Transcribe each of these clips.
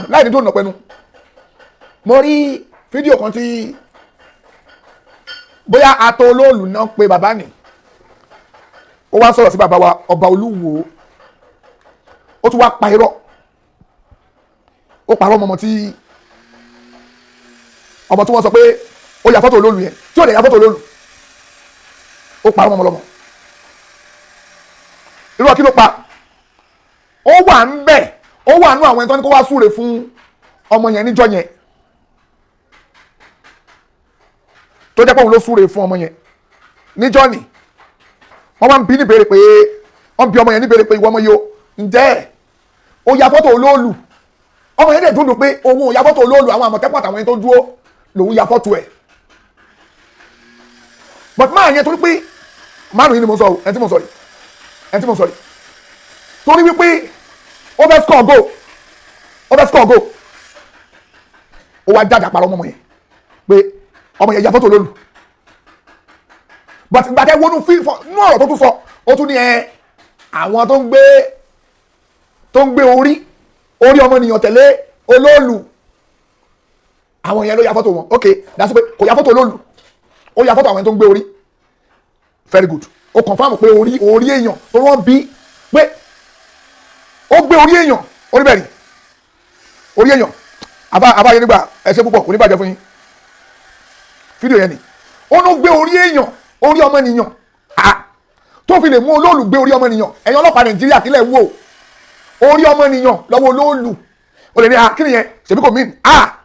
Láì ní tó nà pẹ́nu, mo rí fídíò kan tí bóyá atọ́ olóòlù náà pé bàbá nì, ó wá sọ̀rọ̀ sí bàbá wa ọba Olúwo. Ó tún wá pa irọ́, ó parọ́ ọmọ tí ọmọ tí wọ́n sọ pé ó ya fọ́tò olóòlù yẹn, tí ò lè ya fọ́tò olóòlù. Ó parọ́ ọmọ lọ́mọ. Irọ́ kí ló pa? Ó wà ń bẹ̀, ó wà nú àwọn ẹni tó ní kó wá súre fún ọmọ yẹn níjọ́ yẹn, tó jẹ́ pé òun ló súre fún ọmọ yẹn níjọ́ ni. Wọ́n máa ń bí níbèrè pé, wọ́n bí ọmọ yẹn níbèrè pé, "Ìwọ ọmọ yìí o, ǹjẹ́ ó ya fọ́tò olóòlù?" Ọmọ yẹn dẹ̀ dúndùn pé òun ò ya fọ́tò olóòlù, àwọn Àmọ̀tẹ́kùn àtàwọn ẹni tó dúró lòun ya fọ́tò ẹ̀. But máa yẹn, torí pé márùn yìí ni mo sọ o, ẹni tí mo sọ yìí, ẹni tí mo sọ yìí, torí wípé ó fẹ́ score goal, ó fẹ́ score goal, ó wá jáde àpárọ̀ ọmọ yẹn pé ọmọ yẹn ya fọ́tò olóòlù. But ìgbà tẹ́ wọnú fí nú ọ̀rọ̀ tó tún sọ, ó tún ní ẹ àwọn tó ń gbé orí ọmọnìyàn tẹ̀lé olóòlù, àwọn yẹn ló ya fọ́tò wọn. Ok, dasí pé kò ya fọ́tò olóòlù, ó ya fọ́tò àwọn ẹni tó ń gbé orí. Very good. Ó confirm pé orí èèyàn tó wọ́n bí pé ó gbé orí èèyàn, orí bẹ́ẹ̀ ni orí èèyàn. Àbá yẹn nígbà ẹ ṣe púpọ̀, kò ní bàjẹ́ fún yín. Fídíò yẹn ni ó ló gbé orí èèyàn, orí ọmọnìyàn. Ah, tó fi lè mú olóòlù gbé orí ọmọnìyàn, ẹ̀yin ọlọ́pàá Nàìjíríà, kílẹ̀ wò orí ọmọnìyàn lọ́wọ́ olóòlù? Ó lè ní, "Ah, kí nìyẹn? Ṣèbí kò mean." Ah,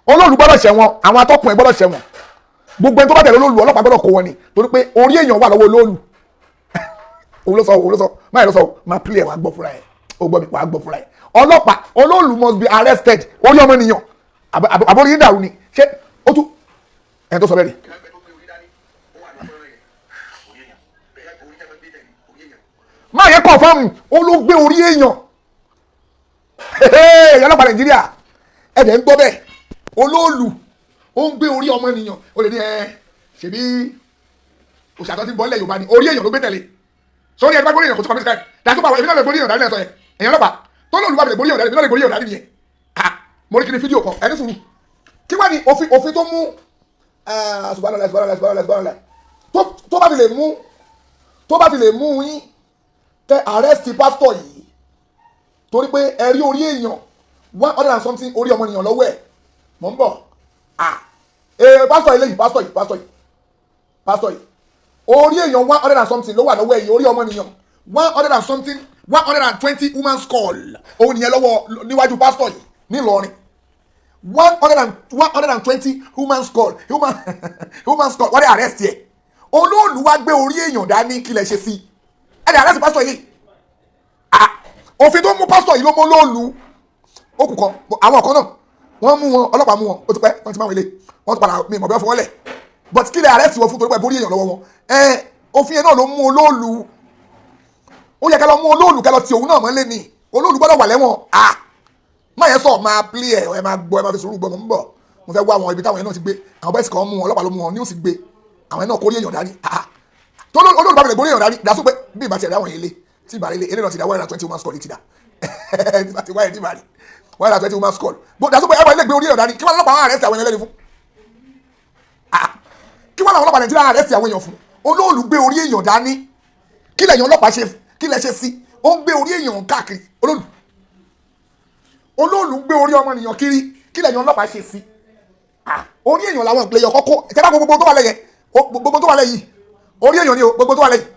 olóòlù gbọ́dọ̀ ṣẹ̀wọ̀n, àwọn atọ́kùn ẹ̀ gbọ́dọ̀ ṣẹ̀wọ̀n, gbogbo ẹni tó bá tẹ̀lé olóòlù, ọlọ́pàá gbọ́dọ̀ kó wọn ni, torí pé orí èèyàn wà lọ́wọ́ olóòlù. Òun ló sọ, òun ló sọ, máyì ló sọ. Máa play ẹ̀, wàá gbọ́ fúnra ẹ̀. Ó gbọ́ mi, wàá gbọ́ fúnra ẹ̀. Ọlọ́pàá, olóòlù must be arrested. Orí ọmọnìyàn, àbórí yín dàrú ni? Ṣé ó tún ẹni tó sọ bẹ́ẹ̀ ni? Ìgbẹ́ tó gbé orí dání, ó wà ní fọ́nrán yẹn, orí èèyàn, orí tẹ́ fẹ́ gbé tẹ̀lé, orí èèyàn. Máa yẹ confirm, ó ló gbé orí èèyàn. Ẹ̀yin ọlọ́pàá Nàìjíríà, ẹ̀dẹ̀ ń gbọ́ bẹ́ẹ̀, olóòlù ó ń gbé orí ọmọnìyàn. Ó lè ní ẹ ṣèbí òṣàtọ́ ti ń bọ́ nílẹ̀ Yorùbá ni, orí èèyàn ló gbé tẹ̀lé sórí ẹni bá gbórí èèyàn, kò tó commit crime. Dàtú pàwọ́ èmi náà lè gbórí èèyàn dání. Ẹ̀ sọ yẹn, ẹ̀yin ọlọ́pàá tó lóòlù bá fi lè gbórí èèyàn dání, èmi náà lè gbórí èèyàn dání nìyẹn. Ah, mo rí kí ni fídíò kan. Ẹni sùúrù, kí wá ní òfin tó mú? Subhanallah, subhanallah, subhanallah, subhanallah. Tó bá fi lè mú, tó bá fi lè mú yín tẹ arrest pásítọ̀ yìí torí pé ẹ rí orí èèyàn 100 and something orí ọmọnìyàn lọ́wọ́ ẹ̀. Mọ̀ ń bọ̀. Ah, ee, pásítọ̀ eléyìí, pásítọ̀ yìí, pásítọ̀ yìí, pásítọ̀ yìí, orí èèyàn 100 and something ló wà lọ́wọ́ ẹ̀ yìí. Orí ọmọnìyàn 100 and something, 120 human skull, òun nìyẹn lọ́wọ́ níwájú pásítọ̀ yìí nílọrin. 120 human skull, human skull. Wọ́n dẹ̀ arrest yẹ. Olóòlù wá gbé orí èèyàn dání, kí lẹ ṣe sí? Ẹ dẹ̀ arrest pásítọ̀ yìí. Ah, òfin tó mú pásítọ̀ yìí ló mú olóòlù. Ó kù kan, àwọn kan náà wọ́n mú wọn, ọlọ́pàá mú wọn, ó ti pẹ́ wọ́n ti máa wọlé, wọ́n ti padà, mi ìmọ̀ bẹ́ẹ̀ fún wọn lẹ̀. But kí lẹ arrest wọn fún torí pé borí èèyàn lọ́wọ́ wọn? Ẹ òfin yẹn náà ló mú olóòlù. Ó yẹ kẹ́ lọ mú olóòlù, kẹ́ lọ ti òun náà mọ́lé ni. Olóòlù gbọ́dọ̀ wà lẹ́wọ̀n. Ah, má yẹn sọ, máa play ẹ, ẹ máa gbọ́, ẹ máa fi sùúrù gbọ́. Mọ̀ ń bọ̀, mo fẹ́ wá àwọn ibi táwọn yẹn náà ti gbé. Àwọn bẹ́ẹ̀ sì kàn mú wọn, ọlọ́pàá ló mú wọn ní ó sì gbé àwọn yẹn náà kórí èèyàn dání. Ah, tó olóòlù bá fi lè borí èèyàn dání, dàsú pé bí ìbá ti ẹ̀dá àwọn yẹn lé tí ìbá rí lé eré náà ti dá 120 human skull ti dá tí bá ti wáyé tí ìbá rí 120 human skull bó dàsú pé ẹwà ilé gbé orí èèyàn dání. Kí wọ́n lọ́pàá àwọn arrest àwọn ẹlẹ́ni fún? Ah, kí wọ́n làwọn ọlọ́pàá Nàìjíríà arrest àwọn èèyàn fún? Olóòlù gbé orí èèyàn dání, kí lẹ̀yìn ọlọ́pàá ṣe? Kí lẹ ṣe sí? Ó ń gbé orí èèyàn káàkiri. Olóòlù ń gbé orí ọmọnìyàn kiri, kí lẹ̀yìn ọlọ́pàá ṣe sí? Ah, orí èèyàn làwọn ìpìlẹ̀ kọ́kọ́ tẹ́lá. Gbogbo tó wà lẹ́yìn, gbogbo tó wà lẹ́yìn, orí èèyàn ni o. Gbogbo tó wà lẹ́yìn,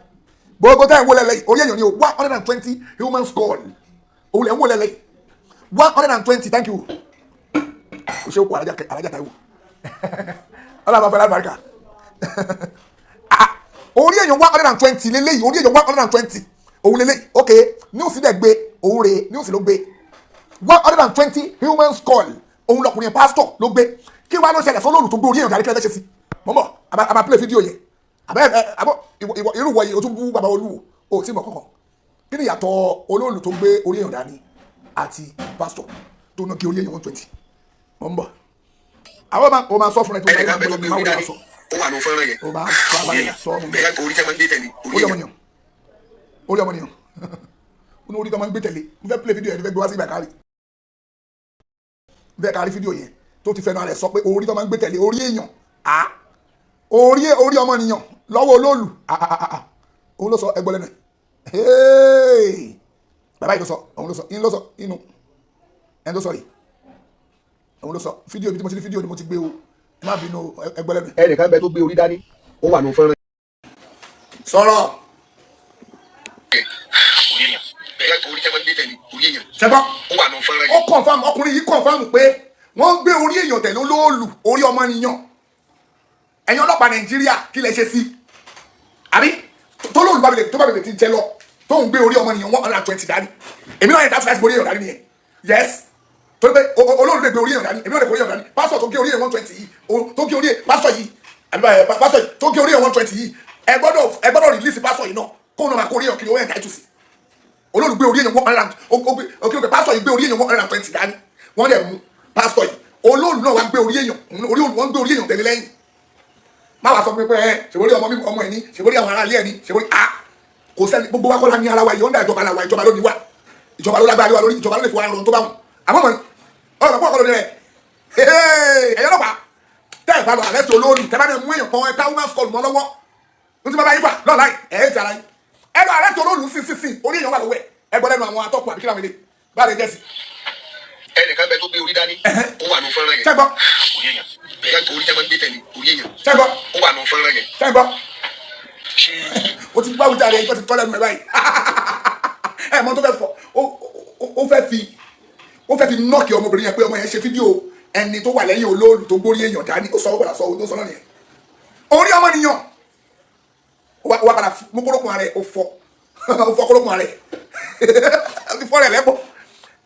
gbogbo tẹ́ ẹ̀ ń wọlé lẹ́yìn, orí èèyàn ni o. 120 human skull, òun lẹ̀ ń wọlé lẹ́yìn, 120. Thank you, o ṣe o kó alájà, alájà Táíwò, ọlọ́run bá fẹ́ lábàríkà. Ah, orí èèyàn 120 lélẹ́yìí, orí èèyàn 120 òun lélẹ́yìí. Ok, news dẹ̀ gbé òun rèé, news ló gbé. 120 human skull, òun lọkùnrin pásítọ̀ ló gbé. Kí wàá ló ṣẹlẹ̀ sọlọ́ọ̀lù tó gbé orí èèyàn dání? Kí ló fẹ́ ṣe sí? Mọ̀ bọ̀, a máa play fídíò yẹn. Àbẹ́ ẹ àbọ̀ ìwọ irú wọ yìí, o tún bú bàbá Olúwo, o tí mọ̀ kankan. Kí ni ìyàtọ̀ olóòlù tó gbé orí èèyàn dání àti pásítọ̀ tó ná kí orí èèyàn 120? Mọ̀ ń bọ̀, àwọn máa o máa sọ fún ẹ tó Ẹnìkan bá bẹ tó gbé máa orí wọlé dání, sọ. Ó wà ní fọ́nrán yẹn, O máa orí èèyàn, sọ mọ̀ bẹ́ẹ̀. Orí tẹ́ máa ń gbé tẹ̀lé, orí orí èèyàn. ọmọnìyàn, orí ọmọnìyàn, ó ní orí tó máa ń gbé tẹ̀lé. Mo fẹ́ play fídíò yẹn, mo fẹ́ gbé wá sí ìgbà kárí. Bẹ́ẹ̀ ká rí fídíò yẹn tó ti fẹnu ara ẹ̀ sọ pé orí tó máa ń gbé tẹ̀lé orí èèyàn, à orí orí ọmọnìyàn lọ́wọ́ olóòlù. Òun ló sọ, ẹgbọ́n lẹ́nu ẹ̀. Bàbá yìí ló sọ, òun ló sọ, inú ló sọ, inú ẹni tó sọ yìí, òun ló sọ. Fídíò ibi tí mo ti rí fídíò ni mo ti gbé o, ẹ má bínú, ẹgbọ́n lẹ́nu. Ẹnìkan bẹ tó gbé orí dání, ó wà nù fọ́nrán. Sọ̀rọ̀. Orí èèyàn bẹ́ẹ̀, orí tẹ́ máa ń gbé tẹ̀lé orí èèyàn. Ṣẹgbọ́n? Ó wà nù fọ́nrán Ó yẹn. confirm, ọkùnrin yìí confirm pé wọ́n ń gbé orí èèyàn tẹ̀lé olóòlù, orí ọmọnìyàn. Ẹ̀yin ọlọ́pàá Nàìjíríà, kí lẹ ṣe sí? Àbí tó lóòlù bá bẹ̀rẹ̀ tó bá bẹ̀rẹ̀ ti jẹ lọ, tó ń gbé orí ọmọnìyàn 120 dání, èmi náà yẹn dá láti gbé orí èèyàn dání nìyẹn. Yes, torí pé olóòlù lè gbé orí èèyàn dání, èmi náà lè gbé orí èèyàn dání. Pásítọ̀ tó gé orí èèyàn 120 yìí, tó gé orí pásítọ̀ yìí, àbí báyìí, pásítọ̀ yìí tó gé orí èèyàn 120 yìí, ẹ gbọ́dọ̀ release pásítọ̀ yìí náà, kó náà máa kó orí èèyàn kiri. Ó yẹn dájú sí olóòlù gbé orí èèyàn one hundred and ó gbé òkè. Pásítọ̀ yìí gbé orí èèyàn 120 dání, wọ́n dẹ̀ mú pásítọ̀ yìí. Olóòlù náà wá gbé orí èèyàn, orí òòlù, wọ́n gbé orí èèyàn tẹ̀lé lẹ́yìn. Má wàá sọ pé ẹ ṣèwórí ọmọ mi, ọmọ ẹ ní ṣèwórí, àwọn aráalé ẹ ní ṣèwórí. A kò sẹ́ni, gbogbo wa kọ́ la ní ara wa yìí. Ọ̀ndà ìjọba la wa, ìjọba ló ní wa, ìjọba ló lágbára lé wa lórí, ìjọba ló lè fi wa rọrùn tó bá wọn. Àmọ́ mọ̀ ní ọ̀rọ̀ pọ̀ kọ́ lórí rẹ̀. Ẹ̀yọ́ ọlọ́pàá, tẹ́ ẹ̀ bá lọ arrest olóòlù, tẹ́ bá ní mú èèyàn kan, ẹ ká woman skull mọ́ lọ́wọ́ ní tí bá bá yín fà lọ́ọ̀láì ẹ̀ ẹ̀ ti ara yín. Ẹ lọ arrest olóòlù sí sí sí, orí èèyàn wà lọ́wọ́ ẹ̀. Ẹ gbọ́ lẹ́nu àwọn atọ́kùn àbí kí làwọn ilé bá lè jẹ́ sí. Ẹnìkan bẹ tó gbé orí dání, ó wà nù fọ́nrán yẹn. Ṣẹ́gbọ́? Orí èèyàn bẹ́ẹ̀, orí tẹ́ máa ń gbé tẹ̀lé orí èèyàn. Ṣẹ́gbọ́? Ó wà nù fọ́nrán yẹn. Ṣẹ́gbọ́? O ti gbáwùjá rẹ̀, ìjọ ti tọ́ lẹ́nu ẹ̀ báyìí. Ẹ mọ tó fẹ́ fọ, ó fẹ́ fi knock ọmọbìnrin yẹn pé ọmọ yẹn ṣe fídíò ẹni tó wà lẹ́yìn olóòlù tó gbórí èèyàn dání. Ó sọ, ó padà sọ ohun tó sọ náà nìyẹn, orí ọmọnìyàn. Ó wá padà mú kórópọ̀n rẹ̀, ó fọ́ kórópọ̀n rẹ̀, ó ti fọ́ rẹ̀ lẹ́pọ̀.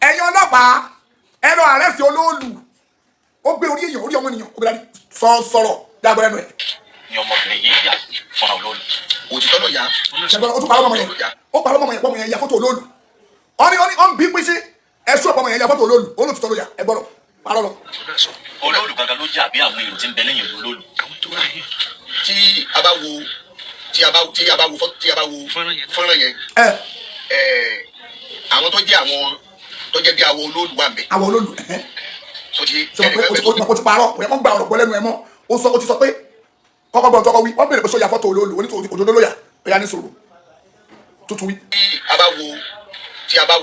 Ẹ̀yin ọlọ́pàá, ẹ lọ arrest olóòlù. Ó gbé orí èèyàn, orí ọmọnìyàn, ó bẹ̀rẹ̀ sọ sọ̀rọ̀ dágbọ́n lẹ́nu ẹ̀. Ní ọmọbìnrin yìí yà fúnra olóòlù. Òtítọ́ ló yá. Ṣẹgbọn, ó tún parọ́ mọ́mọ́ yẹn, ó parọ́ mọ́mọ́ yẹn, pọ́mọ yẹn ya fọ́tò olóòlù. Ọ́ní ọ́n bí pín sí ẹ̀sùn ọ̀pọ̀ ọmọ yẹn ya fọ́tò olóòlù. Olóòtú ló yà, ẹ gbọ́dọ̀ parọ́ lọ. Olóòlù gangan ló yà bí àwọn èrò tí ń bẹ lẹ́yìn olóòlù. Tí a bá wo tí a bá wo fọ́nrán yẹn, ẹ àwọn tó jẹ́ àwọn tó jẹ́ bí àwọn olóòlù wà ń bẹ̀. Àwọn olóòlù, ẹ̀hẹ́n. Tó ti Sọ pé o ti parọ́, kò yẹ kó gba ọ̀rọ̀ gbọ́ lẹ́nu ẹ mọ́. Ó sọ, ó ti sọ pé kọ́kọ́ gbọ́n tọkọ wí. Wọ́n bèrè pé sọ ya fọ́tò olóòlù, onítò òdodo ló yà. Ó yà ní sòrò tuntun wí. Tí a bá wo tí a bá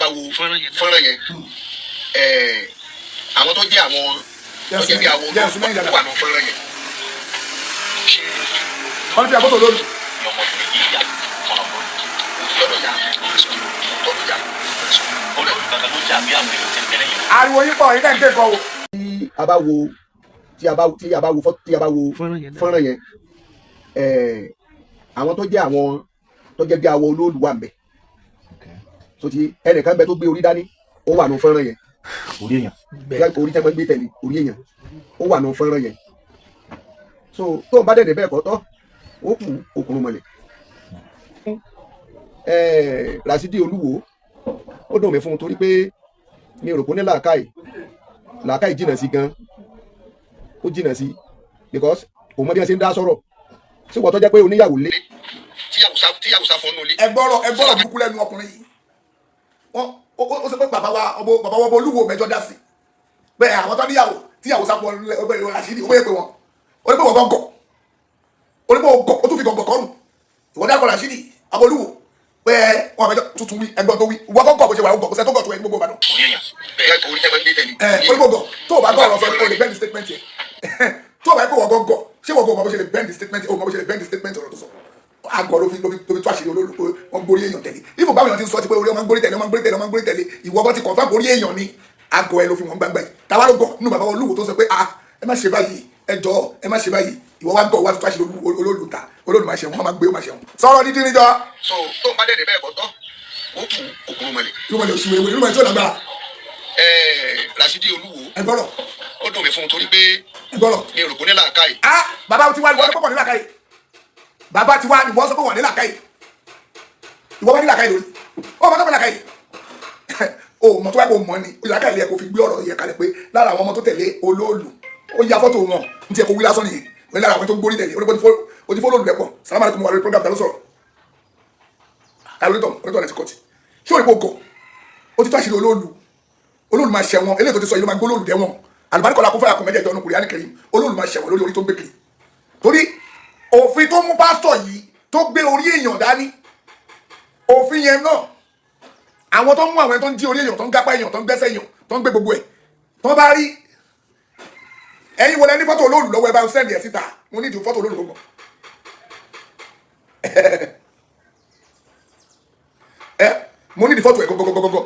wo fọ́nrán yẹn, àwọn tó jẹ́ àwọn tó jẹ́ bí àwọn olóòlù wà nù fọ́nrán yẹn. Wọ́n ti ya fọ́tò olóòlù. Ní ọmọbìnrin yìí yà fúnra olóòlù. Òtítọ́ ló yá, òtítọ́ ló yá. Olóòlù gangan ló yà bí àwọn èrò tí ń bẹ lẹ́yìn. Ariwo yín pọ̀, yín náà ń dé nǹkan o. Tí a bá wo fọ́nrán yẹn, àwọn tó jẹ́ àwọn tó jẹ́ bí àwọn olóòlù wà ń bẹ̀. Tó ti ẹnìkan bẹ tó gbé orí dání, ó wà nù fọ́nrán yẹn. Orí èèyàn. Orí tẹ́ máa ń gbé tẹ̀lé orí èèyàn, ó wà nù fọ́nrán yẹn. So tó ń bá dẹ̀dẹ̀ bẹ́ẹ̀ kọ́ tọ́, ó kù òkùnrùn mọ̀lẹ̀. Rasidi Olúwo, ó dùn mí fún un torí pé mi ò rò pé ó ní làákàyè. Làákàyè jìnnà sí gan, ó jìnnà sí, because kò mọ bí wọ́n ṣe ń dá sọ̀rọ̀ sí wọ́n tó jẹ́ pé oníyàwó lé. Tíyàwó sá fún un nílé. Ẹ gbọ́rọ̀, ẹ gbọ́rọ̀ burúkú lẹ́nu ọkùnrin yìí. Wọ́n ó sọ pé bàbá wa ọbọ, bàbá wa ọbọ Olúwo mẹ́jọ dá sí bẹ́ẹ̀. Àwọn tó níyàwó tíyàwó sápò ọbẹ̀ ìwọ Rashidi, ó bẹ́ẹ̀ pé wọn ó ní pé wọ́n gọ̀, ó ní pé wọ́n gọ̀, ó tún fi gọ̀ǹgọ̀ kọ́rùn. Ìwọ dákọ̀ Rashidi ọbọ Olúwo bẹ́ẹ̀, wọn mẹ́jọ tuntun wí. Ẹgbọ́n tó wí, ìwọ gọ̀ bó ṣe wà, ó gọ̀, kò sẹ́ tó gọ̀ tó ẹ ní gbogbo Ìbàdàn. Orí èèyàn. Bẹ́ẹ̀, orí tẹ́ máa ń gbé tẹ̀lé. Ẹ ó ní pé gọ̀, tó o bá gọ̀ ọ̀rọ̀ sọ, o lè bend the statement yẹn. Tó o bá yẹ pé wọ́n gọ̀ gọ̀, ṣé wọ́n gọ̀ mọ bó ṣe lè bend the statement? O mọ bó ṣe lè bend the statement. Ọ̀rọ̀ tó sọ àgọ́ ló fi tó àṣírí olólùkọ́ pé wọ́n gbórí èèyàn tẹ̀lé. Ifo báwọn èèyàn ti ń sọ ti pé orí ọmọ ń gbórí tẹ̀lé, ọmọ ń gbórí tẹ̀lé, ọmọ ń gbórí tẹ̀lé, ìwọ bọ́ ti confirm orí èèyàn ni. Àgọ́ ẹ ló fi wọ́n gbangba yìí. Tàwa ló gọ̀ nínú bàbá Olúwo tó sọ pé ah, ẹ má ṣe báyìí, ẹ jọ, ẹ má ṣe báyìí? Ìwọ wá gọ̀, wá tó àṣírí olólù ta olólù máa ṣe wọn, máa gbé ó máa ṣe wọn sọ̀rọ̀ dídí níjọ. So tó ń bá dẹ̀dẹ̀ bẹ́ẹ̀ kọ́ tọ́, ó kù òkùnrùn mọ̀lẹ̀. Irúmọlẹ̀ òṣìwèrè, irúmọlẹ̀ tí ó lágbára. Rasidi Olúwo, Ẹ gbọ́rọ̀. ó dùn mí fún un torí pé Ẹ gbọ́rọ̀. mi ò rò pé ó ní làákàyè. Ah, bàbá tiwa, ìwọ sọ pé wọ́n ní làákàyè. Bàbá tiwa, ìwọ sọ pé wọ́n ní làákàyè. Ìwọ wá ní làákàyè lórí ó mọ tó fẹ́ làákàyè, o mọ tó bá kó mọ ni làákàyè lè kó fi gbé ọ̀rọ̀ yẹ kalẹ̀ pé lára àwọn ọmọ tó tẹ̀lé olóòlù, ó ya fọ́tò wọn ní tiẹ̀ kó wí lásán nìyẹn. Ó ní lára àwọn tó gbórí tẹ̀lé ó ti fọ́lọ́ọ̀lù lẹ́pọ̀. Sàlámù alaykum, wà lórí program. Ta ló sọ̀rọ̀? Ta ló nítọ̀ onítọ̀ láti kọ́tì? Ṣé òní kò gọ̀? Ó ti tó àṣírí olóòlù. Olóòlù máa ṣẹ̀wọ̀n. Eléyìí tó ti sọ yìí ló máa gbé olóòlù dẹ́wọ̀n. Àlùbáríkọ̀lá kún fún àkùnmẹ́jẹ̀jọ ọ̀nù Kùránì Kẹ́rímù. Olóòlù máa ṣẹ̀wọ̀n lórí orí tó ń gbé kiri, torí òfin tó mú pásítọ̀ yìí tó gbé orí èèyàn dání, òfin yẹn náà, àwọn tó ń mú àwọn ẹni tó ń jí orí èèyàn, tó ń gápá èèyàn, tó ń gbẹ́sẹ̀ èèyàn, tó ń gbé gbogbo ẹ̀, tó bá rí ẹ̀yin wọlé ní fọ́tò olóòlù lọ́wọ́, ẹ bá ń send ẹ̀ síta. Mo ní ìdí fọ́tò olóòlù gbogbo ẹ. Mo ní ìdí fọ́tò ẹ̀ gọ́gọ́gọ́gọ́,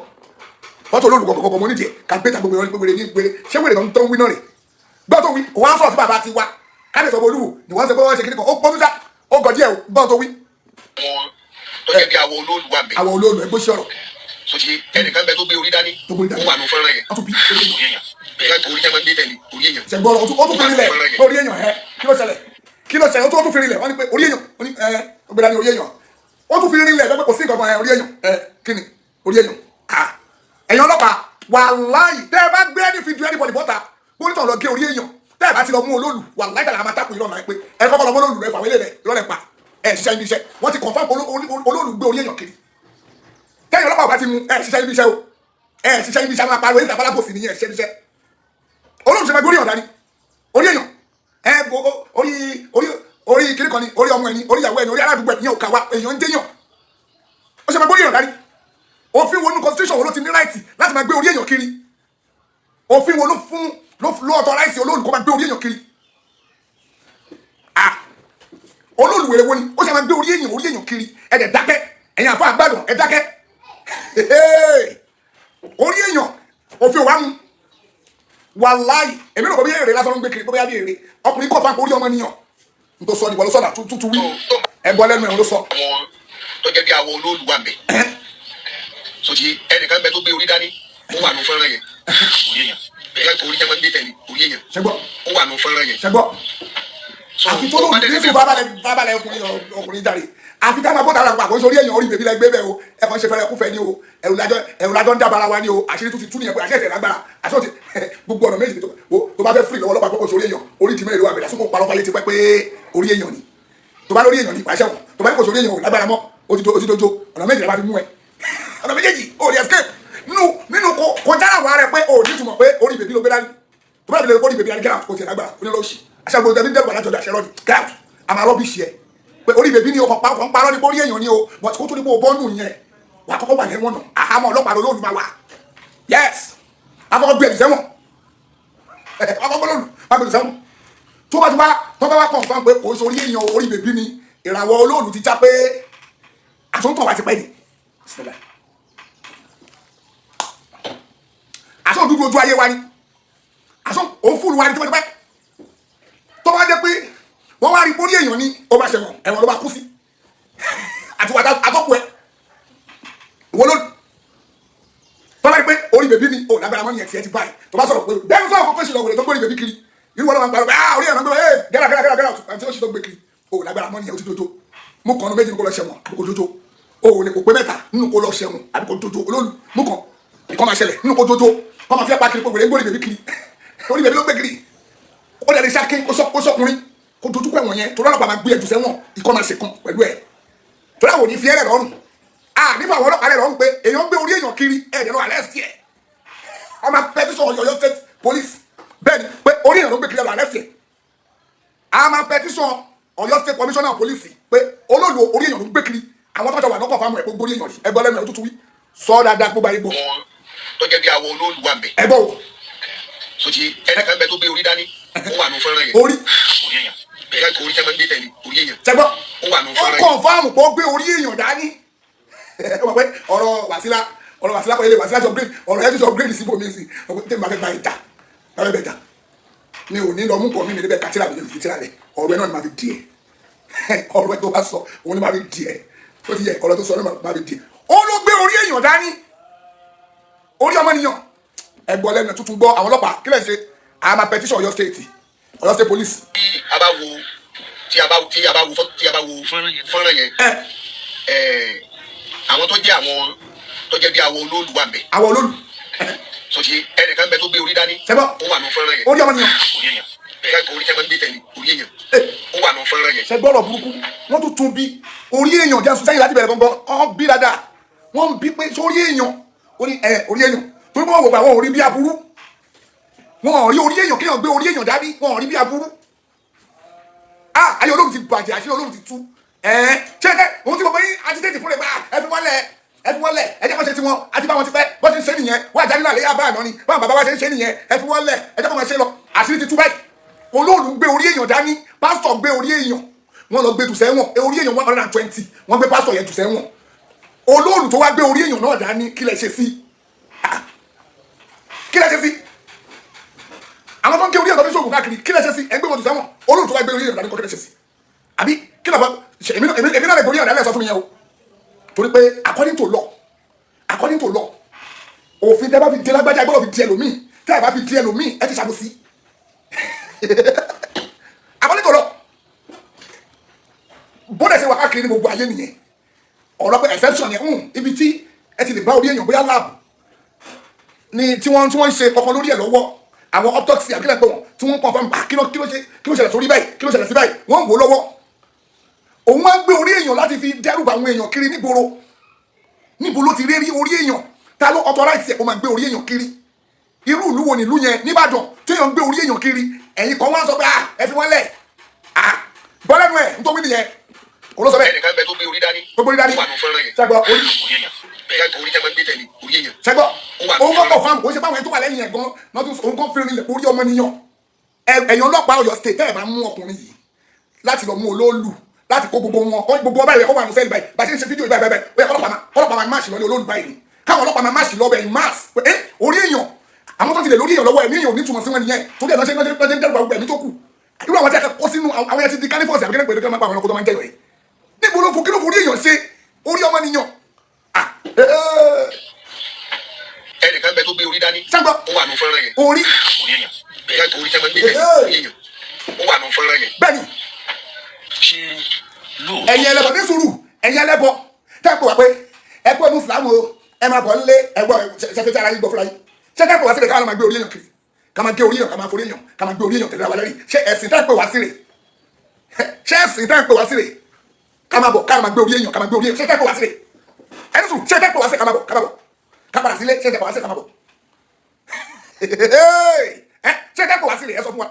fọ́tò olóòlù gọ́gọ́gọ́. Mo ní ìdí ẹ̀ ká gbé ta gbogbo ẹ̀ gbogbo ẹ̀ ní gbére. Ṣé wèrè tó ń wí náà rè gbọ́ tó wí? Òun á sọ̀rọ̀ sí bàbá tiwa kábíyèsí ọmọ olúwo ni wọ́n ṣe pé wọ́n ṣe kíní kan. Ó pọ́n tó sá, ó gọ̀ díẹ̀ o. Gbọ́ tó wí. Àwọn tó jẹ́ bí àwọn olóòlù wà mẹ́. Àwọn olóòlù, ẹgbẹ́ sọ̀rọ̀. So ti ẹnìkan bẹ tó gbé orí dání, Tó gbé orí dání. ó wà nù fọ́nrán yẹn. Wọ́n tún bí orí èèyàn. Bẹ́ẹ̀, orí tẹ́ máa ń gbé tẹ̀lé, orí èèyàn. Ṣẹ̀gbọ́n, ó tún fi rinlẹ̀ orí èèyàn ẹ. Kí ló ṣẹlẹ̀? Kí ló ṣẹlẹ̀? Ó tún fi rinlẹ̀. Wọ́n ní pé orí èèyàn, ó ní ẹ ó gbéra ní orí èèyàn. Ó tún fi rinlẹ̀ pé kò sí nǹkan kan ẹ orí èèyàn ẹ. Kí ni orí èèyàn? Ah, ẹ̀yin ọlọ́pàá, wàláì, tẹ́ ẹ bá gbé ẹni fi ju anybody bọ́ta bó ní tọ̀ lọ gé orí èèyàn, tẹ́ ẹ bá ti lọ mú olóòlù, wàláì tàlà, àmà takùn ìlọ́nà pé ẹ kọ́kọ́ lọ mú olóòlù rẹ fàwọn eléyìí ìrọ̀lẹ́ pa ẹ ṣiṣẹ́ ibi iṣẹ́. Wọ́n ti confirm olóòlù gbé orí èèyàn kiri. Tẹ́yìn ọlọ́pàá bá ti mú ẹ ṣiṣẹ́ ibi iṣẹ́ o, ẹ ṣiṣẹ́ ibi iṣẹ́. Àwọn apariwo yìí tàbálà bòsì nìyẹn. Ẹ ṣiṣẹ́ ibi iṣẹ́. Olóòlù ṣe máa gbé orí èèyàn dání, orí èèyàn ẹ orí orí orí kiri kan ni, orí ọmọ ẹni, orí ìyàwó ẹni, orí aládùúgbò ẹni ò kà wá. Èèyàn ń jẹyàn, ó ṣe máa gbé orí èèyàn dání? Òfin wo ní constitution wo ló ti ní right láti máa gbé orí èèyàn kiri? Òfin wo ló fún ló authorize olóòlù kó máa gbé orí èèyàn kiri? Ah, olóòlù wèrè wo ni ó ṣe máa gbé orí èèyàn kiri? Ẹ dẹ̀ dákẹ́. Ẹ̀yin àfọ àgbàdàn, ẹ dákẹ́. Orí èèyàn, òfin ò wá mu. Wàláì, èmi rò bó bí èrè lásán ló ń gbé kiri, bó bí èrè ọkùnrin kọ̀ fún orí ọmọ nìyàn n tó sọ ni wọ́n ló sọ̀dà tútù wí. Ẹ gbọ́ lẹ́nu ẹ̀ ló sọ. Àwọn tó jẹ́ bí àwọn olóòlù wà mẹ́. So ti ẹnìkan bẹ tó gbé orí dání, ó wà nù fọ́nrán yẹn. Orí èèyàn. Bẹ́ẹ̀, orí tẹ́ máa ń gbé tẹ̀lé, orí èèyàn. Ṣẹgbọ́. Ó wà nù fọ́nrán yẹn. Ṣẹgbọ́. So àfi tó tó bá lóun dẹ̀ ní débẹ̀- sùn fábàlẹ̀ fábàlẹ̀ ọkùnrin ọkùnrin jáde, àfi ká máa bọ́ tààrà àkóso orí èèyàn, orí bèbí la gbé bẹ́ẹ̀ o. Ẹ kàn ṣe fẹ́rẹ́ kúfẹ́ ní o. Ẹ̀rù lájọ́ ń dábàrà wa ní o. Àṣírí tó ti tú nìyẹn pé àṣẹ ìtẹ̀ lágbára, àṣẹ òtí gbogbo ọ̀nà méjì tó bá fẹ́ fìrì lọ́wọ́ ọlọ́pàá kókó sórí èèyàn, orí ìdí mẹ́rin ló wà bẹ̀rẹ̀ àsopọ̀ parọ́ fáyé ti pẹ́ pé orí èèyàn ni. Tó bá lórí èèyàn ni, wàá ṣẹ̀wọ̀n. Tó bá ní kò sórí èèyàn, ò lágbára mọ́, ó ti dojo. Ọ̀nà méjì la bá fi mú ẹ, ọ̀nà méjèèjì ò lè escape nínú nínú kò kọjá àwọn ará ẹ pé ò ní túmọ̀ pé orí bèbí ló gbé dání. Tó bá fi lè orí bèbí dání, get out. Kò tiẹ̀ lágbára onílọ́ọ̀ṣì aṣáájú tẹ̀mí dẹ́rù alájọjọ àṣẹ rọ́ọ̀dì. Get out. Àmà rubbish ẹ pé orí bèbí ni. Ọkàn pa ọkàn parọ́ ní pé orí èèyàn ni o, but kó tó ní pé o bọ́nù yẹn, wà á kọ́kọ́ wà lẹ́wọ̀n náà. Àhámọ́ ọlọ́pàá lolóòlù máa wà. Yes, akọ́kọ́ gbé ẹ̀dùn sẹ́wọ̀n, akọ́kọ́ gbé lóòlù wà gbé ẹ̀dùn sẹ́wọ̀n. Tó bá ti wá, tó bá wá confirm pé kò ń sọ orí èèyàn, orí bèbí ni, ìràwọ̀ olóòlù ti já pé àtúntò wa ti pẹ́ ni. Bismillah. Àtúntò dúdú ojú ayé wa ni, àtúntò òun fúlù wa ni tipẹ́tipẹ́. Tó bá jẹ́ pé wọ́n wá rí pórí èèyàn ni, ó bá ṣẹ̀wọ̀n, ẹ̀wọ̀n ló bá kú sí àti wà àtọ́kù ẹ̀ ìwọ ló. Tó bá rí pé orí bèbí ni, ó lágbára mọ́ ní ẹ̀ tiẹ̀ ti báyìí. Tó bá sọ̀rọ̀ pé bẹ́ẹ̀ sọ̀rọ̀ kó ṣì lọ wèrè tó gbórí bèbí kiri, irú wọn ló máa ń parọ́ pé ah, orí ẹ̀rọ gbé ẹ̀ gẹ́rà gẹ́rà gẹ́rà gẹ́rà àti ó sì tó gbé kiri, ó lágbára mọ́ ní ẹ̀, ó ti dojo. Mú kan nu méjì ní kó lọ ṣẹ̀wọ̀n àbí kó dojo. Ó lè kó pé mẹ́ta nínú kó lọ ṣẹ̀wọ̀n àbí kó dojo. Olóòlù, mú kan, ìkan máa ṣẹlẹ̀ nínú kó dojo, kó máa fi apá kiri pé wèrè ń gbórí bèbí kiri, orí bèbí ló gbé kiri. Ó dẹ̀ lè ṣáké kó sọkùnrin kó dojú kọ ẹ̀wọ̀n yẹn, torí ọlọ́pàá máa gbé ẹjù sẹ́wọ̀n. Ikọ́ máa ṣe kan pẹ̀lú ẹ̀, torí àwọn ò ní fi ẹ̀rẹ̀ lọ́rùn. A nífà àwọn ọlọ́pàá rẹ̀ lọ́rùn pé èèyàn gbé orí èèyàn kiri, ẹ̀ẹ́dẹ̀ lọ arrest ẹ̀. Wọ́n máa petition Ọ̀yọ́ State Police bẹ́ẹ̀ ni pé orí èèyàn ló gbé kiri, ẹ̀ lọ arrest ẹ̀. A máa petition Ọ̀yọ́ State Commissioner of Police pé olóòlù, orí èèyàn ló gbé kiri. Àwọn tó ń jọ wà lọ́kọ̀ fáwọn ẹ̀ gbogbo orí èèyàn rí. Ẹgbẹ́ ọlẹ́nu ẹ̀ tútù wí sọ dáadáa, gbogbo ayé gbọ́. Àwọn tó jẹ́ bí àwọn olóòlù wà mẹ́. Ẹ gbọ́ o. So ti ẹnìkan bẹ tó gbé orí dání, ó wà nù fọ́nrán yẹn. Orí Orí èèyàn. Bẹ́ẹ̀, orí tẹ́ máa ń gbé tẹ̀lé, orí èèyàn. Ṣẹgbọ́. Ó wà nù Ó fọ́nrán yẹn. confirm pé ó gbé orí èèyàn dání. Ẹ mọ̀ pé ọ̀rọ̀ wàsílà, ọ̀rọ̀ wàsílà kọ́ ilé wàsílà jọ upgrade, ọ̀rọ̀ ẹ̀ tó jọ upgrade síbò mí sí tí mo bá fẹ́ gba ìjà, bá fẹ́ bẹ̀ jà, mi ò ní lọ mú nǹkan mi níbẹ̀ kátìrà mi fi tíra lẹ̀. Ọ̀rọ̀ ẹ̀ náà ni màá fi di ẹ̀. Ọ̀rọ̀ ẹ̀ tó bá sọ òun ni màá fi di ẹ̀. Tó ti yẹ, ọ̀rọ̀ tó sọ náà màá fi di ẹ̀. Ó ló gbé orí èèyàn dání, orí ọmọnìyàn. Ẹgbọ́ lẹ́nu tuntun gbọ́. Àwọn ọlọ́pàá, kílẹ̀ ṣe? A máa petition Ọ̀yọ́ State, Ọ̀yọ́ State Police. Tí a bá wo tí a bá tí a bá wo fọ́- tí a bá wo fọ́nrán yẹn, ẹ àwọn tó jẹ́ àwọn tó jẹ́ bí àwọn olóòlù wà mẹ́. Àwọn olólù. So ti ẹnìkan bẹ tó gbé orí dání, Ṣẹgbọ́. ó wà nù fọ́nrán yẹn. Orí ọmọnìyàn. Orí èèyàn. Bẹ́ẹ̀, orí tẹ́ máa ń gbé tẹ̀lé, orí èèyàn. Ó wà nù fọ́nrán yẹn. Ṣe gbọ́dọ̀ burúkú, wọ́n tún tún bí orí èèyàn jẹ́ sẹ́yìn láti bẹ̀rẹ̀ gbọ́ngàn. Ọ̀hún bí dáadáa, wọ́n ń bí pé sórí èèyàn, orí ẹ̀ orí èèyàn. Torí wọ́n wò pé àwọn ò rí bí aburú, wọn ò rí orí èèyàn, kéèyàn gbé orí èèyàn dání, wọn ò rí bí aburú. Ah, ayé olóhùn ti bàjẹ́, àṣírí olóhùn ti tú. Ẹ̀ẹ́n, ṣé ẹ ohun tí gbogbo yín agitate fún rẹ̀ bá ẹ fi wọ́n lẹ̀, ẹ fi wọ́n lẹ̀, ẹ jẹ́ kó ṣe tiwọn, àti báwọn ti pẹ́ bọ́ ṣe ń ṣe nìyẹn. Wọ́n àjáde náà lẹ́yìn àbá àná ni báwọn bàbá wa ṣe ń ṣe nìyẹn. Ẹ fi wọ́n lẹ̀, ẹ jẹ́ kó máa ṣe lọ. Àṣírí ti tú báyìí. Olóòlù gbé orí èèyàn dání, pásítọ̀ gbé orí èèyàn, wọ́n lọ gbé jù sẹ́wọ̀n. Orí èèyàn 120, wọ́n gbé pásítọ̀ yẹn jù sẹ́wọ̀n. Olóòlù tó wá gbé orí èèyàn náà dání, kí lẹ ṣe sí? Ah, kí lẹ ṣe sí? Àwọn tó ń gé orí èèyàn tó fi ṣoògùn káàkiri, kí lẹ ṣe sí? Ẹ gbé wọn jù sẹ́wọ̀n. Olóòlù tó wá gbé orí èèyàn dání kọ́, kí lẹ ṣe sí? Àbí kí lọ bá èmi náà, èmi náà lè gbé orí èèyàn dání? Ẹ sọ fún mi yẹn o. Torí pé according to law, òfin tẹ́ bá fi di lágbájá, ẹ gbọ́dọ̀ fi di ẹlòmíì. Tẹ́ ẹ bá fi di ẹlòmíì, ẹ ti ṣàbòsí. According to law, bóde ṣe wà káàkiri ní gbogbo ayé nìyẹn. Ọ̀rọ̀ pé exception yẹn, ibi tí ẹ ti lè bá orí èèyàn, bóyá lab ni tí wọ́n ń ṣe kankan lórí ẹ̀ lọ́wọ́, àwọn autopsy àbílẹ̀ pé wọ́n tí wọ́n confirm, ah, kí ló ṣe, kí ló ṣẹlẹ̀ sórí báyìí, kí ló ṣẹlẹ̀ sí báyìí, wọ́n ń wò ó lọ́wọ́. Òun wá ń gbé orí èèyàn láti fi dẹ́rù bá àwọn èèyàn kiri nígboro. Níbo ló ti rí rí orí èèyàn? Ta ló authorize ẹ̀ kó máa gbé orí èèyàn kiri? Irú ìlú wo nílùú yẹn nìbàdàn tí èèyàn ń gbé orí èèyàn kiri? Ẹ̀yin kan wá sọ pé, ah, ẹ fi wọ́n lẹ̀. Ah, bọ́lẹ́nu ẹ̀ nítorí nìyẹn kò ló sọ bẹ́ẹ̀. Ẹnìkan bẹ tó gbé orí dání. Gbogbo orí dání. Ó wà nù fọ́nrán yẹn. Ṣẹ́gbọ́ orí. Orí èèyàn. Bẹ́ẹ̀, orí tẹ́ máa ń gbé tẹ̀lé, orí èèyàn. Ṣẹ́gbọ́. Ó wà òun kọ́ confirm, kò ṣe báwọn ẹni tó wà lẹ́yìn ẹ̀ gan náà tún, òun kọ́ fi rinlẹ̀ orí ọmọ nìyàn. Ẹ̀yin ọlọ́pàá Ọ̀yọ́ State, tẹ́ ẹ̀ bá mú ọkùnrin yìí láti lọ mú olóòlù, láti kó gbogbo wọn kó gbogbo ọba ìrẹ́kọ́ wà ní cell báyìí, bá ṣe ń ṣe fídíò báyìí báyìí, ó yẹ kọ́lọ́pàá máa march lọ́lé olóòlù báyìí ni, káwọn ọlọ́pàá máa march lọ́bẹ̀ in mass. Ẹ orí èèyàn, àwọn tó ti lè lórí èèyàn lọ́wọ́, ẹ̀mí èèyàn ò ní túmọ̀ sí wọn nìyẹn. Torí ẹ̀ lọ́sẹ̀ ń dẹ́rù gbogbo ẹ̀mí tó kù. Irú àwọn tí a kó sínú àwọn yẹn ti di carnivores àbí kílẹ̀ pẹ̀lú kí wọ́n máa pa àwọn ẹranko tó máa ń jẹyọ̀ yìí. Níbo ló fo, kí ló forí èèyàn ṣe? Orí ọmọ nìyàn. Ah, Ẹnìkan bẹ tó gbé orí dání. Ṣẹ́gbọ́. Ó wà nù fọ́nrán yẹn. Orí. Orí èèyàn. Bẹ́ẹ̀, orí tẹ́ máa ń gbé tẹ̀lé, orí èèyàn. Ó wà nù fọ́nrán yẹn. Bẹ́ẹ̀ni. Ṣé lóòótọ́? Ẹ̀yin ẹlẹ́bọ, ní sùúrù. Ẹ̀yin ẹlẹ́bọ tẹ́ ẹ pè wá pé ẹ kú ẹnu ìsìlámù o, ẹ máa bọ̀ nílé, ẹ gbọ́ ṣẹṣẹ tí ara yín gbọ́ fúnra yín. Ṣé tẹ́ ẹ pè wá sílẹ̀ káwọn máa gbé orí èèyàn kiri, ká máa gé orí èèyàn, ká máa forí èèyàn, ká máa gbé orí èèyàn tẹ̀lé wa lẹ́rìí? Ṣé ẹ̀sìn tẹ́ ẹ pè wá sílẹ̀, ṣé ẹ̀sìn tẹ́ ẹ pè wá sílẹ̀, ká máa bọ̀, ká máa gbé orí èèyàn, ká máa gbé orí èèyàn, ṣé tẹ́ ẹ pè wá sílẹ̀? Ẹni sùn, ṣé tẹ́ ẹ pè wá sílẹ̀, ká máa bọ̀, ká máa bọ̀, ká padà sílé? Ṣé tẹ́ ẹ pè wá sílẹ̀, ká máa bọ̀? Ẹ ṣé tẹ́ ẹ pè wá sílẹ̀? Ẹ sọ fún wa.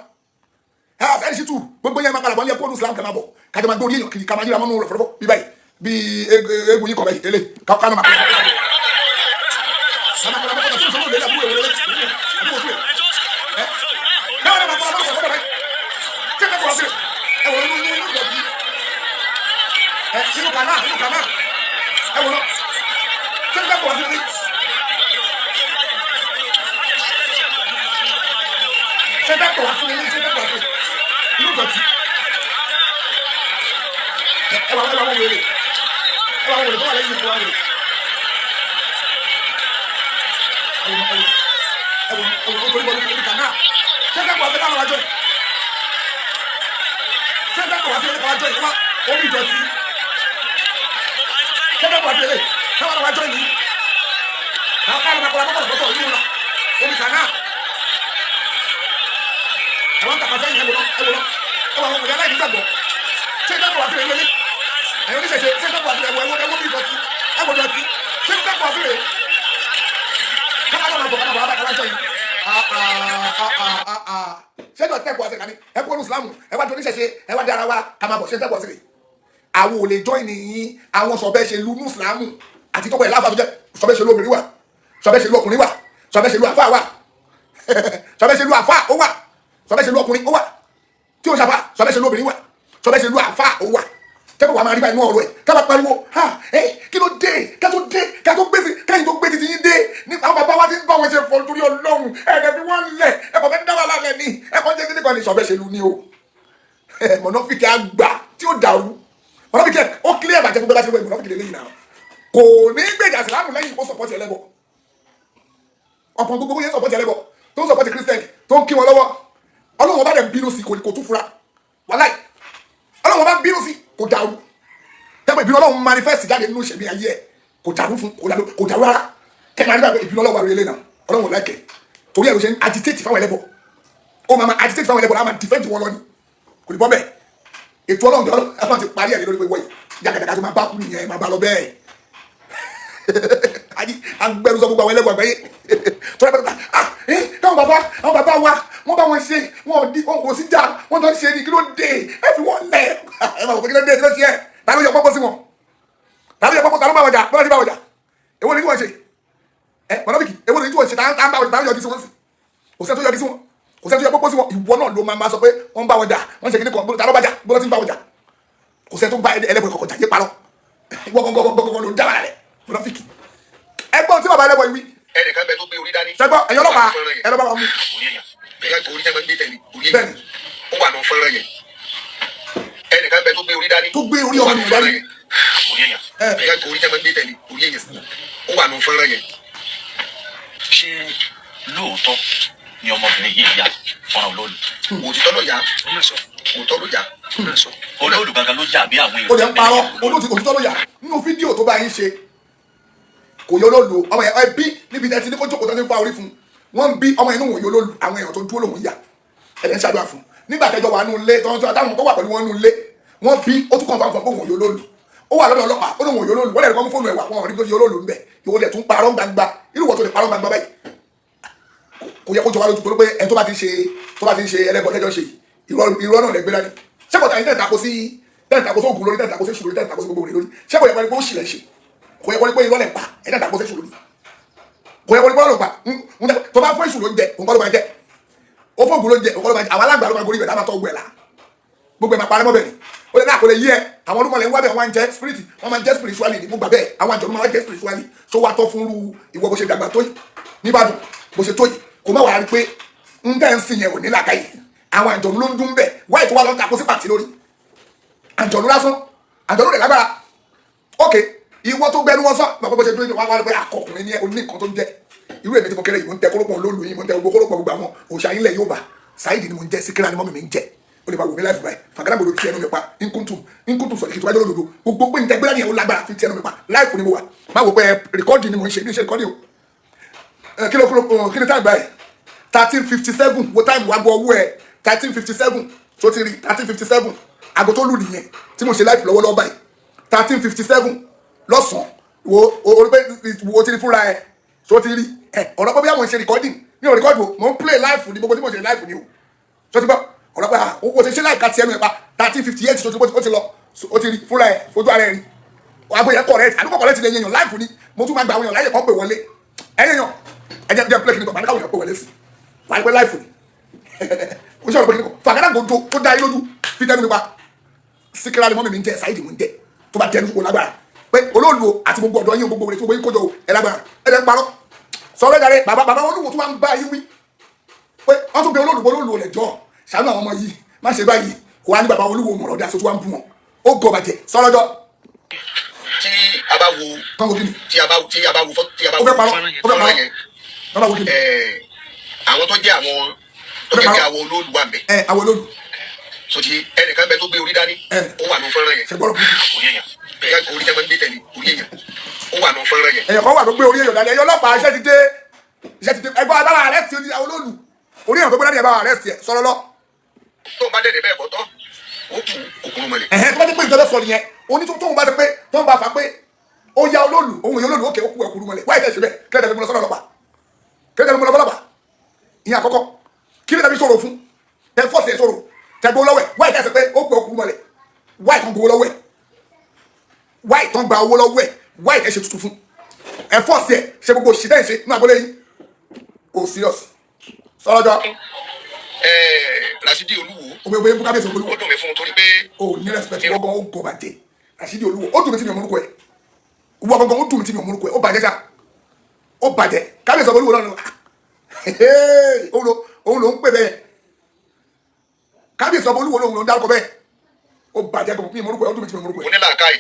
Ẹ ẹni sì tù gbogbo yẹn máa padà bọ̀ ní ẹkọ́ ọdún Islam, ká máa bọ̀, kájọ máa gbé orí èèyàn kiri, ká máa yíra mọ́nú rẹ̀ fọ́fọ́ bí báyìí, bí eégún yìí kọ̀ báyìí tẹ́lẹ̀, ká ká máa ká máa kọ́ ọ́ sọ́nà lẹ́yìn àbúrò ìwé àbúrò ìwé ẹ náà máa kọ́ ọ́ sọ́nà báyìí. Tí ẹ kọ́ wá sí ẹ wọ̀ inú ìdọ̀tí ẹ, inú kànáà ẹ wọ̀ náà. Tí ẹ kọ́ wá sí ẹ, ṣé ẹ kọ́ wá sí ẹ, ṣé ẹ kọ́ wá sí inú ìdọ̀tí ẹ wà wọ́n wèrè, ẹ wà wọ́n wèrè tó wà lẹ́yìn ìkọ́ wà wèrè. Ẹ wò, ẹ wò, nítorí wọlé ní kànáà. Ṣé ẹ kọ́ wá sí káwọn wájọ yìí? Ṣé ẹ kọ́ wá sí káwọn wájọ yìí wá omi ìdọ̀tí? Ṣé ẹ kọ́ wá sí ilé káwọn wájọ yìí? Káwọn máa kọ́ra kọ́kọ́ lọ́tọ̀ yìí wọn omi kànáà. Àwọn kàkà sẹ́yìn. Ẹ wò lọ, ẹ wò lọ, ẹ wò àwọn ọmọdé aláìní gbàgbọ́. Ṣé ẹ kọ́ wá sí ilé ilé ẹ̀yin oníṣẹ̀ṣe? Ṣé ẹ kọ́ wá sí? Ẹ wò, ẹ wò, ẹ wò bí ìdọ̀tí, ẹ wò dọ̀tí. Ṣé ẹ kọ́ wá sí ilé káwọn máa bọ̀, káwọn bọ̀ wá jọ yìí? Ṣé dọ̀tí ẹ̀kọ́ àti kàní ẹ kó olùsìlámù, ẹ wá di oníṣẹ̀ṣe, ẹ wá di ara wa, ká máa bọ̀? Ṣé tẹ́kọ̀ sílẹ̀ àwọn ò lè join yín? Àwọn sọ̀bẹ́ ṣe lu mùsùlùmù àti tọ́pọ̀ ẹ̀ láfa tó jẹ́ sọ̀bẹ́ ṣe lu obìnrin wà, sọ̀bẹ́ ṣe lu ọkùnrin wà, sọ̀bẹ́ ṣe lu àfáà wà, sọ̀bẹ́ ṣe lu àfáà ó wà, sọ̀bẹ́ ṣe lu ọkùnrin ó wà tí ó ṣàfà, sọ̀bẹ́ ṣe lu obìnrin wà, sọ̀bẹ́ ṣe lu àfáà ó wà. Tẹ́pọ̀ wà máa rí báyìí nínú ọ̀rọ̀ ẹ̀ ká máa pariwo ha ẹ kí ló dé, ká tó dé, ká tó gbé sí, káyìn tó gbé títí yín dé ní àwọn bàbá wa ti ń bá wọn ṣe fọ torí Ọlọ́run. Ẹ̀ẹ́dẹ̀ fi wọ́n lẹ̀, ẹ̀kọ́ fẹ́ dá wà lálẹ́ ní ẹ̀kọ́ jẹ́ kíní kan ní sọ̀bẹ́ ṣe lu ní o. Mọ̀nàfíkì àgbà tí ó dàrú, mọ̀nàfíkì ó kílẹ̀ bàjẹ́ fún bẹ́ẹ̀ bá ṣe wẹ̀. Mọ̀nàfíkì lè léyìn náà kò ní gbèjà sílámù lẹ́yìn kó support ẹlẹ́bọ. Ọ̀pọ̀ gbogbo yẹn support ẹlẹ́bọ, tó ń support Christian, tó ń kí wọn lọ́wọ́. Ọlọ́run ọba dẹ̀ ń bínú sí, kò tún fura. Wàláì, Ọlọ́run ọba ń bínú sí, kò dàrú. Tẹ́pẹ́ ìbínú Ọlọ́run manifest jáde nínú ìṣẹ̀mí ayé ẹ̀, kò dàrú fún, kò dàrú, kò dàrú rárá. Kẹ́ máa nígbà pé ìbínú Ọlọ́run wà lórí ilé náà. Ọlọ́run ò láìkẹ́ torí ẹ̀ ló ṣe ń agitate fáwọn ẹlẹ́bọ. Ó máa agitate fáwọn ẹlẹ́bọ, á máa defend wọn lọ ni, kò ní bọ́ bẹ́ẹ̀. Ètò Ọlọ́run Ọlọ́run ti parí ẹ̀ lórí pé wọ́yì jàgàjàgà tó máa bá kú nìyẹn, máa bá lọ bẹ́ẹ̀. Agbẹnusọ gbogbo àwọn ẹlẹ́bọ àgbáyé tó rẹpẹtẹ. Ah, káwọn bàbá, àwọn bàbá wa, wọ́n bá wọn ṣe, wọn ò di, wọn kò sí jà, wọ́n tó ń ṣe ni. Kí ló dé? Ẹ fi wọ́n lẹ̀. Ẹ máa wò pé kí ló dé, kí ló ṣe ẹ? Ta ló yọ pọ́pọ́ sí wọn? Ta ló yọ pọ́pọ́? Ta ló bá wọn jà? Bọ́lá ti bá wọn jà. Èwo ni kí wọ́n ṣe? Ẹ mọ̀nàfíkì, èwo ni kí wọ́n ṣe? Tá ń bá wọn jà, tá ń yọjú sí wọn sí? Kò sẹ́ni tó yọjú sí wọn, kò sẹ́ni tó yọ pọ́pọ́ sí wọn. Ìwọ náà ló máa sọ pé wọ́n bá wọn jà, wọ́n ṣe kíní kan. Ta ló bá jà? Bọ́lá ti bá wọn jà. Kò sẹ́ni tó bá ẹlẹ́bọ kọ̀ọ̀kan jà. Yé parọ́. Ìwọ gọ́gọ́gọ́gọ́ ló ń dá wàhálà rẹ̀, mọ̀nàfíkì. Ẹgbọ́n tí bàbá ẹlẹ́bọ yìí wí. Ẹnìkan bẹ tó gbé orí dání. Ṣẹgbọ́n, ẹ̀yin ọlọ́pàá, ẹ lọ́ bá wọn mú. Orí èèyàn. Orí tẹ́ máa ń gbé tẹ̀lé orí Bẹ́ẹ̀ni. èèyàn, ó wà nù fọ́nrán yẹn. Ẹnìkan bẹ tó gbé orí dání. Tó gbé orí ọmọ nìyẹn dání. Orí èèyàn. Ẹ Orí tẹ́ máa ń gbé tẹ̀lé orí èèyàn, ó wà nù fọ́nrán yẹn. Ṣé lóòótọ́ ni ọmọbìnrin yìí ya fọ́nrán olóòlù? Òtítọ́ ló yá, òtítọ́ ló yá. Olóòlù gangan ló jà bí àwọn èrò Ó lè ń parọ́. Olóòtú, òtítọ́ ló yà nínú fídíò tó bá yín ṣe. Kò yọ lólu ọmọ yẹn. Ẹbí níbi tẹ́ ti ní kó jókòó tó ti ń fa orí fún wọn bí ọmọ yẹn ní òun yọ lólu. Àwọn èèyàn tó dúró lòun yà ẹ̀dẹ̀ ń ṣàdúrà fún nígbà tẹ́jọ́ wà nù lé tọ́jú táwọn tó wà pẹ̀lú wọn nù lé wọn bí ó tún kàn fún àwọn òun yọ lólu. Ó wà lọ́dọ̀ ọlọ́pàá, ó lóun yọ lólu. Wọ́n lè kọ́ mú fóònù ẹ̀ wà, wọn ò rí tó yọ lólu ńbẹ̀. Ìwọ dẹ̀ tún parọ́ gbangba. Irú wọ́n tó lè parọ́ gbangba báyìí, kò yẹ kó jọ wá lójú, torí pé ẹni tó bá ti ń ṣe, tó bá ti ń ṣe ẹlẹ́bọ tẹ́jọ́ ṣe irọ́, irọ́ náà lè gbé dání. Ṣé kò tàyín tẹ̀ tako sí, tẹ̀ tako sí ògùn lórí, tẹ̀ tako sí èṣù lórí, tẹ̀ tako sí gbogbo òrè lórí? Ṣé kò yẹ kó ní pé ó ṣì lẹ̀ ṣe? Kò yẹ kó ní pé irọ́ lẹ̀ pa ẹ̀ tẹ̀ tako sí èṣù lórí. Kò yẹ kó ní pé irọ́ ló pa. Tó bá fún èṣù ló ń jẹ, òun kọ́ ló máa jẹ. Ó fún ògùn ló ń jẹ, òun kọ́ ló máa jẹ. Àwọn alágbà ló máa gorí ibẹ̀ tá a máa tọ́ ogun ẹ̀ la. Gbogbo ẹ̀ máa parẹ́ mọ́ bẹ́ẹ̀ ni. Ó lè ní àkọlẹ̀ yí ẹ. Àwọn olúmọ̀lẹ̀ ń wá bẹ́ẹ̀, wọ́n á ń jẹ́ spirit, wọ́n máa ń jẹ́ spiritually ní. Mo gbà bẹ́ẹ̀. Àwọn àjọ̀dún máa ń jẹ́ spiritually. So wá tọ́ fún irú ìwọ bó ṣe dàgbà tó yìí nìbàdàn, bó ṣe tó yìí, kò má wàá rí pé ń tẹ́ ń sìn yẹn ò ní làákàyè? Àwọn àjọ̀dún ló ń dún bẹ́ẹ̀. Wáyé tó wá lọ ń takò sí pàtí lórí àjọ̀dún lásán, àjọ̀dún rẹ̀ lágbára. Ok, ìwọ tó gbẹnu wọn sọ bàbá bó ṣe dúró wá wá pé akọkùnrin ní ẹ oní nǹkan tó ń jẹ. Irú èmi tí mo kéré yìí, mo ń tẹ kórópọ̀ lólu yìí, mo ń tẹ gbogbo kórópọ̀, gbogbo àwọn òòṣà yín lẹ̀ yóò bá. Saheed ni mo ń jẹ, Síkírà ni mọ́mì mi ń jẹ. Ó lè máa wò mí láìpẹ́ báyìí. Fàgàdàgbòdo tí ẹnu mi pa nkutu nkutu sọ̀rọ̀ kìtìwájú lódodo. Gbogbo pé n tẹ gbéra nìyẹn, ó lágbára fi tí ẹnu mi pa. Láìpẹ́ ni mo wà. Má wò pé record ni mo ń ṣe, ní ṣe record o. Kí ló kí ló kí ni time báyìí? 13:57. Wo time wá gbọ́ owó ẹ, 13:57. Tó ti rí 13:57, aago tó lù nìyẹn tí mo ṣe live lọ́wọ́lọ́wọ́ báyìí, 13:57 lọ́sàn-án. Wo o pé wo ti rí fúnra ẹ. Tó ti rí ẹ ọ̀rọ̀ pé bí àwọn ṣe recording mi ò record o. Mo ń play live ní gbogbo tí mo ṣe live ni o. Tó ti gbọ́ ọ̀rọ̀ pé o ti ṣe live ká ti ẹnu ẹ̀ pa 13:58. Tó ti ó ti lọ, ó ti rí fúnra ẹ, fojú ara ẹ rí. Aago yẹn correct àdúgbò, correct lè yẹn live ni. Mo tún máa gba àwọn èèyàn láyè kan pè wọlé. Ẹ̀yìn èèyàn, ẹ jẹ́ play kìnnìkan, màá ní káwọn èèyàn pè wọlé sí wàá pẹ́ live ni. O ṣe ọ̀rọ̀ pé kìnnìkan fàgádàgodo tó dá yín lójú fi tẹnu mi pa. Síkírà ni mọ́mí mi ń jẹ, Saheed mo ń jẹ. Tó bá tẹnu kó lágbára pé olóòlù o àti gbogbo ọ̀dọ́ yín o, gbogbo rẹ̀ tí gbogbo yín kójọ o, ẹ lágbára. Ẹ lẹ́ ń parọ́ sọ̀rọ̀ ìdarí. Bàbá, bàbá olúwo tó wá ń bá yín wí pé wọ́n tún bẹ olóòlù, olóòlù rẹ̀ jọ ṣàánú àwọn ọmọ yìí, má ṣe báyìí. Kò wá ní bàbá olúwo mọ̀rọ̀ dá so tó wá ń bú wọn. Ó gọ bàjẹ́ sọ̀rọ̀ jọ. Tí a bá wo Kán wo kí ni? Tí a bá wo tí a bá Ó wo fẹ́ parọ́, ó fẹ́ parọ́. fọ́nrán yẹn. Bàbá wo kí ni? Àwọn tó jẹ́ àwọn tó jẹ́ bí àwọn olóòlù wà ńbẹ̀. Ẹ àwọn olóòlù. So ti ẹnìkan bẹ tó gbé orí dání, ó wà nù fọ́nrán yẹn. Ṣe gbọ́dọ̀ burúkú. Orí èèyàn. Orí tẹ́ máa ń gbé tẹ̀lé orí èèyàn, ó wà nù fọ́nrán yẹn. Èèyàn kan wà tó gbé orí èèyàn dání. Ẹ̀yọ́ ọlọ́pàá, iṣẹ́ ti dé, iṣẹ́ ti dé. Ẹgbọ́n ẹ bá wa arrest àwọn olóòlù. Orí èèyàn tó gbé dání, ẹ bá wa arrest ẹ. Sọ̀rọ̀ lọ. Tó bá dẹ̀dẹ̀ bẹ́ẹ̀ bọ́ tọ́, ó kù òkúrú mọ́lẹ̀. Ẹ̀hẹ́n, tó bá ti pé ìjọba sọ nìyẹn, oní tó tóun bá ti pé tó ń bá fa pé ó ya olóòlù, òun yóò olóòlù òkè, ó kú ẹkùrú mọ́lẹ̀. Wáyé tẹ̀ ṣe bẹ́ẹ̀, kílẹ̀ tẹ̀ fi mú lọ sọ́dọ̀ ọlọ́pàá? Kílẹ̀ tẹ̀ fi mú lọ fọlọ́pàá? Ìyẹn àkọ́kọ́. Kílẹ̀ tẹ̀ fi sọ̀rọ̀ fún tẹ fọ́ọ̀sì ẹ̀ sọ̀rọ̀ tẹ gbowó lọ́wọ́ ẹ̀? Wáyé tẹ̀ sọ pé ó kú ẹkùrú mọ́lẹ̀? Wáyé tán gbowó lọ́wọ́ ẹ̀? Wáyé tán gba owó lọ́wọ́ ẹ̀? Wáyé tẹ̀ ṣe tuntun fún ẹ, fọ́ọ̀sì ẹ̀ ṣe gbogbo òṣìṣẹ́ ẹ̀ ṣe nínú agbolé yìí? Ó serious sọ̀rọ̀ jọ. Rasidi Olúwo. Òwe òwe kábíyèsí olúwo. Ó dùn mí fún un torí pé O ní respect. Wọ́n gan ó gọ bàjẹ́. Rasidi Olúwo, ó dùn mí tí mi ò múlùkọ ẹ̀. Wọ́n gangan, ó dùn mí tí mi ò múlùkọ ẹ̀. Ó bàjẹ́ sá, ó bàjẹ́. Kábíyèsí olúwo náà òun ló ń pè bẹ́ẹ̀. Kábíyèsí olúwo lòun ló ń dárúkọ bẹ́ẹ̀. Ó bàjẹ́ gan. Mi ò múlùkọ ẹ̀. Ó dùn mí tí mi ò múlùkọ ó ẹ̀. ní làákàyè,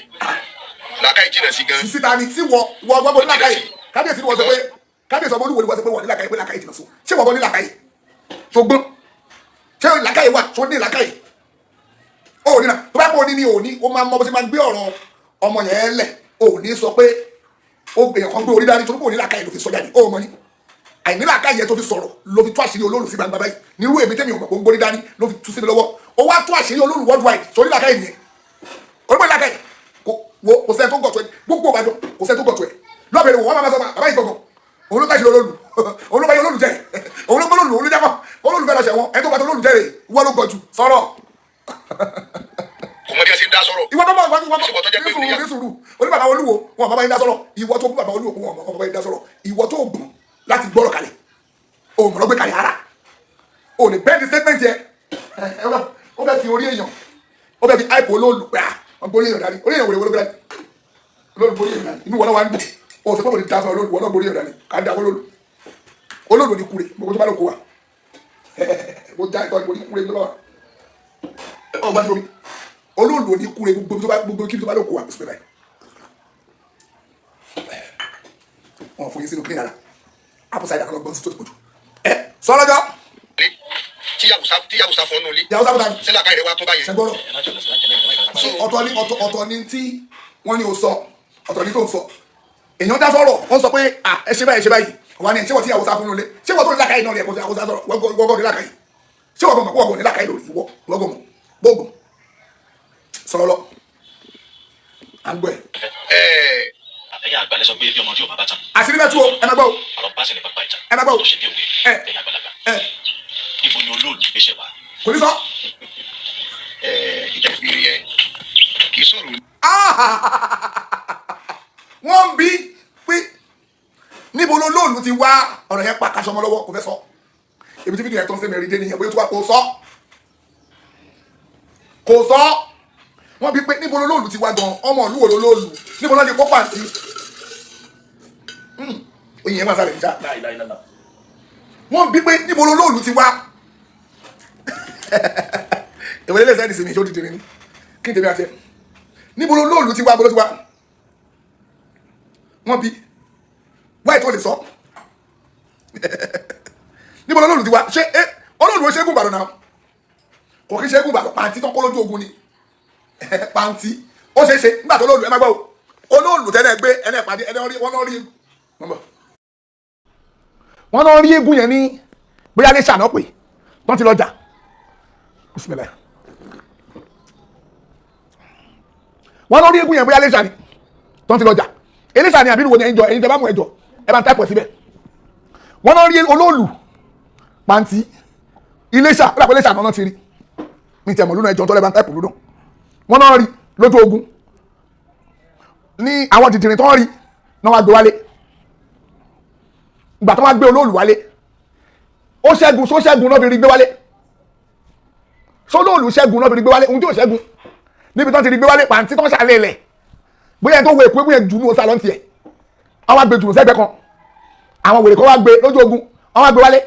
làákàyè jìnnà sí gan. Sísí ta ni tí wọ wọ gbọ́ ní làákàyè? Kábíyèsí ni wọ́n sọ pé kábíyèsí ọmọ olúwo ni wọ́n sọ pé wọ́n ní làákàyè, pé làákàyè jìnnà sùn. Ṣé wọ́n gbọ́ ní làákàyè? Tó gbọ́n, ṣé làákàyè wà tó ní làákàyè? Ó ní na tó bá pọ̀ ní ní òní, ó máa mọ bó ṣe máa gbé ọ̀rọ̀ ọmọ yẹn lẹ̀. Ó ní sọ pé ó èèyàn kan gbé orí dání torí pé òní làákàyè ló fi sọ jáde. Ó mọ ní àìní làákàyè yẹn tó fi sọ̀rọ̀ ló fi tú àṣírí olóòlù sí gbangba báyìí. Nírú èmi tẹ́mi ò mọ̀ pé ó ń gbórí dání ló fi tú sí mi lọ́wọ́. Ó wá tú àṣírí olóòlù worldwide torí làákàyè nìyẹn. Onímọ̀ làákàyè kò wo. Kò sẹ́ni tó gọ̀tọ̀ ẹ. Gbogbo Ìbàdàn, kò sẹ́ni tó gọ̀tọ̀ ẹ. Lọ́bẹ̀rẹ̀ wò, wọ́n máa sọ bàbá yìí gbọ̀ngàn, òun ló tàṣí olóòlù, òun ló bá yẹ olóòlù jẹ, òun ló gbọ́ olóòlù, òun ló jákọ́ olóòlù fẹ́ lọ ṣẹ̀wọ̀n. Ẹni tó bá tó olóòlù jẹ rè, wọ́n ló gọ̀ jù sọ̀rọ̀. Kò mọ bí a ṣe ń dá sọ̀rọ̀. Ìwọ tó bá wà, ìwọ Ṣé ìwọ tó jẹ́ ní pé sùúrù, ìyá- ní sùúrù. Oní bàbá olúwo wọn bàbá yín dá sọ̀rọ̀. Ìwọ tó bú bàbá olúwo, wọn bàbá yín dá sọ̀rọ̀. Ìwọ tó gùn láti gbọ́rọ̀ kalẹ̀, òun mọ̀rọ̀ gbé kalẹ̀ ara o lè bẹ́ẹ̀ ní statement yẹ. Ó fẹ́ fi orí èèyàn, ó fẹ́ fi hype olóòlù pé à wọ́n gbórí èèyàn dání. Orí èèyàn wèrè wọlé gbé dání? Olóòlù gbórí èèyàn dání, inú wọn náà wà ń dùn. O sọ pé kò ní dá sọ olóòlù, wọn náà gbórí èèyàn dání ká dá olóòlù. Olóòlù ní kúre gbogbo tó bá lọ kó wa mo já ìtọ́ ìbò ní kúre tó bá wà ọ gbá tóbi. Olóòlù ní kúre gbogbo tó bá, gbogbo kí tó bá lọ kó wa. Bisimilayi, wọn fún yín sínú clean ara apple cider kan lọ gbọ́n sí tó ti pọ̀jù ẹ sọlọ́jọ́. Lé tíyàwó sá fún ọ́nù ilé. Yàwó sábà tani. Sílẹ̀ àkáyọ̀ rẹ̀ wá tó báyẹn. Ṣẹgbọ́rọ̀ ọ̀tọ̀ ní ọ̀tọ̀, ọ̀tọ̀ ní tí wọ́n ní o sọ, ọ̀tọ̀ ní tó ń sọ. Èèyàn dá sọ̀rọ̀, wọ́n sọ pé à ẹ ṣe báyìí, ẹ ṣe báyìí. Wà ní ṣé wọ́n ti yàwó sá fún un lé? Ṣé wọ́n tó ní làkàyè náà lè kó sá sọ̀rọ̀? Wọ́n gọ́ ní làkàyè. Ṣé wọ́n gọ́ mọ̀ kó wọ́n gọ́ ní làkàyè lórí? Ìwọ ìwọ gọ́ mọ̀ gbóògùn sọ̀rọ̀ lọ, à ń gbọ́ ẹ̀. Ẹ̀ẹ́. Ẹ̀yin àgbàlẹ̀ sọ pé bí ọmọdé ò bá bá tán, Àṣírí bẹ́ẹ̀ tú o, ẹ má gbọ́ o. àrọ̀ bá sì ní pápá ìtàn. Ẹ má gbọ́ o. Tó ṣe bí òwe. Ẹ. Ẹ̀yin àgbàlagbà, ẹ. ibo ni olóòlù ti gbéṣẹ́ wá? Kò ní sọ. Ẹ̀ẹ́, ìjẹ́bìrì yẹn kì í sọ̀rọ̀. Wọ́n ń bí pé níbo ló lóòlù ti wá. Ọ̀rọ̀ yẹn pa kaṣọ ọmọ lọ́wọ́, kò fẹ́ sọ. Ibi tí fídíò yẹn tó ń sẹ́mi rí dé nìyẹn, bóyá tó wá kò sọ, kò sọ. Wọ́n bí pé níbo ló lóòlù ti wá gan, ọmọ ìlú wo ló lóòlù, níbo ló ti kó pàǹtí. Oyin yẹn máa sáré níjà láìláìláìlá. Wọ́n bí pé níbo ló lóòlù ti wá. Ìwé lẹ́sẹ̀ ẹ̀dì sí mi, ṣó dìde ní kí n tèmi àti ẹ̀. Níbo ló lóòlù ti wá, bó ló ti wá? Wọ́n bí wáyé tó lè sọ níbo ló lóòlù ti wá. Ṣé ẹ olóòlù ó ṣe é gùn Ìbàdàn náà? Kò kí ṣe é gùn Ìbàdàn. Pàǹtí tó kó lójú ogun ni pàǹtí. Ó ṣeé ṣe nígbà tó lóòlù, ẹ má gbọ́ o, olóòlù tẹ́lẹ̀ gbé ẹni pàdé ẹni rí wọ́n náà rí wọ́n náà rí eégún yẹn ní bóyá lè ṣàná pé wọ́n ti lọ jà. Bismillah. Wọ́n náà rí eégún yẹn bóyá lè ṣàní tó ti lọ jà. Eléṣà ni àbí ìwò ni? Ẹ̀yin jọ, ẹ̀yin tẹ́ bá mú ẹjọ́, ẹ bá ń táìpọ̀ síbẹ̀. Wọ́n náà rí olóòlù pàǹtí Iléṣà, ó dàpọ̀ Iléṣà náà ti rí ní tẹ̀mọ̀ lónà. Ẹjọ́ tó lẹ́ bá ń táìpù lónà. Wọ́n náà rí lójú ogun ní àwọn dìdìrín tó ń rí náà wá gbé wálé. Ìgbà tó wá gbé olóòlù wálé, ó ṣẹ́gun só ṣẹ́gun náà fi rí gbé wálé. Sólóòlù ṣẹ́gun náà fi rí gbé wálé. Ohun tí ò ṣẹ́gun níbi tó ti rí gbé wálé, pàǹtí tó ń ṣàlẹ̀ lẹ̀, bóyá ẹni tó wo èkó bóyá jùnú ọ̀sà lọ́ntì ẹ̀, àwọn àgbè jùnú sẹ́gbẹ́ kan, àwọn wèrè kan wá gbé lójú ogun, àwọn àgbè wálé.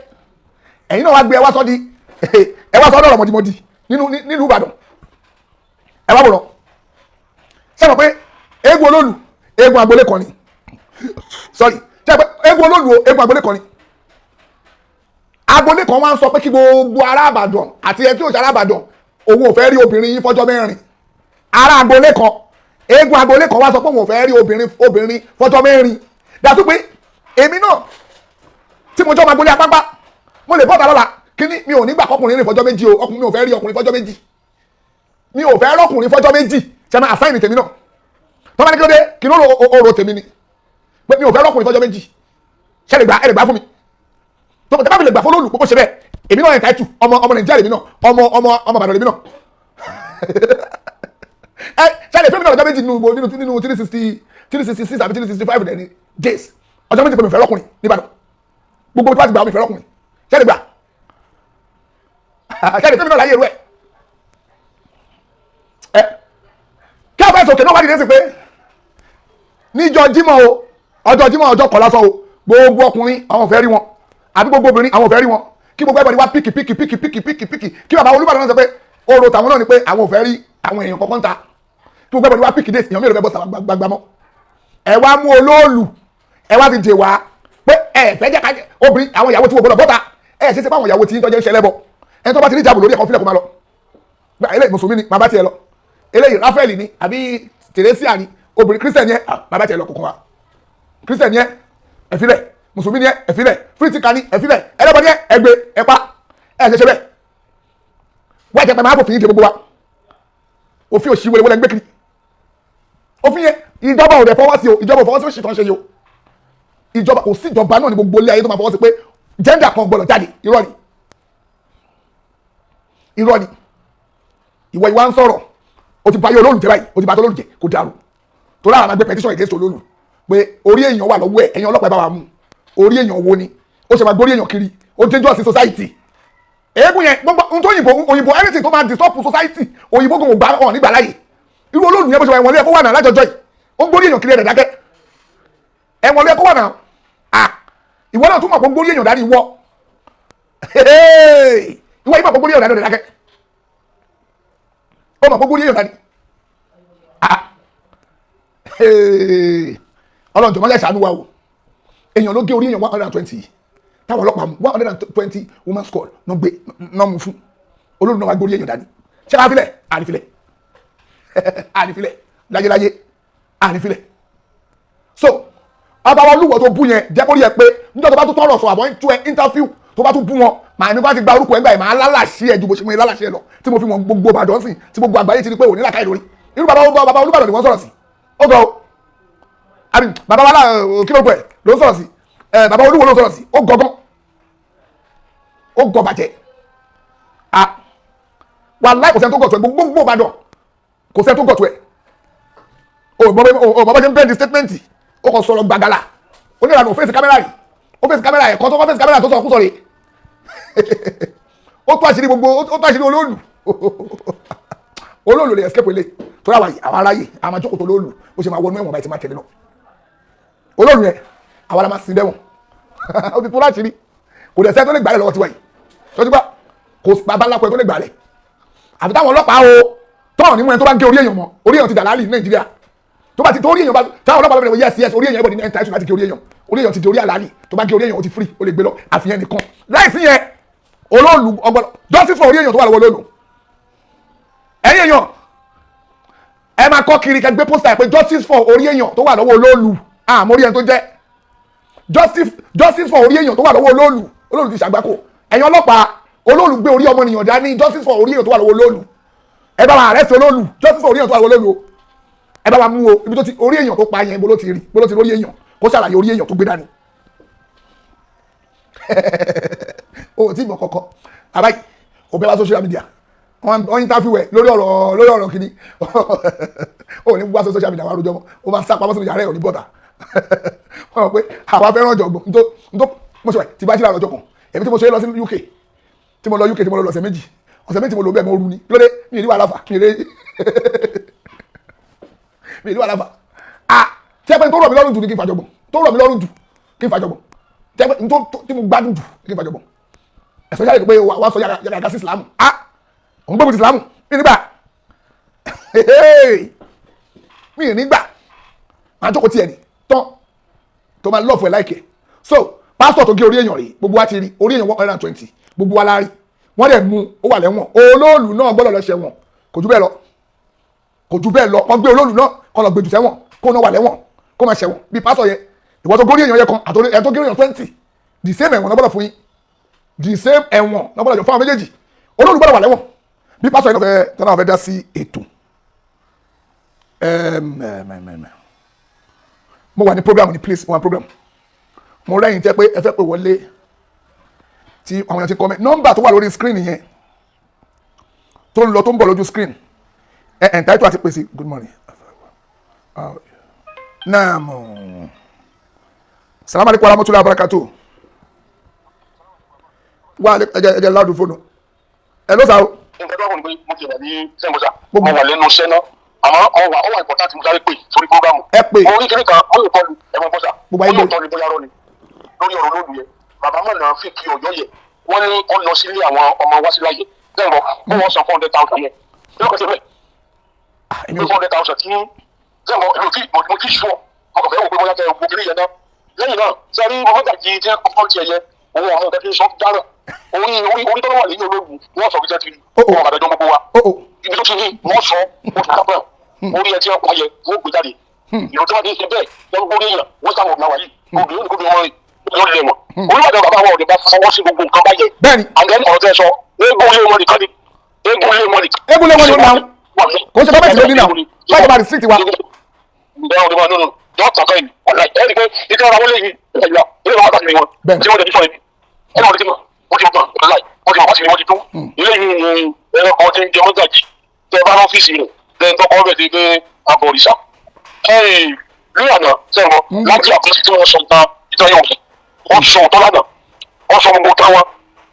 Ẹ̀yin náà wá gbé, ẹ wá sọ́ di, ẹ wá sọ́ dọ̀rọ̀ mọ̀dìmọ̀dì nínú nílùú Ìbàdàn. Ẹ wá wòrán sẹ́wọ̀n pé eégún olóòlù, eégún agbolé kan ni. Sorry, sẹ́wọ̀n pé eégún olóòlù o, eégún agbolé kan ni. Agbolé kan wá ń sọ pé kí gbogbo ará Ìbàdàn àti ẹ tí ò ṣe ará Ìbàdàn, òun ò fẹ́ rí obìnrin yín fọ́jọ́ 4. Ará agbolé kan, eégún agbolé kan wá sọ pé òun ò fẹ́ rí obìnrin fọ́jọ́ 4. Dàtú pé èmi náà tí mo jọ́ ọmọ agbolé apápá, mo lè bọ́ta lọ́la kíní mi ò ní gbà kọkùnrin rìn fọ́jọ́ 2 o. Ọkùnrin, mi ò fẹ́ rí ọkùnrin fọ́jọ́ 2, mi ò fẹ́ rọ́kùnrin fọ́jọ́ 2. Ṣe máa àsáìnì tèmi náà tọ́ba ní kí ló dé? Kí ló ro tèmi ni pé mi ò fẹ́ rọ́kùnrin fọ́jọ́ 2. Ṣe lè gbà? Ẹ lè gbà fún mi tó tẹ́ bá fi lè gbà fún olóòlù kókó ṣe bẹ́ẹ̀. Èmi náà entitled, ọmọ Nàìjíríà lèmi náà, ọmọ Ìbàdàn lèmi náà. Ẹ ṣe lè fẹ́ mi náà ọjọ́ 2 nínú 360, 366 àbí 365 dẹ̀ ni days, ọjọ́ 2 pé mi ò fẹ́ rọ́kùnrin níbàdàn. Gbogbo tó bá ti gbà, mi ò fẹ́ rọ́kùnrin. Ṣe lè gbà? Ṣe lè fẹ́ mi náà láyé irú ẹ̀? Ẹ kí a fẹ́ sọ̀kè náà wá dìde sí pé níjọ́ Jímọ̀ o, ọjọ́ Jímọ̀, ọjọ́ kọ̀ lásán o, gbogbo ọkùnrin àwọn ò fẹ́ rí wọn, àbí gbogbo obìnrin àwọn ò fẹ́ rí wọn. Kí gbogbo everybody wá pick pick pick pick pick pick. Kí bàbá Olúbàdàn náà sọ pé orò tàwọn náà ni pé àwọn ò fẹ́ rí àwọn èèyàn kankan ta. Kí gbogbo everybody wá pick days. Èèyàn mélòó fẹ́ bọ́ gbàgbà mọ́? Ẹ wá mú olóòlù, ẹ wá fi dè wá pé ẹ fẹ́ jẹ́ ká obìnrin, àwọn ìyàwó tí wọ́n gbọ́dọ̀ bọ́ta. Ẹ ṣe ṣe fáwọn ìyàwó tí ń tọ́jú ìṣẹ̀lẹ̀ bọ̀. Ẹni tó bá ti ní ìjàbù lórí ẹ̀kọ́ fílẹ̀ kó máa lọ. Eléyìí mùsùlùmí ni, bàbá tiẹ̀ lọ. Eléyìí Ráfẹ́lì ni àbí Tẹ̀rẹ́síà ni, obìnrin Christian yẹn, bàbá tiẹ̀ lọ kókó wa. Christian yẹn ẹ̀fílẹ̀, mùsùlùmí ni ẹ ẹ̀fílẹ̀, fírítíkà ni ẹ̀fílẹ̀, ẹlẹ́bọ ni ẹ ẹgbẹ́ ẹ̀pá. Ẹ̀ ṣe ṣe bẹ́ẹ̀ wọ́n ẹ̀jẹ̀ pẹ̀ máa fòfin yìí dé gbogbo wa. Òfin òṣì wẹlẹwẹlẹ ń gbé kiri. Òfin yẹn, ìjọba ò dẹ̀ fọwọ́ sí o. Ìjọba ò fọwọ́ sí òṣì tó ń ṣe yìí o. Ìjọba, kò sí ìjọba náà ní gbogbo ilé ayé tó máa fọwọ́ sí pé gender kan gbọ́dọ̀ jáde. Irọ́ ni, irọ́ ni. Ìwọ ìwà ń sọ̀rọ̀, o ti bà ayé olóòlù jẹ́ báyìí, o ti bà tó olóòlù jẹ́, kò dàrú torí àwọn àgbẹ̀ petition against olóòlù pé orí èèyàn wà lọ́wọ́ ẹ̀. Ẹ̀yin ọlọ́pàá, ẹ bá wa mú. Orí èèyàn wo ni ó ṣe máa gbórí èèyàn kiri? Ó dangerous in society. Eégún yẹn, gbogbo ohun tó òyìnbó, òyìnbó, anything tó máa disturb society, òyìnbó kò gbà ọ̀ nígbà láàyè. Irú olóòlù yẹn, bó ṣe wà, ẹ̀wọ̀n lé ẹ̀kọ́ wà náà lájọjọ́ yìí. Ó ń gbórí èèyàn kiri, ẹ̀dẹ̀ dákẹ́. Ẹ̀wọ̀n lé ẹ̀kọ́ wà náà. Ah, ìwọ náà tún mọ̀ pé ń gbórí èèyàn dání. Ìwọ yìí mọ̀ pé ń gbórí èèyàn dání, ẹ̀dẹ̀ dákẹ́. Ó mọ̀ pé ń gbórí èèyàn dání. Ah, Ọlọ́run jọ̀ọ́, mọ́lẹ̀ ṣàánú wa o. Èèyàn ló gé orí èèyàn 120 táwọn ọlọ́pàá mú. 120 woman squad náà gbé náà mú fún olóòlù náà, wá gbórí èèyàn dání. Ṣé ká filẹ̀? Ànífilẹ̀, ànífilẹ̀ láyéláyé, ànífilẹ̀. So ọba wa Olúwo tó bú yẹn, jẹ́ kó rí ẹ pé níjọ́ tó bá tún tọrọ sọ àbọ̀ tú ẹ interview, tó bá tún bú wọn, màá ní bá ti gba orúkọ ẹ gbà yìí, màá lálàṣí ẹ ju bó ṣe mú ẹ lálàṣí ẹ lọ, tí mo fi wọn gbogbo Ìbàdàn sìn, tí gbogbo àgbáyé ti rí pé òní làkàì lórí irú bàbá bàbá Olúbàdàn ni wọ́n sọ̀rọ̀ sí. Ó gọ o, àbí bàbá wa kí ló pẹ̀ ló ń sọ̀rọ̀ sí ẹ? Bàbá Olúwo ló ń sọ̀rọ̀ sí. Ó gọgán, ó gọ bàjẹ́. Ah, wàláì, kò sẹ́ni tó gọ̀ tó ẹ. Gbogbo Ìbàdàn, kò sẹ́ni tó gọ̀ tó ẹ. O mọ bá ṣe ń bẹ́ẹ̀ di statement. Ó kàn sọ̀rọ̀ gbàgàlà onírànà. Ò face camera rí, ó face camera ẹ̀kọ́ tó kọ́ face camera tó sọ̀rọ̀ kú sọ̀rọ̀. Ó tó àṣírí gbogbo, ó tó àṣírí olóòlù. Olóòlù lè escape ilé torí àwọn àwọn aráyè àwọn àjọkòtò olóòlù. Ó ṣe máa wọnú ẹ̀wọ̀n báyìí tí máa tẹ̀lé lọ. Olóòlù yẹn, àwa la máa sin dẹ́wọ̀n. Ó ti tó láṣìírí, kò dẹ̀ sẹ́ni tó lè gbàlẹ̀ lọ́wọ́ tiwa yìí tó ti gbà. Kò sí bàbá ńlá kọ ẹ tó lè gbàlẹ̀, àfi táwọn ọlọ́pàá o tọ́ọ̀ nímú ẹni tó bá ń gé orí èèyàn mọ́. Orí èèyàn ti dà láàlì ní Nàìjíríà. Tó bá ti tó orí èèyàn bá táwọn ọlọ́pàá bá bẹ̀rẹ̀, Yes, orí èèyàn, everybody ní entitled láti gé orí èèyàn. Orí èèyàn ti di orí àlàálì. Tó bá gé orí èèyàn, ó ti free, ó lè gbé lọ. Àfihàn nìkan láìsí yẹn, olóòlù ọgbọ́n. Justice for orí èèyàn tó wà lọ́wọ́ olóòlù. Ẹ̀yin èèyàn, ẹ máa kọ́ kiri, kẹ́ gbé poster pé justice for orí èèyàn tó wà lọ́wọ́ olóòlù. Àmọ́ orí ẹni tó jẹ́ justice, justice for orí èèyàn tó wà lọ́wọ́ olóòlù. Olóòlù ti ṣàgbákò. Ẹ̀yin ọlọ́pàá, olóòlù gbé orí ọmọnìyàn dání. Justice for orí èèyàn tó wà lọ́wọ́ olóòlù. Ẹ bá wa arrest olóòlù. Justice for orí èèyàn tó wà lọ́wọ́ olóòlù o. Ẹ bá wa mú o. Ibi tó ti orí èèyàn tó pa yẹn, bó ló ti rí, bó ló ti rí orí èèyàn, kó ṣàlàyé orí èèyàn tó gbé dání. O ò tí ì mọ̀ kọ́kọ́ àbáyé o bẹ wá social media, wọ́n interview ẹ̀ lórí ọ̀rọ̀ kìíní. O ní wá social media wá rojọ́ mọ́. O máa sá pamọ́ sínú yàrá ẹ̀, ò ní bọ́ta. Wọ́n mọ̀ pé àwa fẹ́ràn ọ̀jọ̀gbọ́n ntó ntó. Mo ṣe wà tí bá jí láàárọ̀ ọjọ́ kan, èmi tí mo ṣe lọ sí UK, tí mo lọ UK, tí mo lọ ọ̀sẹ̀ 2, ọ̀sẹ̀ 2 tí mo lò bẹ́ẹ̀, mo rú ni lóde. Mi ì rí wàhálà fà, mi ì rí wàhálà fà. Ah, tí ẹ pé tó rọ̀ mí lọ́rùn jù ní kí n fàjọgbọ̀n, tó rọ̀ mí lọ́rùn jù kí n fàjọgbọ̀n, tí ẹ pé tó tí mo gbádùn jù kí n fàjọgbọ̀n, especially pé wàá sọ yàrá yàrá sí Islam. Ah, òun gbógun ti Islam. Mi nígbà, mi ì nígbà máa jókòó tiẹ̀ ní tán tó máa lọ́ọ̀fù ẹ̀ láìkẹ́. So pásítọ̀ tó gé orí èèyàn rèé, gbogbo wa ti rí orí èèyàn 120, gbogbo wa la rí. Wọ́n dẹ̀ mú, ó wà lẹ́wọ̀n. Olóòlù náà gbọ́dọ̀ lọ ṣẹ̀wọ̀n. Kò jù bẹ́ẹ̀ lọ, kò jù bẹ́ẹ̀ lọ. Wọ́n gbé olóòlù náà kọ́ lọ gbèjù sẹ́wọ̀n, kó náà wà lẹ́wọ̀n, kó máa ṣẹ̀wọ̀n bí pásítọ̀ yẹn. Ìwọ tó górí èèyàn yẹn kan àtòrí ẹ̀ tó gé èèyàn 20, the same ẹ̀wọ̀n náà gbọ́dọ̀ fún yín. The same ẹ̀wọ̀n náà gbọ́dọ̀ jọ fún àwọn méjèèjì. Olóòlù gbọ́dọ̀ wà lẹ́wọ̀n bí pásítọ̀ yẹn. Náà fẹ́ tọ́lá fẹ́ dá sí ètò. Mo wà ní program ní, please, mo wà ní program. Mo rẹ́yìn tẹ́ pé ẹ fẹ́ pè wọlé, tí àwọn èèyàn ti comment. Nọ́mbà tó wà lórí screen yẹn, tó ń lọ tó ń bọ̀ lójú screen, ẹ entitled àti pèsè. Good morning. Naam, salamu alaykum wa rahmatulahi wa barakatu. Wa ẹjẹ ẹjẹ láàdù fóònù ẹ ló sá o. Nǹkan tó wà ní pé mo ti wà ní sẹ́ńbọ̀sà, mo wà lẹ́nu iṣẹ́ náà, àmọ́ ọwà important, mo sáré pè sórí program. Ẹ pè. Mo rí kíní kan, mo lè kọlu ẹ̀wọ̀n bọ́sà. Gbogbo ayé mo lè gbọ́. tọ́ ni bóyá rọ́ ni lórí ọ̀rọ̀ olóògùn yẹn. Bàbá mọ̀ náà fi kí ọ̀yọ́ yẹ, wọ́n ní ó lọ sílé àwọn ọmọ wá síláyè lẹ́yìn kó wọ́n san 400,000 yẹn lọ́kọ̀ sí bẹ́ẹ̀. Èmi ò 400,000 tí sẹ́wọ̀n èmi ò tí mo ti sùọ́, mo kàn fẹ́ wò pé bóyá kẹ́ ẹ wo kíní yẹn náà. Lẹ́yìn náà, sẹ́rí mo fẹ́ jàjì tí wọ́n kọ́ tiẹ̀ yẹ òun àwọn nǹkan tí ń sọ dáná orí orí orí tó wà lẹ́yìn ológun, wọ́n sọ fi jẹ́ kiri. Oh, oh. Wọn àbẹ̀jọ́ gbogbo wa ó ó ibi tó ti rí wọ́n sọ oṣù kápẹ́ orí ẹ tí wọ́n pa yẹ, wọ́n gbé jáde. Ìlú tí wọ́n ti ń ṣe bẹ́ẹ̀, wọ́n gbórí èèyàn, wọ́n sáwọn ọ̀gbìn wáyé obìnrin ní kó bí wọ́n rí wọ́n lé wọn. Olùbàdàn bàbá wa ò lè bá fọwọ́ sí gbogbo nǹkan báyẹn. Bẹ́ẹ̀ni. And then ọ̀rọ̀ tẹ́ sọ, eégún lé wọn nìkan ni, eégún lé wọn nìkan. Eégún lé wọn ni ó náà. Kò ṣe gọ́ọ̀mẹ̀ntì ló ní náà. Láti máa restrict wa. Bẹ́ẹ̀ ni wọ́n nínú Yóò tàn kẹ́yìn ọ̀la ẹ̀ ẹ́ pé ìtẹ́ ọ̀rọ̀ wọlé yìí ẹ̀yà ilé wa bá ti wọn tí wọ́n ti sọ yìí ẹ̀ náà wọ́n ti mọ̀ wọ́n ti mọ̀ ọ̀la wọ́n ti mọ̀ wọ́n ti wọ́n ti tó ilé yìí ni ẹ̀rọ kan ti ń jẹ mọ́gàjì tẹ bá lọ́fíìsì rẹ̀ tẹ tọkọ bẹ̀ ti gbé abọ̀rìṣà ẹ̀yìn ní àná sẹ́wọ̀n láti àkọsí tí wọ́n sọ tán ìtàn yóò wọ́n sọ òótọ́ lánàá wọ́n sọ gbogbo tán wọn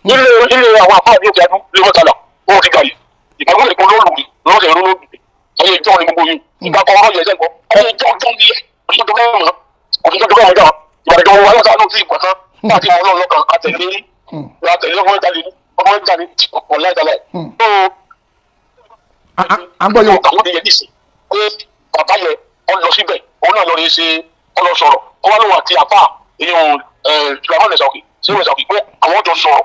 nílé ilé àwọn afáà ní òkè adú lé mọ́tàlá wọ́n ti gàyè ìgbàgbọ́ ìpò lóòlù lọ́sẹ̀ lóòlù ayé ìjọ ni gbogbo yìí ìgbà kan ọ̀rọ̀ yẹn sẹ́gbọ́ ayé ìjọ ọjọ́ ni òṣìṣẹ́ tó bẹ́ẹ̀ mọ̀ òṣìṣẹ́ tó bẹ́ẹ̀ mọ̀ ìbàdàn tó wọ́n lọ́sàn án ti ìgbà kan láti wọn lọ́ọ̀ lọ́kàn àtẹ̀lé àtẹ̀lé ọmọ ìjàlè ọmọ ìjàlè ọ̀la ìjàlè. À ń gbọ́ yóò. Àwọn ènìyàn nìsín pé bàbá yẹn ọ lọ síbẹ̀ òun náà lọ rí ṣe ọ lọ sọ̀rọ̀ ọ wá lóun àti àfà ìyẹn Sulaiman Ẹ̀sàkì ṣé Ẹ̀sàkì pé àwọn jọ sọ̀rọ̀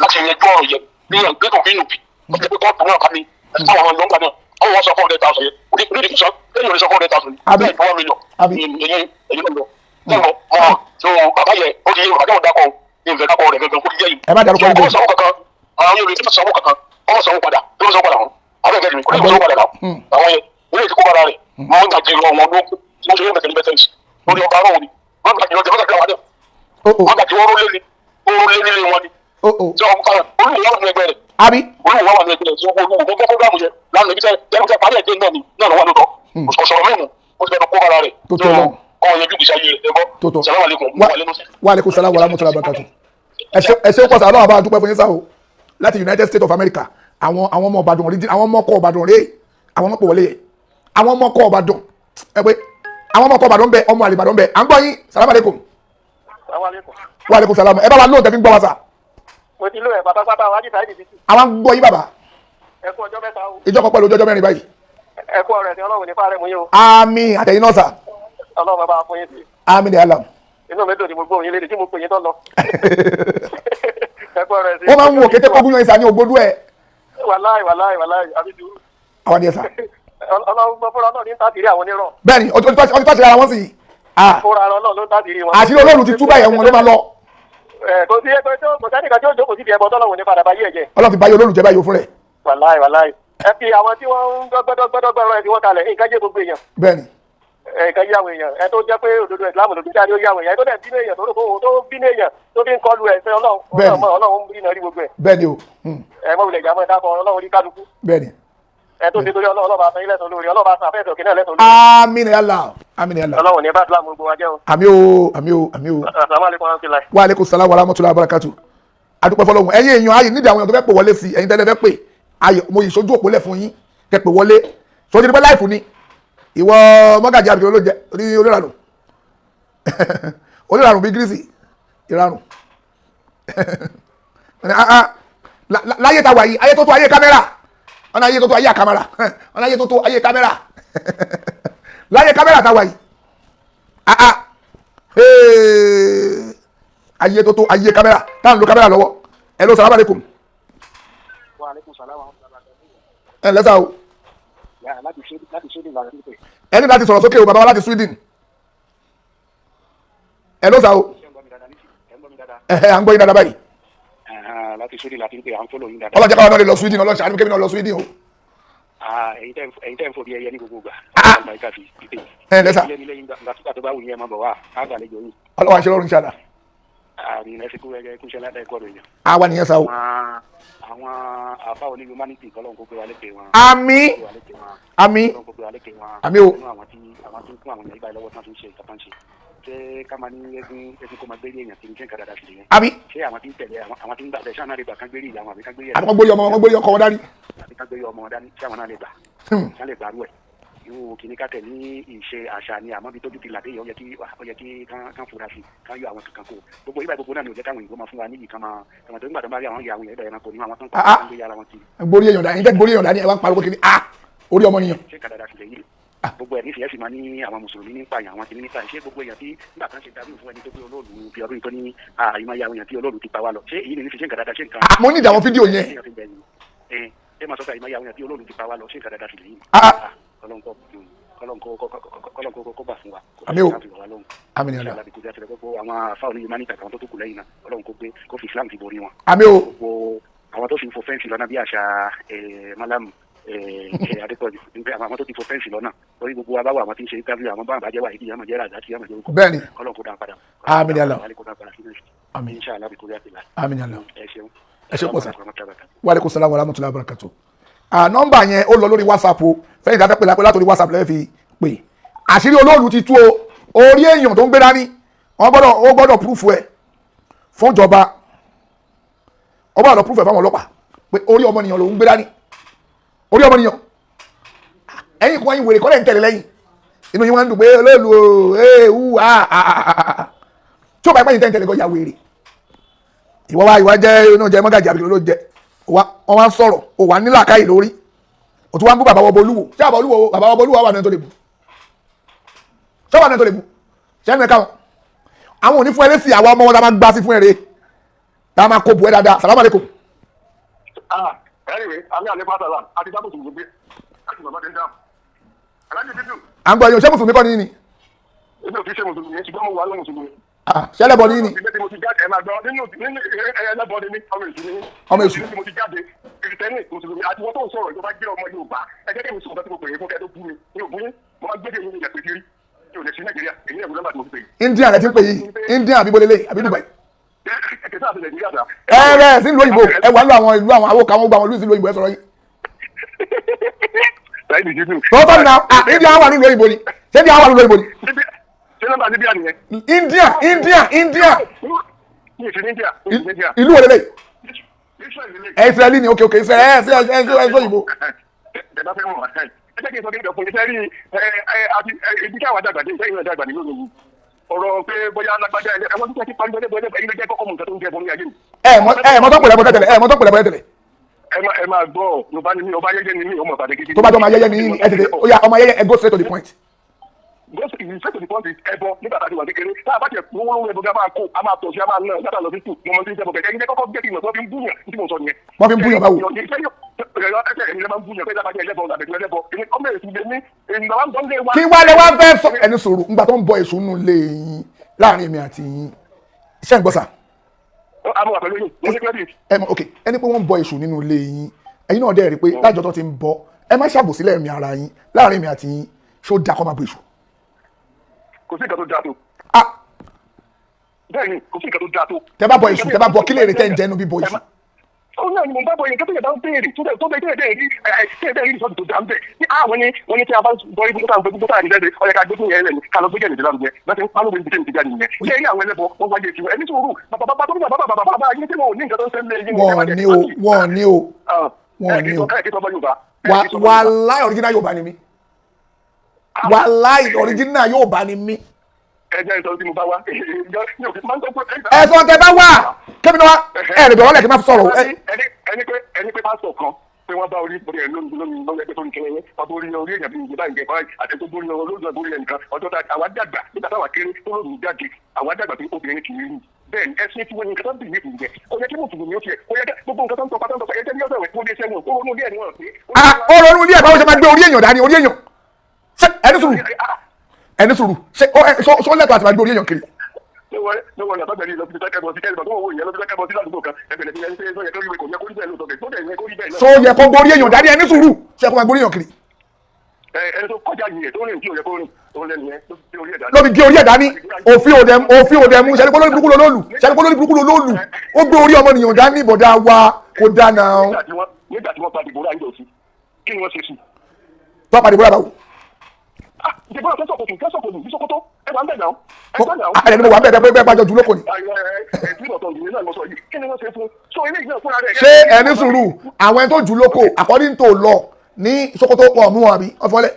láti yanjú ọ̀rọ̀ yẹn ní ẹgbẹ́ fi nù bí ọjọ́ pé kóòtù náà ká ní àwọn ọmọ lọ́gbà náà àwọn wọn sọ 400,000 yẹn onídìí sọ lẹ́yìn oníṣọ 400,000 bẹ́ẹ̀ ni 1 million ẹ̀yìn ẹ̀yìn lọ́dọ̀ lẹ́wọ̀n mọ́ so bàbá yẹn ó ti yé bàbá yẹn dákọ̀ ní ìfẹ́ dákọ̀ rẹ̀ gẹ́gẹ́ ó ti yé yìí. Ẹ má dárúkọ níbẹ̀. Ọmọ sanwó kankan àwọn yóò rí sanwó kankan ọmọ sanwó padà tó sanwó padà wọn àwọn ẹgbẹ́ mi kò ní sanwó padà náà àwọn yẹn ilé ìdíkó bára rẹ̀ wọ́n ń gàjì lọ wọn ló wọ́n ṣe yóò bẹ̀tẹ̀ ní bẹ̀tẹ̀ lórí ọba arọ́ òní wọ́n gàjì lọ jẹ́ wọ́n gàjì àwọn náà wọ́n gàjì wọ́n rólé ni ó rólé nílé wọn ni tí wọ́n kọ́ olúwo wà ní ẹgbẹ́ rẹ̀ àbí olúwo wà ní ẹgbẹ́ rẹ̀ tí wọ́n olúwo gbọ́ fúgàmù yẹn lánàá ibi tẹ́ tẹ́ parí ẹ̀jẹ̀ náà ni náà lọ́wọ́ lóòótọ́ kò sọ̀rọ̀ mímu ó ti bẹ̀rẹ̀ kó bára rẹ̀ tó tó lọ kọ́ yẹjú gbèsè ayé rẹ̀ ẹ̀gbọ́ tó tó sàlámù alaykum wa aleykum salam wa rahmatullahi wa barakatuh. Ẹ ṣe pọ̀ sá ọlọ́run àbá dúpẹ́ fún yín sá o láti United States of America àwọn àwọn ọmọ Ìbàdàn rí àwọn ọmọ ọkọ Ìbàdàn rèé àwọn ọmọ pò wọlé yẹ àwọn ọmọ ọkọ Ìbàdàn ẹ pé àwọn ọmọ ọkọ Ìbàdàn ń bẹ ọmọ àlè Ìbàdàn ń bẹ à ń gbọ́ yín sàlámù aleykum wa aleykum salam ẹ bá wa lóhùn tẹ́ fi ń gbọ́ wa sá. Mo ti lò ẹ pátápátá wájú táyé nìbí. Àwọn ń gbọ́ yín bàbá. Ẹ kú ọjọ́ mẹ́ta o. Ìjọ kan pẹ̀lú ọjọ́ mẹ́rin báyìí. Ẹ kú ọ̀rẹ́ tí Ọlọ́run ní fáre mú yín o. Àmín àtẹ̀yìn náà sà. Ọlọ́run bàbá fún yín sí. Àmín ní alam. Inú mi dùn ní gbogbo òyìn lédè tí mo pè yín tó lọ. Ẹ kú ọ̀rẹ́ sí. Wọ́n máa ń wo kété kógún yan ìsà ní ògbódú ẹ̀. Wàláì wàláì wàláì àbí dùrú. Àwọn ni ẹ sà. Ọlọ́run fúnra náà ní tàbí àwọn onírọ̀. Bẹ́ẹ̀ni ọtí tó àṣírí ara wọn sì. Fúnra náà ló tàbí wọn. Àṣírí Ọlọ́run ti tú báyẹn wọn ló máa lọ. Kò sí ẹgbẹ́ tó kò sẹ́nìkan tí ó jókòó síbi ẹbọ tọ́lọ́run ní padà bá yí ẹ̀jẹ̀. Ọlọ́run ti báyé olóòlù jẹ́ báyìí fún rẹ̀. Wàláì wàláì ẹ fi àwọn tí wọ́n ń dọ́gbẹ́dọ́gbẹ́dọ́gbẹ́ rẹ̀ tí wọ́n kalẹ̀ nǹkan jẹ́ gbogbo èèyàn. Bẹ́ẹ̀ni. Nǹkan yí àwọn èèyàn ẹ tó jẹ́ pé òdodo ìsìlámù lòdì jáde ó yí àwọn èèyàn ẹ tó dẹ̀ bínú èèyàn tó rò pé òun tó bínú èèyàn tó fi ń kọlu ẹ̀sẹ̀ Ọlọ́run Ọlọ́run ń bínú rí gbogbo ẹ̀. Bẹ́ẹ̀ni o. Ẹ mọ̀ wulẹ̀ jàmọ́ ìdákọ̀ Ọlọ́run rí kálukú. Bẹ́ẹ̀ni. Ẹ tó ti torí Ọlọ́run ọlọ́ba àtàn ilẹ̀ tó lórí ọlọ́ba àtàn àfẹ́sọ̀ kìnìún lẹ́sọ̀ lórí. Àmín ya Allah àmín ya Allah. Ọlọ́run ní bá ìsìlámù gbogbo wa jẹ́ o. Àmín o àmín o àmín o. Assalamu alaikum warahmatullahi. Wa alaikum salam wa rahmatullahi wa barakatuh. Adúpẹ́ fọlọ́run ẹ̀yin èèyàn ayé nídìí àwọn èèyàn tó fẹ́ pè wọlé sí ẹ̀yin tẹ́lẹ̀ fẹ́ pè ayé mo yìí sojú òpó lẹ̀ fún yín kẹ́ pè wọlé sojú ní pẹ́ láìfù ni ìwọ mọ́gàjì àbíkẹ́ olóúnjẹ ní oníranù oníranù bíi gírísì ìranù láyé ta wà yìí ayé tó tó ayé kámẹ́rà ọ̀nà ayé tó tó ayé àkàmàrà ọ̀nà ayé tó tó ayé kámẹ́rà láyé kámẹ́rà ta wà yìí ayé tó tó ayé kámẹ́rà tá à ń lo kámẹ́rà lọ́wọ́ ẹ ló sàlámù alaykum. Ẹ lẹ́sà o. Ẹ ní láti sọ̀rọ̀ sókè o bàbá wa láti Sweden. Ẹ ló sà o. Ẹ à ń gbọ́ yín dáadáa báyìí. Láti Sweden láti ń pè à ń fọ́lọ̀ yín dáadáa. Ọlọ́jà káwọn náà lè lọ Sweden ọlọ́jà àdúgbò kébì náà lọ Sweden o. Ẹ̀yin tẹ́ ń fò bí ẹyẹ ní gbogbo ìgbà. Ẹ lẹ́sà. Ọlọ́wà ṣe lọ́rùn ṣáda. Àmín ẹ fi kú ẹgẹ kúṣẹ́ ládàá ẹ̀kọ́ rẹ̀ yàn. Àwa nìyẹn sá o. Àwọn àfa oní humanity kọ́lọ́n kó gbé wa lékè wọn. Àmín àmín àmín o. Àwọn tí àwọn tí ń kún àwọn èèyàn ibà lọ́wọ́ tán fi ń ṣe nǹkan tán ṣe. Ṣé ká máa ní eégún eégún kó máa gbérí èèyàn kiri ṣé nǹkan dáadáa sì nìyẹn. Àmín. Ṣé àwọn tí ń tẹ̀lé àwọn tí ń gbà bẹ́ẹ̀ ṣé àwọn náà lè gbà kán gbérí ìyá wọn àbí kán gbérí àbí kán gbérí ọmọ wọn kán gbérí ọkọ wọn dání. Àbí kán gbérí ọmọ wọn dání ṣé àwọn náà lè gbà. Ṣé àwọn lè gbàrú ẹ̀ irú kìíní ká tẹ̀ ní ìṣe àṣà ni àmọ́ bí tójú ti làdé yìí ó yẹ kí kán fura sí kán yọ àwọn kankan kó gbogbo ibà gbogbo náà ni ò jẹ́ káwọn òyìnbó máa fún wa níyì kán máa kán tó ń gbà tó ń bá rí àwọn ìyá àwọn ìyá ẹranko ní àwọn tó ń pa àwọn gbé ara wọn kiri. Gbórí èèyàn dání tẹ́ gbórí èèyàn dání ẹ wá ń pariwo kiri ah orí ọmọ nìyàn. Ṣé kàdàdà sì lè yí gbogbo ẹ̀ nífẹ̀ẹ́ sì máa ní àwọn mùsùlùmí nípa yàn àwọn kìíní nípa ṣé gbogbo èèyàn tí nígbà kan ṣe dábìí fún ẹni tó pé olóòlù fi ọdún tó ní àìmọye àwọn èèyàn tí olóòlù ti pa wá lọ ṣé èyí ni ní fi ṣe nǹkan dáadáa ṣe nǹkan. Mo ní ìdààmú fídíò yẹn. Ẹ máa sọ pé àìmọye àwọn èèyàn tí olóòlù ti pa wá lọ ṣé nǹkan dáadáa sì lè yí. Kọlọ́n kó bà fún wa. Àmín o àmín ni ọ̀la. Àwọn afáwọn ní humanity àtàwọn tó tó kù lẹ́yìn náà Ọlọ́run kó gbé kó fi Islam fi borí wọn. Àmín o. Gbogbo àwọn tó fi ń fo fẹ́ǹsì lọ́nà bí àṣà malam Adépọ̀jù nígbà àwọn tó ti fo fẹ́ǹsì lọ́nà lórí gbogbo wa báwo àwọn tí ń ṣe interview àwọn báwọn bàjẹ́ wà yìí àmọ̀ jẹ́ ràdá tí àmọ̀ jẹ́ orúkọ. Bẹ́ẹ̀ni. Ọlọ́run kó dá padà. Àmín ya Allah. Kó dá padà sínú ẹ̀sìn. Àmín. Inshallah bí kò rí àtìlá. Àmín ya Allah. Ẹ ṣeun. Ẹ ṣe pọ̀ sá. Wa alaikum salaam wa rahmatullahi wa barakatuh. Nọ́mbà yẹn ó lọ lórí WhatsApp o, fẹ́yìn dáfẹ́ pè lápẹ́ látòrí WhatsApp lẹ́ẹ̀ fi pè. Àṣírí olóòlù ti tú o, orí èèyàn tó ń gbé dání wọ́n gbọ́dọ̀, ó gbọ́dọ̀ púrúfù ẹ̀ fún ìjọba, ó gbọ́dọ̀ púrúfù ẹ̀ fáwọn ọlọ́pàá pé orí ọmọnìyàn ló ń gbé dání, orí ọmọnìyàn. Ẹ̀yin kan ẹ̀yin wèrè kọ́lẹ̀ ń tẹ̀lé lẹ́yìn, inú yín wọ́n ń dùn pé olóòlù o, ee hu a a a tí ó bá yín tẹ̀lé kọ́ ya wèrè. Ìwọ wa ìwà jẹ́ inú jẹ mọ́gàjì àbíkí ló jẹ, wọ́n wá ń sọ̀rọ̀ o wà nílà káyì lórí, o tún wá ń bú bàbá wọ bolúwo. Ṣé bàbá olúwo, bàbá wọ bolúwo wà ní tó lè bù? Ṣé wà ní tó lè bù? Ṣé ẹnu ẹ káwọn àwọn òní fún ẹ lẹ́sìn, àwọn ọmọ wọn tá máa gbá sí fún ẹ rè, tá máa kó bu ẹ dáadáa. Salamu aleykum. Anyway, àmì àlẹ́ pátálà àti dábò tó gbé àti bàbá tẹ́ ń dáhùn. Alájẹ dídùn. À ń gbọ́ yín o, ṣé mùsùlùmí kọ́ ni yín ni? Èmi ò kì í ṣe mùsùlùmí, ṣùgbọ́n mo wà lọ́ mùsùlùmí. Ṣé ẹlẹ́bọ ni yín ni? Ìgbẹ́ tí mo ti jáde, ẹ máa gbọ́, nínú ẹlẹ́bọ ni mí, ọmọ èṣù ni mí. Ọmọ èṣù. Nínú tí mo ti jáde, kìrìtẹ́nì, mùsùlùmí, àti wọ́n tó ń sọ̀rọ̀ ìjọba jẹ́ ọmọ Yorùbá. Ẹ jẹ́ kí mi sọ̀rọ̀ tí mo pè é fún kẹ́ tó bú mi. Mi ò bú yín, mo máa gbé dé ìyẹn pé kiri. Mi ò lè sí Nàìjíríà, èyí ẹ̀rù nọ́mbà tí mo fi pè é. India rẹ ti ń pè yìí, India àbí bolele àbí Dubai. Kẹ̀kẹ́ sáà ti Nàìjíríà dá. Ẹ rẹ sí ìlú òyìnbó, ẹ wà lọ àwọn ìlú àwọn awóka wọn gba àwọn ìlú sí ìlú òyìnbó, ẹ sọ̀rọ̀ yìí. Tọ́tọ́ ni na India wà nílùú òyìnbó ni, ṣé India wà nílùú òyìnbó ni? Ṣé nọ́mbà Libya nìyẹn? India, India, India. India. Ìlú wo lélẹ̀? Ẹ Israeli ni, ok ok, Israeli, ẹ ẹ ẹ ẹ òyìnbó. Ẹ bá fẹ́ mọ̀, ẹ jẹ́ kí n sọ kí n jọ fún yín, sẹ́rí àti ibi táwa dàgbà dé, ìṣẹ́yìn náà dàgbà nínú ìlú. Ọ̀rọ̀ pé bóyá lágbájá ẹ̀ wọ́n tún ti parí bọ́lẹ́ bọ́lẹ́ ẹ̀yin ló jẹ́ kọ́kọ́ mọ̀ nǹkan tó ń jẹ bọ́ ní ayé mi. Ẹ mọ tó pèlè bọ́lẹ́ tẹ̀lé, ẹ mọ tó pèlè bọ́lẹ́ tẹ̀lé. Ẹ máa gbọ́, Yorùbá ni mí, ọba ayẹyẹ ni mí, ọmọ Ìbàdàn gidi. Tó bá jọ ọmọ ayẹyẹ ni yín, ẹ tètè, ó yá ọmọ ayẹyẹ, ẹ go straight to the point. Go straight to the point is ẹbọ nígbà tá a ti wà kékeré, tá a bá tiẹ̀ wọ́n wọ́n ẹbọ gá máa kó, a máa tọ̀ sí, a máa ná, látà lọ sí tù, mo mọ sí ìjẹ́bọ̀ kẹ̀kẹ́, ẹ̀yin kọ́kọ́ jẹ́ kí n mọ̀ tó fi ń búyàn, tí mo sọ nìyẹn. Wọ́n fi ń búyàn báwo? Kí wá lẹ wá fẹ́ sọ ẹni sọ̀rọ̀ ńgbà tó ń bọ èṣù nù lé yín láàrin èmi àti yín, ṣé ń gbọ́ sà? Ẹ mọ̀ ok, ẹni pé wọ́n ń bọ èṣù nínú ilé yín, ẹ̀yin náà dẹ̀ rí pé lájọ tó ti ń bọ, ẹ má ṣàbòsí lẹ́ẹ̀mí ara yín láàrin èmi àti yín, ṣó dáa kó máa bọ èṣù? Kò sí nǹkan tó dáa tó. Bẹ́ẹ̀ni, kò sí nǹkan tó dáa tó. Tẹ bá bọ èṣù, tẹ bá bọ kílè rè tẹ́ ń jẹnu bí bọ èṣù. Ó náà ni mo bá bọ yẹn, kẹ́tọ́ yẹn bá ń béèrè tó bẹ́ẹ̀ tẹ́lẹ̀ rí tẹ́lẹ̀ rí ìsọ̀tù tó dáa ń bẹ̀. Ní àwọn ni wọ́n ní tí a bá bọ ibi tó gbé tó àrí lẹ́sẹ̀, ó yẹ ká gbé fún yẹn lẹ́nu, ká lọ gbé jẹ̀lẹ̀ lárugẹ. Bẹ́ẹ̀ ni pálọ̀ ibi tí jáde nìyẹn. Ṣé rí àwọn ẹlẹ́bọ wọ́n wáyé tiwọn? Ẹni sùúrù, bàbá bàbá tó bàbá bàbá bàbá yín tí wọn ò ní nǹkan tó ń sẹ́lẹ̀ yín. Wọ́n ní o, wọ́n ní o, wọ́n ní o. Wàláì original Yorùbá ni mí. Wàláì original Yorùbá ni mí. Ẹ jẹ́ ìtọ́jú tí mo bá wá. Ẹ̀sán tẹ bá wà kébì náà ẹ lè bẹ̀rẹ̀ lẹ́kì máa fi sọ̀rọ̀. Ẹni pé pásítọ̀ kan pé wọ́n bá orí orí ẹ̀ lórí lórí lórí ẹgbẹ́ tó ń kẹrẹ wọ́n borí orí èèyàn bíi ìgbà ìgbà àti tó borí olóògbé borí ẹnìkan ọjọ́ tá àwa dàgbà nígbà táwa kéré tó lóògùn jáde àwa dàgbà pé obìnrin kì í rí bẹ́ẹ̀ ni ẹsìn tí wọ́n ní nǹkan tó ń bìí nìyẹn ó yẹ kí mùsùlùmí ó tiẹ̀ ó yẹ kí gbogbo nǹkan tó ń tọpa tó ń tọpa ẹjẹ́ ní ọ̀sẹ̀ rẹ̀ kó lè ṣẹ́wọ̀n ó ronú ilé ẹ̀ níwọ̀n pé. Ó ronú ilé ẹ̀ báwo ṣe máa gbé orí èèyàn dání orí èèyàn ṣé ẹni sùúrù ẹni sùúrù ṣé ó lẹ́tọ̀ọ́ àti máa gbé orí èèyàn kiri. So yẹ kó gorí èèyàn dání ẹni sùúrù ṣe kó máa gorí èèyàn kiri. Ẹni tó kọjá yìí tó rìn tí ò yẹ kó rìn tó lẹ́nu yẹn ló fi orí ẹ̀ dání. Ló fi gé orí ẹ̀ dání, òfin òdẹ òfin òdẹ mú ṣẹlẹ̀ lórí burúkú lolóòlù ṣẹlẹ̀ lórí burúkú lolóòlù ó gbé orí ọmọnìyàn dání bọ̀dá wa kò dáná. Nígbà tí wọ́n pa Dìbòrà ń jọ sí kí ni wọ́n ṣe sí. Tọ́ pa Dìbòrà báwo? Dìbòrà kẹsọ̀kòtù kẹsọ̀kòtù ní Sókótó ẹ wà ń bẹ̀ náà. Ẹ ní mo wà ń bẹ̀ bẹ́ẹ̀ bẹ́ẹ̀ gbàjọ jù lóko ni. Ṣé ẹni sùúrù àwọn ẹni tó jù lóko according to law ní Sókótó wọn mú wọn àbí wọn fọlẹ.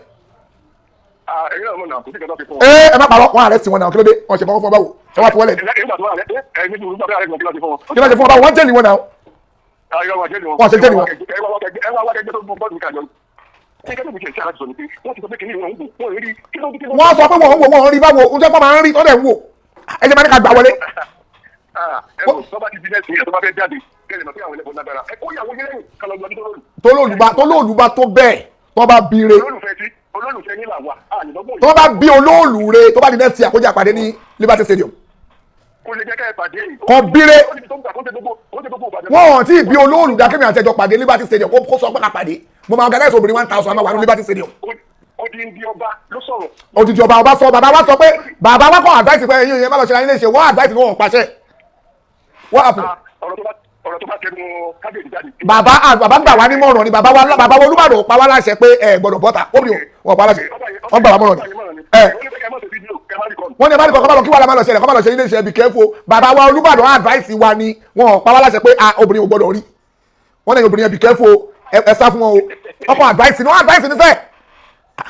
Ẹ má parọ́ wọn arrest wọn náà kí ló dé wọn ṣe fọwọ́ fún ọ báwo ẹ wá fọwọ́lẹ̀. Kí ló ṣe fún ọ báwo wọ́n jẹ́lì wọn náà. Wọ́n ṣe jẹ́lì wọn. Wọ́n sọ pé wọ́n ń wò wọ́n ń rí báwo oúnjẹ pọ̀ máa ń rí tọ́lẹ̀ ń wò ẹ jẹ́ máa ní ká gbà wọlé. Tólóòlù bá tó bẹ́ẹ̀ tó bá bí re tó bá bí olóòlù re tó bá di next year kó jẹ́ àpàdé ní Liberty Stadium. Kò lè jẹ́ ká ẹ pàdé. Kò bíire. Ó níbi tó ń gbà kó ṣe gbogbo kó ṣe gbogbo Ìbàdàn. Wọn ò tí ì bí olóòlù dákẹ́mi àti ẹjọ́ pàdé Liberty Stadium, kó sọ pé ká pàdé. Mo máa organize obìnrin 1,000, àmọ́ wà ní Liberty Stadium. Odindi ọba ló sọ̀rọ̀. Odidi ọba, ọba sọ, bàbá wa sọ pé bàbá wa kọ́ advice pé ẹ̀yin yẹn má lọ ṣe ayé léṣe. Wọ́n advice ni wọ́n ò pàṣẹ. What happen? Ah, ọ̀rọ̀ tó bá tẹnu kábíyèsí jáde. Bàbá gbà wá nímọ̀ràn ni. Bàbá wa Olúbàdàn ò pa wá láṣẹ pé ẹ gbọ́dọ̀ bọ́ta. Ó bí wọn pa wá láṣẹ, wọ́n gbà wá mọ̀ràn ni ẹ. Ó ní pé kẹ́ ẹ má ṣe fídíò, kẹ́ ẹ má record. Wọ́n ní ẹ bá ní kọ́ lọ kí wàhálà má lọ ṣẹlẹ̀, kọ́ má lọ ṣe ilé iṣẹ́, be careful. Bàbá wa Olúbàdàn advice wa ni, wọn ò pa wá láṣẹ pé ah, obìnrin ò gbọ́dọ̀ rí wọ́n ní obìnrin yẹn, be careful, ẹ sá fún wọn o. Ọkọ̀ advice ni wọ́n advice ni fẹ́.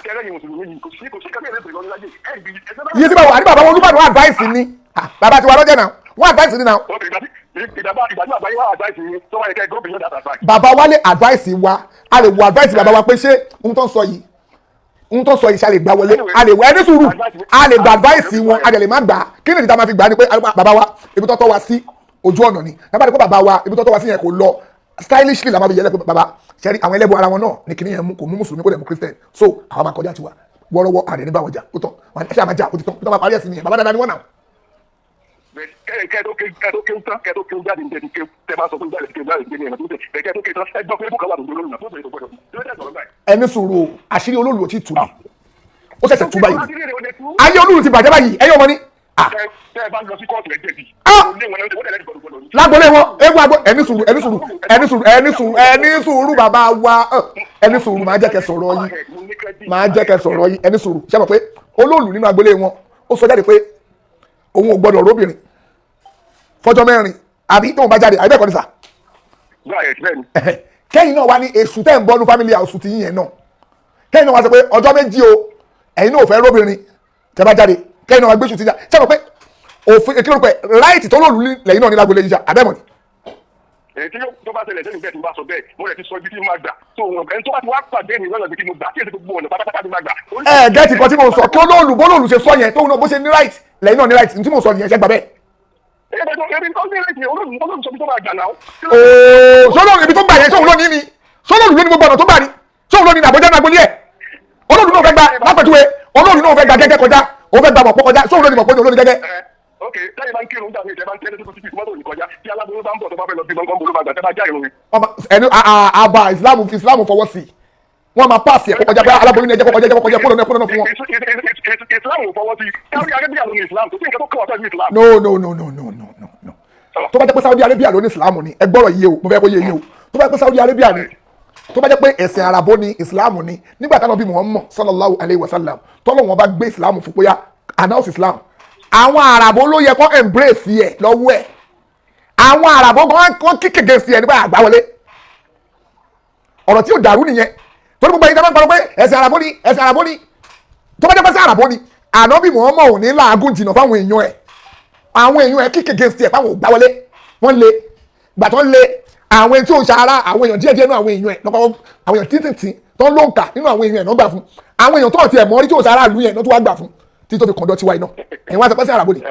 Kẹ́rẹ́ yìí mùsùlùmí yìí, kò sí kábíyèsí lọ́nà láyé. Ẹ̀ bí ẹ Yìí sí bàbá àní bàbá wa Olúbàdàn advice ni. Ah, bàbá tiwa lọ́jọ́ náà, wọ́n advice ni náà. Ok, ìgbà tí àgbáyé wà advice yín tó wáyé kẹ́ go beyond that advice. Bàbá wa lè advice wa, a lè wo advice bàbá wa pé ṣé ohun tó ń sọ yìí ṣe a lè gbà wọlé, a lè wọ ẹni sùúrù, a lè gba advice wọn, a lè má gbà. Kí ni ìdí tá a máa fi gbà á? Ni pé bàbá wa, ibi tó tọ́ wa sí ojú ọ̀nà ni. Tábà ní pé bàbá wa, ibi tó tọ́ wa sí yẹn kò lọ stylishly, la máa fi yẹlẹ pé bàbá ṣẹ́rí àwọn ẹlẹ́bù ara wọn náà ní kíní yẹn mú, kò mú mùsùlùmí, kò dẹ̀ mú Christian, so àwọn máa kọjá tiwa wọ́rọ́wọ́, àdé ní báwọn jà ó tán wọn, ẹ ṣe àmà jà ó ti tán, bí wọ́n máa parí ẹ̀sìn nìyẹn. Bàbá dáadáa ni wọ́n náà. Kẹ́ tó ké jáde ní ké tẹ́ bá sọ pé jáde ké jáde ní ẹ̀rọ tó tẹ̀ kẹ́ tó ké tán, ẹ gbọ́ pé bùkà wà lójú olóòlù náà tó bẹ̀rẹ̀ tó gbọ́dọ̀ tó tẹ̀ sọ̀rọ̀ báyìí. Ẹni sùúrù o, àṣírí olóòlù ò tí ì tú ni, ó ṣẹ̀ṣẹ̀ tú báyìí, ayé olóòlù ti bàjẹ́ báyìí. Ẹ̀yin ọmọ ni ah. Tẹ́ ẹ bá ń lọ sí kóòtù, ẹ jẹ̀bi. Ah! Ó lé wọn lẹ́nu, ó tẹ̀lé gbọ́dọ̀ ní. Lágbolé wọn ewu agbo. Ẹni sùúrù, ẹni sùúrù, ẹni sùúrù, ẹni sùúrù, ẹni sùúrù, bàbá wa, ẹni sùúrù, máa jẹ́ kẹ́ sọ̀rọ̀ yín, máa jẹ́ kẹ́ sọ̀rọ̀ yín. Ẹni sùúrù. Ṣé mọ̀ pé olóòlù nínú agbolé wọn, ó sọ jáde pé òun ò gbọdọ̀ róbìnrin fọjọ́ 4, àbí tóun bá jáde, àbí bẹ́ẹ̀ kọ́ ni sà? Bẹ́ẹ̀ ni. Kẹ́yìn náà wá ní èṣù tẹ́ ń bọ́nu family house ti yín yẹn náà, kẹ́yìn náà wá sọ pé ọjọ́ 2 o, ẹ̀yin náà ò fẹ́ róbìnrin tẹ́ bá jáde, kẹ́yìn náà wá gbéṣù ti jà. Ṣé mọ̀ pé òfin kí ló pẹ́ right tó lòlù lẹ́yìn náà ní lágbolé yìí ṣá, àbẹ́mọ̀ ni? Èyí tí yóò tó bá ṣẹlẹ̀ sẹ́ni bẹ́ẹ̀ tí mo bá sọ bẹ́ẹ̀, mo rẹ̀ ti sọ ibi tí mo máa gbà tó wọn, ẹni tó bá ti wá pàdé mi lọ́nà ibi tí mo gbà tí èsì gbogbo ọ̀nà pátápátá ti máa gbà. Ẹ gẹ́tì kan tí mo sọ, kí olóòlù bólóòlù ṣe sọ yẹn, tóun náà bó ṣe ní right lẹ́yìn náà ní right ní tí mo sọ nìyẹn. Ṣe gbà bẹ́ẹ̀? Ebi tó ní right olóòlù, olóòlù sọ bí tó máa gbà náà. Ooo, sọlọ́ọ̀lù ibi tó gbà yẹn, sóun ló ní ni? Sọlọ́ọ̀lù ló ní gbogbo ọ̀nà tó gbà ní? Sóun ló ní àbójá náà gbolí ẹ̀? Olóòlù náà fẹ́ gba lápẹ̀túwe, olóòlù náà fẹ́ gba gẹ́gẹ́ kọjá, òun fẹ́ gba mọ̀pọ̀ kọjá, sóun ló ní mọ̀pọ̀ ní olóòlù gẹ́gẹ́? Ẹ ok, lẹ́yìn bá ń kírun dàbí ìjẹba ń tẹ́lẹ̀ tó ti fi mọ́tò ní kọjá, tí aláboyún bá ń bọ̀ tó bá fẹ́ lọ bí gbọ́ngàn bolo máa gbà tẹ́ bá já ìrun. Ọmọ ẹni àbá Islam fọwọ́ sí i, wọ́n máa pass ẹ̀ kó kọjá, pé aláboyún ní ẹjẹ́ kó kọjá, ẹjẹ́ kó kọjá, kó lọ́nà, kó lọ́nà fún wọn. Islam ò fọwọ́ sí. Saudi Arabia ló ní Islam, tó sí nǹkan tó kọ́ wá pẹ̀lú Islam. No, no, no, no, no, no, no, no. Tó bá jẹ́ pé Saudi Arabia ló ní Islam ni, ẹ gbọ́rọ̀ yìí o, mo fẹ́ kó yé yín o. Tó bá jẹ́ pé Saudi Arabia ni, tó bá jẹ́ pé ẹ̀sìn arabo ni Islam ni, nígbà táwọn bí Muhammad sallallahu alayhi wa sallam tọ́lọ̀ wọn bá gbé Islam fún bóyá announce Islam, àwọn arabo ló yẹ kó embrace ẹ̀ lọ́wọ́ ẹ̀. Àwọn arabo gan kan kíkèké sí ẹ̀ nígbà àgbáwọlé. Ọ̀rọ̀ tí ò dàrú nìyẹn, torí gbogbo ẹ̀yin tí a máa ń parọ́ pé ẹ̀sìn arabo ni, ẹ̀sìn arabo ni, tó bá jẹ́ pé ẹ̀sìn arabo ni, ànábì Muhammad ò ní làágùn jìnnà fáwọn èèyàn ẹ̀. Àwọn èèyàn ẹ̀ kíkèké sí ẹ̀ fáwọn ò gbáwọlé. Wọ́n le gbà tó ń le àwọn ẹni tí ò ń ṣara, àwọn èèyàn díẹ̀ díẹ̀ nínú àwọn èèyàn ẹ̀ lọ́kọ́, àwọn èèyàn títìtì tó ń lóǹkà nínú àwọn èèyàn ẹ̀ náà gbà fún. Àwọn èèyàn tó ń tiẹ̀ mọ́ rí tí ò ṣara ìlú yẹn náà tó wá gbà fún tí tó fi kọ̀ǹdọ̀ tiwa iná. Ẹ̀yin wá sọ pé sí àràbò ni.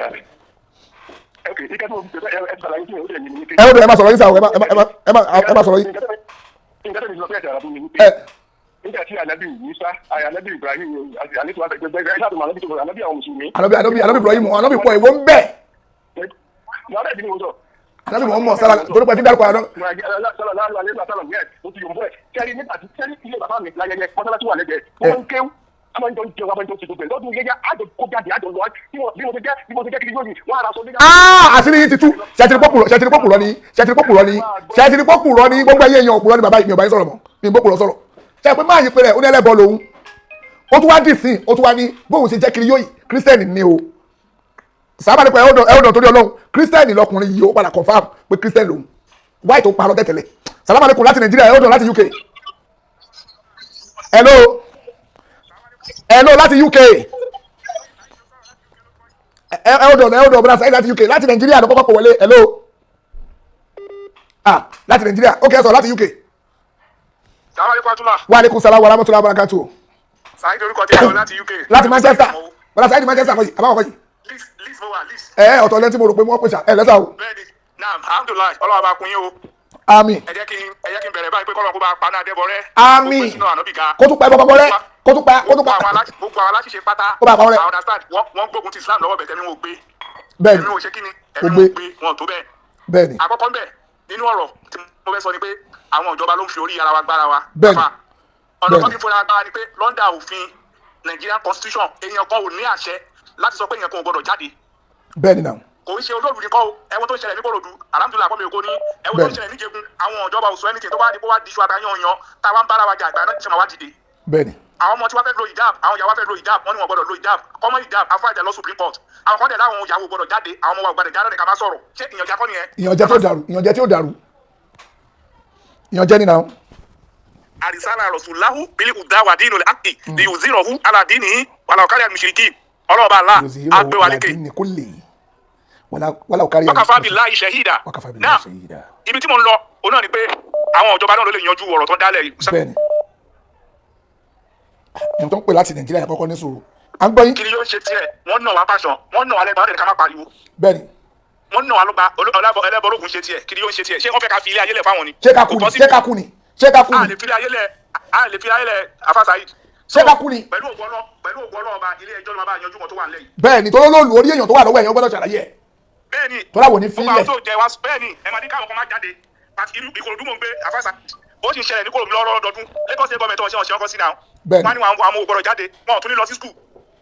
Ok, ike tó ẹ ṣàlàyé tí mo lè ní ní pé. Ẹ ó dẹ̀, ẹ má sọ̀rọ̀ yín sáà o, ẹ má sọ̀rọ̀ yín. Nǹkan tẹ̀lé sọ pé ẹ̀sìn àràbò ni wípé ẹ nígbà tí anabi Musa, anabi Ibrahim, àlétò àgbẹgbẹ ẹ ṣáà tó mọ anabi tó anabi àwọn mùsùlùmí. Anabi Ibrahim, anabi pọ̀, ìwọ ń bẹ̀. Muhammed ni mo sọ. Anabi Muhammad sálà, torí pé ti dárúkọ àná. Sallallahu alaihi wasallam yẹn, mo ti yòǹbọ ẹ kẹrin nígbà tí kẹrin ilé bàbá mi láyẹyẹ mọ́sálásí wà lẹ́gbẹ̀ẹ́, wọ́n ń kéwú, a máa ń jọ jẹun, a máa ń jọ ṣe gbogbo ẹ̀ lọ́dún yẹyẹ, àjọ kó jáde, àjọ lọ. Bí mo ti jẹ́, bí mo ti jẹ́ kiri yóò yìí, wọ́n ara sọ nígbà. Ah, àṣírí yìí ti tú. Ṣètìlí pọ́pùrọ̀, ṣètìlí pọ́pùrọ̀ ni, ṣètìlí pọ́pùrọ̀ ni, ṣètìlí pọ́pùrọ̀ ni. Gbogbo ẹyẹ èèyàn, òpùrọ̀ ni bàbá yìí. Mi ò bá yín sọ̀rọ̀ mọ́, mi ò bópùrọ̀ sọ̀rọ̀. Ṣe pé máa yí pé rẹ̀ ó ní ẹlẹ́bọ lòun, ó tún wá dì sí, ó tún wá ní bóun ṣe jẹ́ kiri yóò yìí, kírísítẹ́nì ni o. Sábà nípa ẹ̀ọ́dọ̀ torí Ọlọ́run, kírísítẹ́nì lọkùnrin yìí, ó padà confirm pé kírísítẹ́nì lòun wáyé tó parọ́ tẹ̀tẹ̀lẹ̀. Salamu alaikum láti Nàìjíríà. Ẹ̀ọ́dọ̀ láti UK. Hello, hello láti UK. Ẹ̀ọ́dọ̀, ẹ̀ọ́dọ̀, bọ́lá sáyé láti UK. Láti Nàìjíríà ló kọ́kọ́ pọ̀ wọlé. Hello, ah, láti Nàìjíríà. Ok, ẹ sọ láti UK. Salaam alaikum atula. Wa alaikum salam wa rahmatullahi wa barakatuh. Saheed orúkọ tí a lọ láti UK. Láti Manchester, bọ́lá sáyé Manchester kọ́ yìí, àbáwọ̀ kọ́ yìí. Leeds mo wà, Leeds. Ẹ ọ̀tọ̀ lẹ́ni tí mo rò pé wọ́n pèsè ẹ lẹ́sà o. Bẹ́ẹ̀ni, naam, alhamdulilayi, Ọlọ́run bá kun yín o. Àmín. Ẹ jẹ́ kí n bẹ̀rẹ̀ báyìí pé kọ́lọ́n kó bá paná adébọ̀rẹ́. Àmín. Kó pèsè náà ànábì ga. Kó tún pa ẹbọ bọbọ rẹ, kó tún pa, kó tún pa. Gbogbo àwọn aláṣìṣe pátá. Kó bá pa wọ́n rẹ́. I understand, wọ́n gbógun ti Islam lọ́wọ́ bẹ̀tẹ̀ mi ò gbé. Bẹ́ẹ̀ni. Ẹ̀mí ò ṣe kí ni, Kò gbé. Wọn tó bẹ́ẹ̀. Bẹ́ẹ̀ni. Àkọ́kọ́ ń bẹ̀ nínú ọ̀rọ̀ tí mo fẹ́ sọ ni pé àwọn ìjọba ló ń fi orí ara wa gbára wa. Bẹ́ẹ̀ni. Ọ̀nà tó fi fúnra gbára ni pé London òfin Nigerian constitution, èèyàn kan ò ní àṣẹ láti sọ pé èèyàn kan ò gbọdọ̀ jáde. Bẹ́ẹ̀ni náà. Kò ń ṣe olóòlù nìkan o, ẹ̀wọ̀n tó ń ṣẹlẹ̀ ní Kòròdú, alhamdulilayi àpọ̀ mi ò kó ní ẹ̀wọ̀n tó ń ṣẹlẹ̀ ní Ìjẹ̀bú, àwọn ìjọba ò sọ anything tó bá di kó wá di iṣu àtàyàn yan táwa ń bára wa jà ìgbà náà ṣe máa wá dìde. Bẹ́ẹ̀ni. Àwọn ọmọ tí wọ́n fẹ́ lo hijab, àwọn ìyàwó fẹ́ lo hijab, wọ́n ní wọ́n gbọ́dọ̀ lo hijab, kọ́mọ hijab afáàjà lọ Supreme Court. Àwọn kan dẹ̀ láwọn ìyàwó gbọ́dọ̀ jáde, àwọn ọmọ wa gbọ́dọ̀ jáde ká má sọ̀rọ̀. Ṣé ìyànjẹ kọ́ nìyẹn? Ìyànjẹ tó dàrú, ìyànjẹ tí ó dàrú. Ìyànjẹ ni náà. Àrísàlà rọ̀sùláhù bílí ùdáwà dínú àkì ní òzírọ̀hù aládìní wàlà ọ̀kárí àmìṣirikì ọlọ́ọ̀bà àlá àgbéwálékè. Wákàfà billahi shahida. Náà ibi tí mo ń lọ òun náà ni pé àwọn ìjọba náà ló lè yanjú ọ̀rọ̀ tó ń dálẹ̀ yìí. Bẹ́ẹ̀ni. Ẹni tó ń pè láti Nàìjíríà kọ́kọ́ ní sùúrù. À ń gbọ́ yín. Kiri yóò ṣe tiẹ̀, wọ́n nà wá pàṣán, wọ́n nà wá lẹ́gbàá, wọ́n lè ká má pariwo. Bẹ́ẹ̀ni. Wọ́n nà wá lọ́ba ẹlẹ́bọ̀rọ̀gùn ṣe tiẹ̀, kiri yóò ṣe tiẹ̀, ṣé wọ́n fẹ́ ká fi ilé ayé lẹ̀ fáwọn ni? Ṣé ká kú ni? Ṣé ká kú ni? Ṣé ká kú ni? A lè fi ilé ayé lẹ̀, a lè fi ilé ayé lẹ̀ Afa Saheed. Ṣé ká kú ni? Pẹ̀lú ògùn ọlọ́ọ̀ba ilé ẹjọ́ ló máa bá yanjú wọn tó wà nílẹ̀ yìí. Bẹ́ẹ̀ni, tó lóòlù orí èèyàn tó wà lọ́wọ́ èèyàn gbọ́dọ̀ ṣàlàyé ẹ̀. Bẹ́ẹ̀ni. Tọ́lá wò ní fílẹ̀. Bẹ́ẹ̀ni, ẹ máa ní káwọn kan má jáde. Ìkòròdú mò ń gbé Afa Saheed. Ó sì ń ṣẹlẹ̀ ní Kòròdú lọ́rọ́ lọ́dọọdún. Lagos State government ọ̀ṣẹ́ ọ̀ṣẹ́ ọkọ̀ sí náà. Bẹ́ẹ̀ni. Wọ́n ní àwọn ọmọ ògbọ́dọ̀ jáde, wọn ò tún ní lọ sí school.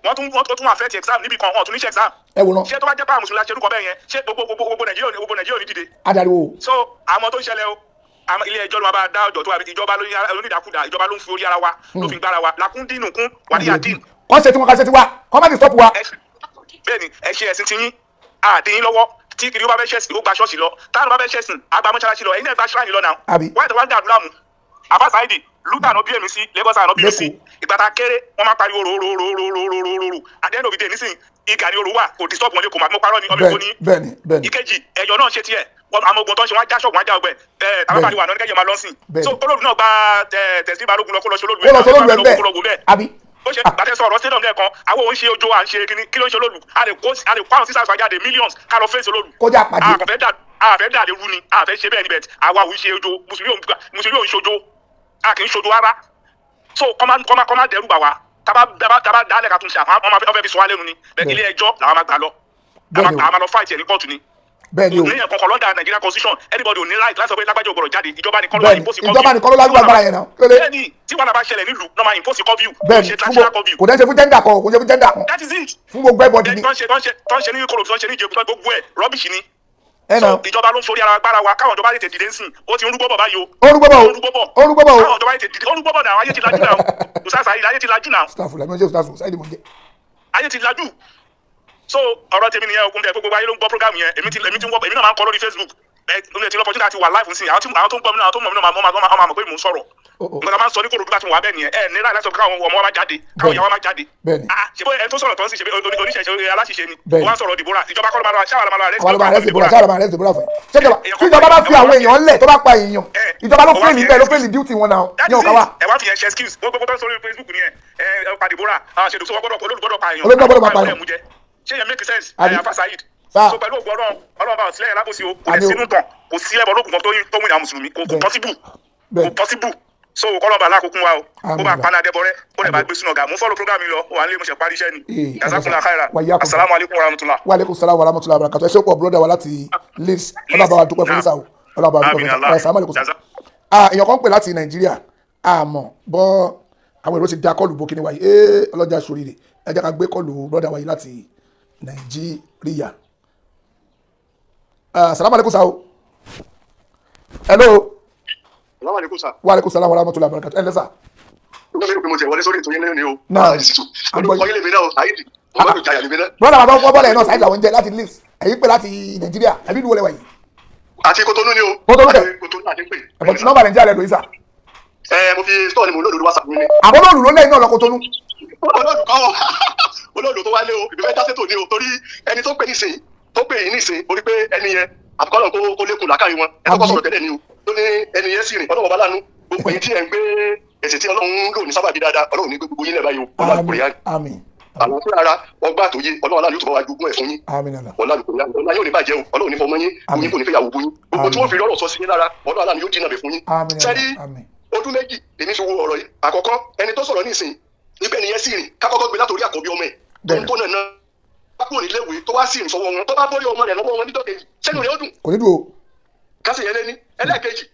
Wọ́n tún affect exam níbi kan, wọn ò tún ní ṣe exam. Ẹ wò náà. Ṣé tó bá jẹ́ pé àwọn mùsùlùmí la ṣe orúkọ bẹ́ẹ̀ yẹn, ṣé gbogbo Nàìjíríà ò ní dìde? Adariwo. So àwọn tó ń ṣẹlẹ̀ o, ilé ẹjọ́ ló máa bá dá ọjọ́ tó wà, ìjọba lónídàkúdà, ìjọba ló ń fi orí ara wa, ló fi ń gbára wa, làkúndínùkún wàlíyàdín. Kọ́ ṣe tiwọn, ká ṣe tiwa, kọ́ má ti stop wa. Bẹ́ẹ̀ni, ẹ ṣe ẹ̀sìn tiyín, àdín lọ́wọ́. Tí kiri ó bá fẹ́ ṣẹ̀sìn, ó gba ṣọ́ọ̀ṣì lọ. Táwọn bá fẹ́ ṣẹ̀sìn, á gba mọ́ṣáláṣí lọ. Ẹ̀yin náà gba ṣáàyìn lọ náà. Wáyé tó wá ń dàdúrà mu. Afa Saheed, Luther náà bí èmi sí, Lagos náà bí èmi sí. Ìgbà tá a kéré, wọ́n máa pariwo rò rò rò rò rò rò rò rò. At the end of the day, nísìnyí, ìgà ni orò wà, kò disturb wọn lé, kò máa mú parọ́ ni, ọmọ Èkó ní. Bẹ́ẹ̀ni, bẹ́ẹ̀ni. Ìkejì, ẹ̀yọ̀ náà ṣe tiẹ̀. Àwọn ogun tó ń ṣe wọ́n á já ṣọ́ọ̀bù, wọ́n á já ọgbẹ́. Tàbá pariwo àná ní kẹ́yìn máa lọ sìn. So olóòlù náà gba tẹ̀sí balógun lọ kó lọ ṣe olóòlù ẹ̀. Kó lọ ṣe olóòlù ẹ̀ bẹ́ẹ̀. Àbí? Ó ṣe gbàtẹ́ sọ̀rọ̀ stadium lẹ́ẹ̀kan, àwọn òun ṣe ojo à ń ṣe kíní, kí ló ń ṣe olóòlù? A lè kó àwọn sísá jáde millions ká lọ fèsì olóòlù. Kọjá pàdé. Àfẹ́ dà lé rú ni, àfẹ́ ṣe bẹ́ẹ̀ ni bẹ́ẹ̀, àwa òun ṣe ojo, mùsùlùmí òun ṣojo, a kì í ṣojo rárá. So kọ́má dẹ́rù bà wá, tábà dálẹ̀ ká tún ṣe àwọn ọmọ fẹ́ fi sọ wá lẹ́nu ni, bẹ́ẹ̀ ilé ẹjọ́ làwọn máa gbà lọ, àwọn máa lọ fight ẹ̀ ní kóòtù ni. Bẹ́ẹ̀ni o. Ní ẹ̀kọ́ kan lọ́dà Nigeria constitution, anybody ò ní right láti sọ pé lágbájá ò gbọ́dọ̀ jáde, ìjọba nìkan ló máa impose curfew. Ìjọba nìkan ló lágbára agbára yẹn náà. Bẹ́ẹ̀ni, tí wàhálà bá ṣẹlẹ̀ nílùú náà máa impose curfew. Bẹ́ẹ̀ni, kò dẹ́ ṣe fún gender kan, kò ṣe fún gender kan. That is it. Fún gbogbo everybody ni. Tó ń ṣe ní Ìkòròdú, tó ń ṣe ní Ìjẹ̀bú, tó ń gbogbo ẹ̀ rubbish ni. So ìjọba ló ń forí ara agbára wa, káwọn ìjọba tètè dìde ńsìn, ó ti ń rúgbọ́ bọ̀ báyìí o. Ó rúgbọ́ bọ̀ o. Ó rúgbọ́ bọ̀ o. Káwọn ìjọba tètè dìde, ó rúgbọ́ bọ̀ náà, ayé ti lajú náà. Musa Saheed, ayé ti lajú náà. Staff làmì ọjọ́ staff, Saheed mo ń jẹ. Ayé ti lajú. So ọ̀rọ̀ tèmi nìyẹn, okun tẹ gbogbo ayé ló ń gbọ́ program yẹn, èmi ti ń wọ́, èmi náà máa ń kọ lórí Facebook. Ẹ ti lọ́pọ̀ tí wà live nsìn, àwọn tó ń gbọ́ mi náà, àwọn tó ń mọ̀ mi náà máa mọ̀ pé mò ń sọ̀rọ̀. Nǹkan tá a máa ń sọ ní Kòròdú bá ti wà bẹ́ẹ̀ nìyẹn, ẹ ní láì láti sọ pé káwọn ọmọ wa máa jáde, káwọn ìyá wa máa jáde. Ṣé bó ẹni tó sọ̀rọ̀ tó ń sìn ṣe oníṣẹ̀ṣe aláṣìṣe ni, wọ́n á sọ̀rọ̀ Deborah, ìjọba kọ́ ló máa lọ, ṣáà máa lọ arrest Deborah, ṣáà máa arrest Deborah fún ẹ. Ṣé ìjọba bá fi àwọn èèyàn lẹ̀ tó bá pa èèyàn, ìjọba ló fẹ́ẹ̀lì bẹ́ẹ̀ ló fẹ́ẹ̀lì duty wọn náà ní ọ̀ká wa. Ẹ wá fi yẹn ṣe excuse, gbogbo tó ń sọ lórí Facebook nìyẹn, ẹ pa Deborah, ṣètò sọ olólùgbọ́dọ̀ pa èèyàn, olólùgbọ́dọ̀ pa èèyàn. Ṣé yẹn make sense? Afa Saheed. So pẹ̀lú ògùn Ọlọ́run, Ọlọ́run bá ọ̀sílẹ̀ lábòsí o, kò lè sínú tàn, kò sí ẹbọ lókun kan tó mú ìyá mùsùlùmí, kò possible, kò possible. So kọ́lọ́ba alákòókún wa o, kó bá paná adébọrẹ́, kó lè bá gbé sínú ọ̀gá. Mo fọ́lọ́ program yìí lọ, wà nílé mo ṣe parí iṣẹ́ ni. Jazakumullahu khaira. Assalamu alaikum warahmatullah. Wa alaikum salam warahmatullahi wabarakatuh. Ẹ ṣé pọ̀ brother wa láti Leeds, Ọlọ́run bá wa dúpẹ́ fún yín sá o, Ọlọ́run bá wa dúpẹ́ fún yín sá. Assalamu alaikum. Èèyàn kan pè láti Nàìjíríà, àmọ́ bọ́ àwọn èrò ti da kọ́ọ̀lù bó kíní wáyé, ọlọ́jà sóríire, ẹ jẹ́ ká gbé kọ́ọ̀lù brother wa yìí láti Nàìjíríà. Assalamu alaikum sir. Hello. Assalamu alaikum sir. Wa alaikum salam wa rahmatullahi wa barakatuh. Ẹ lẹ́sà. Ó lérò pé mo ti wọlé sórí ètò yẹn lẹ́nu o. Náà. Olùkọ́ yín lèmi náà o, Saheed. Mo bá lùjà yà lèmi náà. Brother bàbá ọkọ bọ́ọ̀lù ẹ̀ náà Saheed làwọn ń jẹ láti Leeds. Ẹ̀yin pè láti Nàìjíríà, àbí ìlú wọlé wà yìí. Àti Kotonu ni o. Kotonu kẹ̀. Kotonu àti pè. Ẹ̀bọ̀n nọ́mbà Nàìjíríà lẹ̀ lóyún sà. Ẹ mo fi stọ́ọ̀ ni mo lóòlù WhatsApp mi ni. Àbọ̀ lóòlù ló lẹ́yìn náà lọ Kotonu. Olóòlù kọ́ o, olóòlù tó wálé o, ìbí fẹ́ dá sétò ni o, torí ẹni tó pè nísìnyí, tó pè yín nísìnyí, orí pé ẹni yẹn àfikọ́lọ̀ kó lékun làákàyè wọn, ẹ tó kọ́ sọ̀rọ̀ tẹ́lẹ̀ ni o, tó ní ẹni yẹn sì rìn, Ọlọ́run bá lánú, gbogbo ẹ̀yin tí ẹ̀ ń gbé ẹ̀sìn tí Ọlọ́run ń lò ní sábàbí dáadáa, Ọlọ́run ní gbé gbogbo yín lẹ̀ báyìí o, Ọlọ́run àlùkò rẹ̀ àmín. Àwọn fúnra ara ọgbà àtòyé Ọlọ́run aláàlú tó bá wa jogún ẹ̀ fún yín. Ọlọ́run àlùkò rẹ̀ Ọlọ́run yóò ní bàjẹ́ o, Ọlọ́run ní fọmọ yín, oyin kò ní fẹ́yàwó bú yín, gbogbo tí wọ́n fi lọ́rọ̀ sọ sí yín lára, Ọlọ́run aláàlú yóò dínà bẹ̀ fún yín. Sẹ́rí ọdún méjì lèmi fi wo ọ̀rọ̀ yìí. Àkọ́kọ́ ẹni tó sọ̀rọ̀ nísìnyí níbẹ̀ nìyẹn sì rìn, kákọ́kọ́ gbé látòrí àkọ́bí ọmọ ẹ̀ tó ń tó náà Kúrò níléèwé tó wá sí ìrìnsọwọ́ wọn tó bá bórí ọmọ rẹ̀ lọ́wọ́ wọn níjọ́ kejì sẹ́nu rẹ̀ ó dùn. Kò ní dùn o. Kásì yẹn lé ní ẹlẹ́ẹ̀kejì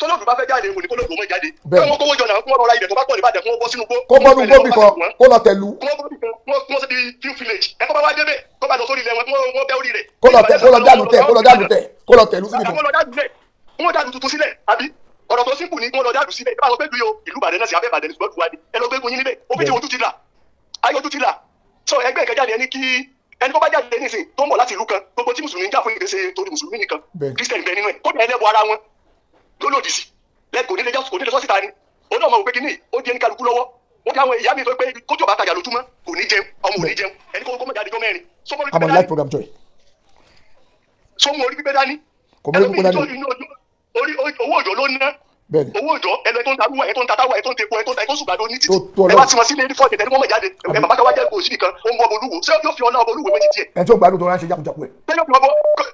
tọ́lọ́dún bá fẹ́ jáde wò ní kó lóògùn mọ́ jáde. Káwọn kówó jọ náà kó wọ́n rọra ilẹ̀ tó bá pọ̀ níbàdàn kó wọ́n bọ́ sínú gbó. Kó bọ́ nínú gbó bì kan kó lọ tẹ̀lú. Kó wọ́n síbi few village ẹ kó bá wá débẹ̀ kó bá lọ sórí ilẹ̀ wọn kó wọ́n bẹ́ orí rẹ̀. Kó lọ tẹ kó lọ dànù tẹ kó lọ dànù tẹ kó lọ tẹ̀lú síbi kan. Kó lọ dànù tẹ kó wọ́n dànù tuntun sílẹ̀ àbí ọ̀rọ̀ tó simple ni kó lọ dànù sílẹ̀ ẹ bá sọ pé lu yóò ìlú Ìbàdàn náà sí abẹ́ Ìbàdàn ní ṣùgbọ́n ìwádìí ẹ lọ gbégun yín níbẹ̀ ó fi ti ojú ti là ayé ojú ti là sọ ẹgbẹ́ ìkẹjáde ẹni kí ẹni tó bá jáde nísìn tó ń bọ̀ láti ìlú kan gbogbo tí mùsùlùmí ń jà fún ìgbésẹ̀ torí mùsùlùmí nìkan Christian bẹ nínú ẹ̀ kódà ẹlẹ́bọ ara wọn ló lòdì sí lẹ́kọ̀ọ́ nílé jásù kò nílé sọ́síta ni òun náà mọ̀ wípé kíní ó di ẹni kálukú lọ́wọ́ wọ́n ti àwọn ìyá mi tó pé kójú ọ̀bá tajà lójúmọ́ kò ní jẹun ọmọ ò ní jẹun ẹni kó mọ̀ jáde jọ mẹ́rin. I'm on live program joy. Sọmọ orí pípẹ́ dání. Kò mọ orí pípẹ́ dání. Owó òjò ló ná. Owó òjò ẹni tó ń ta wúwa ẹ tó ń ta táwa ẹ tó ń tepo ẹ tó ń ta ẹ tó ń sùgbàdo ní títì ẹ bá ti wọn sílé ní fọ́ọ̀tì ẹni wọ́n mọ̀ jáde ẹ bàbá káwá jẹ́ kó síbi kan ó ń bọ́ ọmọ olúwo ṣé yóò fi ọlá ọmọ olúwo méjì tiẹ̀. Ẹ tí ó gbádùn tó ránṣẹ́ jákujáku ẹ. Ṣé yóò fi ọmọ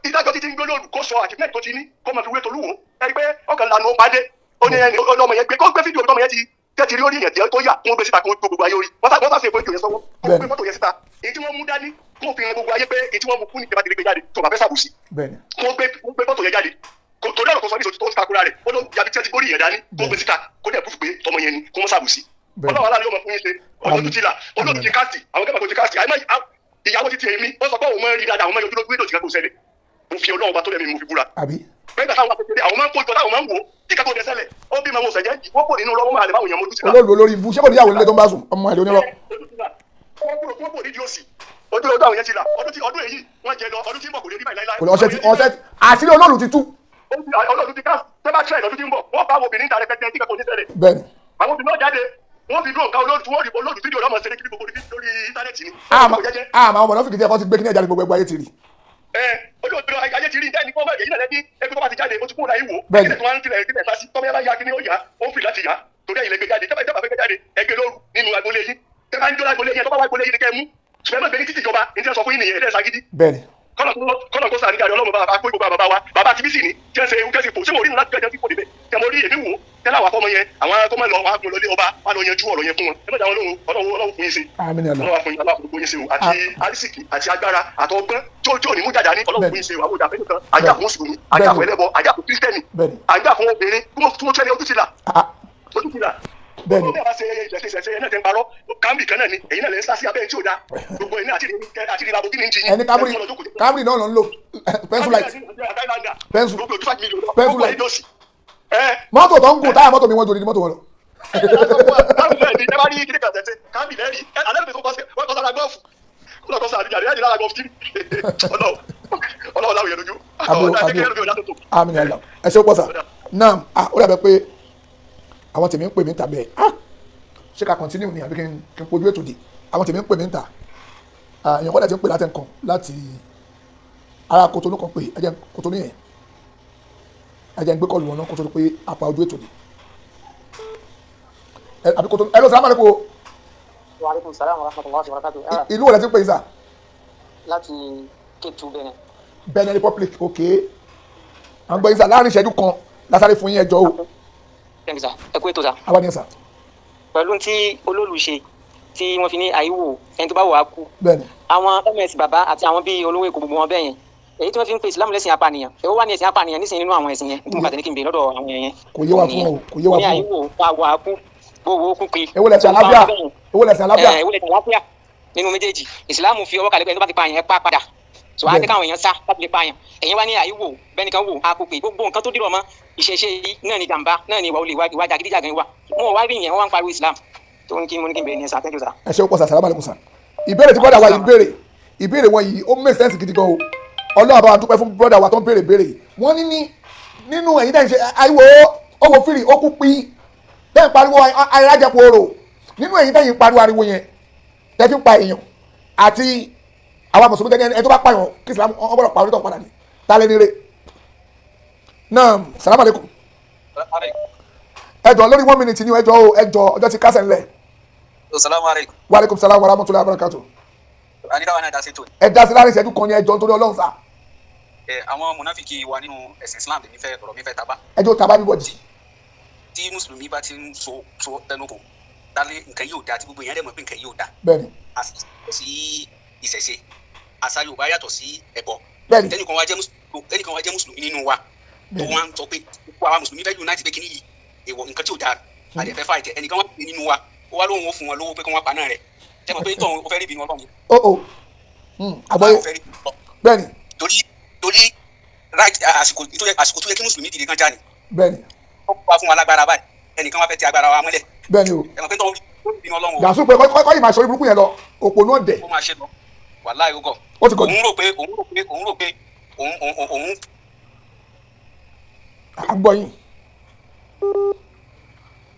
ìdájọ́ títí ń gbé lóru kó sọ àti mẹ́rin tó ti ní kó máa fi wé tolúwo ẹ pé ọkàn lanu padé ó ní ẹni ọlọmọ yẹn gbé kó gbé fídíò ọlọmọ yẹn ti tẹ́tí rí orí yẹn tí ó yà kó gbé síta kó gbogbo ayé orí wọ́n sá sí èpo ìjòyè sọ́wọ́ kó gbé fọ́tò yẹn síta èyí tí wọ́n mú dání kó fi hàn gbogbo ayé pé èyí tí wọ́n mú kú ní ìjọba ti rí gbé jáde tó bá fẹ́ sàbùsí kó gbé fọ́tò yẹn jáde torí ọ̀rọ̀ tó sọ ní ìṣòtítọ́ takura rẹ̀ ó ló yàbí tí ẹ ti gbórí yẹn dání kó gbé síta kó dẹ̀ púfù pé tọmọ yẹn ni kó mọ́ sàbùsí ọlọ́wọ́ aláàlú yóò mọ̀ fún yín ṣe olóòtú ti là olóòtú ti káàtì àwọn kẹ́kọ̀ọ́ tó ti káàtì àìmọ́ ìyàwó ti ti èmi ó sọ pé òun máa ń rí dáadáa àwọn máa ń yọjú lójú èdè òtí kan kò ṣẹlẹ̀ mo fi ọlọ́run bá tó lẹ́mi mo fi búra. Nígbà táwọn akékeré àwọn máa ń kójọ táwọn máa ń wò ó tí kakó dẹsẹ̀ lẹ̀ ó bí màmú ọ̀sẹ̀ jẹ́ wọ́n pò nínú lọ́wọ́ máa lè báwọn èèyàn mójú síta. Olóòlù olórí ibú ṣé kò níyàwó nílé tó ń bá sùn ọmọ àlè onírọ́. Wọ́n pò nídìí òsì ọdún ọdún àwọn yẹn ti là ọdún èyí wọ́n jẹ lọ ọdún tí ń bọ̀ kò lè rí báyìí láíláí. Kò lè ọṣẹ ti ọṣẹ àṣírí olóòlù ti tú. Olóòlù ti ká tẹ́ bá tẹ̀ lọ́dún tí ń bọ̀ wọ́n bá àwọn obìnrin ta rẹpẹtẹ tí kakó ní ṣẹlẹ̀. Bẹ́ẹ̀ni. Àwọn obìnrin náà jáde wọ́n fi dúró nǹkan olóòtú wọ́n rí olóòtú fídíò lọ́mọ ṣeré kiri gbogbo lórí íńtánẹ́ẹ̀tì ni. Àmọ́ àwọn ọmọ náà fìdí ẹ̀kọ́ ti gbé kí ní ẹ̀já ní gbogbo ẹgbẹ́ ayé ti rí. Olóòtú ayé ti rí ẹni kọ́ bẹ́ẹ̀ yìí náà lẹ́bí ẹbí tó bá ti jáde ó ti kúrò láyé wò. Bẹ́ẹ̀ni. Kílẹ̀ tó wá ń tilẹ̀ kílẹ̀ sásí tọ́mọ yẹn bá ya kí ni ó yá ó ń fi láti yá torí ẹ̀yin lè gbé jáde tẹ́bà ìjọba fẹ́ gbé jáde ẹgbẹ́ lóru nínú agboolé yín tẹ́bà ń jó lágboolé yín tọ́ba wá agboolé yín ni kẹ́ mú ṣùgbọ́n ẹ má gbé ní títì ìjọba ní tí wọ́n sọ fún yín nìyẹn ẹ̀dẹ́ sagídí. Bẹ́ẹ̀ni. Kọ́nà kó sàríjà ọlọ́run bàbá kó gbogbo bàbá wa bàbá tí bísí ni tí wọ́n ṣe ewu kẹ́sì fò ṣé mo rí nínú láti jẹ́ fífò débẹ̀ tẹ́ mo rí èmi wò tẹ́lá wà fọ́mọ yẹn àwọn tó máa lọ wà á lọ lé ọba wà lọ yanjú ọ̀rọ̀ yẹn fún wọn ẹ má dá wọn lóhùn ọlọ́run ọlọ́run fún yín ṣe ọlọ́run fún yín aláàfin gbogbo yín ṣe o àti arísìkì àti agbára àtọgbọ́n tí ó ní mú jàjà ní ọlọ́run fún yín ṣe o àwọn òdàfẹ́ nìkan ajá fún mùsùlùmí ajá fún ẹlẹ́bọ ajá fún kírísítẹ́nì ajá fún obìnrin tí wọ́n tẹ́lẹ̀ ojú ti là ojú ti là Bẹ́ẹ̀ni. Bẹ́ẹ̀ bá ṣe ìṣẹ̀ṣẹ̀ ẹ̀ náà ti ń parọ́ kámbrì kan náà ni èyí náà lè ń sá sí abẹ́ tí ò da gbogbo ẹ̀yin àti ìrìnàbò kí ni ń ti yín. Ẹni Camry Camry náà ló ń lò pencil light pencil pencil light mọ́tò tó ń gùn táyà mọ́tò mi wọ́n jò ní mọ́tò wọn lọ. Àbí àbí àmì ni àlọ ẹ ṣe ó pọ̀ sà náà ó dàbẹ̀ pé àwọn tèmi ń pè mí ń ta bẹ́ẹ̀ ah ṣé ká continue ni àbí kí n pojú ètò dé àwọn tèmi ń pè mí ń ta èèyàn kọ́lẹ̀ ti ń pè láti nǹkan láti ara Kotonu kan pé ẹ jẹ́ Kotonu yẹn ẹ jẹ́ ń gbé kọlù wọn náà kó tó di pé apá ojú ètò dé àbí Kotonu ẹ lọ sàlámù alaykum. Wa aleykum salaam wa rahmatulahi wa barakatuh. Ìlú wo lẹ ti ń pè yín sà. Láti Kétu Benin. Benin Republic ok à ń gbọ́ yín sà láàrin ìṣẹ́jú kan lásàrè fún yín ẹjọ́ o. Thank you sir. Ẹ kú ètò sir. Àwa ni ẹ sà. Pẹ̀lú tí olóòlù ṣe tí wọ́n fi ní àìwò ẹni tó bá wò á kú. Bẹ́ẹ̀ni. Àwọn ms bàbá àti àwọn bíi olówó èkó gbogbo wọn bẹ́ẹ̀ yẹn èyí tí wọ́n fi ń pe Islam lẹ́sìn apànìyàn èwo wà ní ẹ̀sìn apànìyàn nísìnyí nínú àwọn ẹ̀sìn yẹn tí mo kà tẹ̀lé kí n bèèrè lọ́dọ̀ àwọn yẹn. Kò yé wa fún o kò yé wa fún o. Ní àìwò wà wà á kú gbowó kú pe. Èwo lẹ̀sìn àlàáfíà èwo lẹ̀sìn àlàáfíà. Èwo lẹ̀sìn àlàáfíà nínú méjèèjì Islam fi ọwọ́ kalẹ̀ pé ẹni tó bá ti pààyàn ẹ pa padà so á jẹ́ káwọn èèyàn sá láti lè pààyàn ẹ̀yin wá ní àìwò bẹ́ẹ̀ nìkan wò á kó pé gbogbo nǹkan tó dìrọ̀ mọ́ ìṣẹ̀ṣe yìí náà ni jàǹbá náà ni ìwà olè ìwà jàgídíjàgan ìwà wọn ò wá rí ìyẹn wọn wá ń pariwo Islam tó ń kí mo ní kí n bẹ̀rẹ̀ ní ẹ̀sà thank you sir. Ẹ ṣe ó pọ̀ sà sàlámù alaykum sà. Ìbéèrè tí brọ́dà wa yìí béèrè ìbéèrè wọn yìí ó make sense gidi gan o Ọlọ́run bá wa dúpẹ́ fún brọ́dà wa tó ń béèrè béèrè wọ́n ní nínú ẹ̀yin tẹ̀ ń ṣe àìwò owó fìrì ó kú pín tẹ́ ń pariwo ayélujára orò nínú ẹ̀yin tẹ̀ ń pariwo ariwo yẹn tẹ́ fi ń pa èèyàn àti àwa mùsùlùmí tẹ́ni ẹni tó bá pààyàn kí Islam ọgbọ́dọ̀ pa onítọ̀ padà ní tálẹ́ nílé náà sàlámù alaykum ẹ jọ̀ọ́ lórí 1 minute ni ẹ jọ̀ọ́ o ẹ jọ̀ọ́ ọjọ́ ti kásẹ̀ ńlẹ̀. Assalamu alaikum. Wa alaikum salam wa rahmatullahi wa barakatuh. Àníkàwọn náà dá sí tòní. Ẹ dá sí láàrin ìṣẹ́jú kan ní ẹ jọ̀ọ́ nítorí Ọlọ́run sà. Ẹ àwọn mùnáfíkì wà nínú ẹ̀sìn Islam tèmi fẹ́ ọ̀rọ̀ mi fẹ́ tabá. Ẹ jọ̀ọ́ tabá bíbọ̀ jì. Tí mùsùlùmí bá ti ń so so tẹnu kò dálé nǹkan yóò da tí gbogbo èèyàn dẹ̀ mọ̀ pé nǹkan yóò da. Bẹ́ẹ̀ni. Sí ìṣẹ̀ṣe Àṣà Yorùbá yàtọ̀ sí ẹbọ. Bẹ́ẹ̀ni. Tẹnìkan wá jẹ́ mùsùlùmí nínú wa tó wá ń sọ pé gbogbo àwa mùsùlùmí fẹ́ unite pé kíní yìí èèwọ̀, nǹkan tí ò dáa, àdẹ̀fẹ́ fàìtẹ̀. Ẹnìkan wá pè nínú wa, ó wá lóun ó fún wọn lówó pé kí wọ́n pa náà rẹ̀. Tẹ́ mọ̀ pé tóun ó fẹ́ rí ìbínú Ọlọ́run. Ó ó àgbọ̀yé. Ó fẹ́ rí ìbínú Ọlọ́run. Torí right, àsìkò tó yẹ kí mùsùlùmí dìde kan já ni. Ó wá fún wa lágbára báyìí, ẹnìkan wá fẹ́ ti agbára wa mọ́lẹ̀. Bẹ́ẹ̀ni o. Ẹ mọ̀ pé tóun rí ìbínú Ọlọ́run o. Gàásù pé kọ́ yìí máa ṣe orí burúkú yẹn lọ, òpó náà dẹ̀. Ó máa ṣe lọ, wàláhì ó gọ̀. Ó ti gọ̀ jù. Òun rò pé òun À ń gbọ́ yín.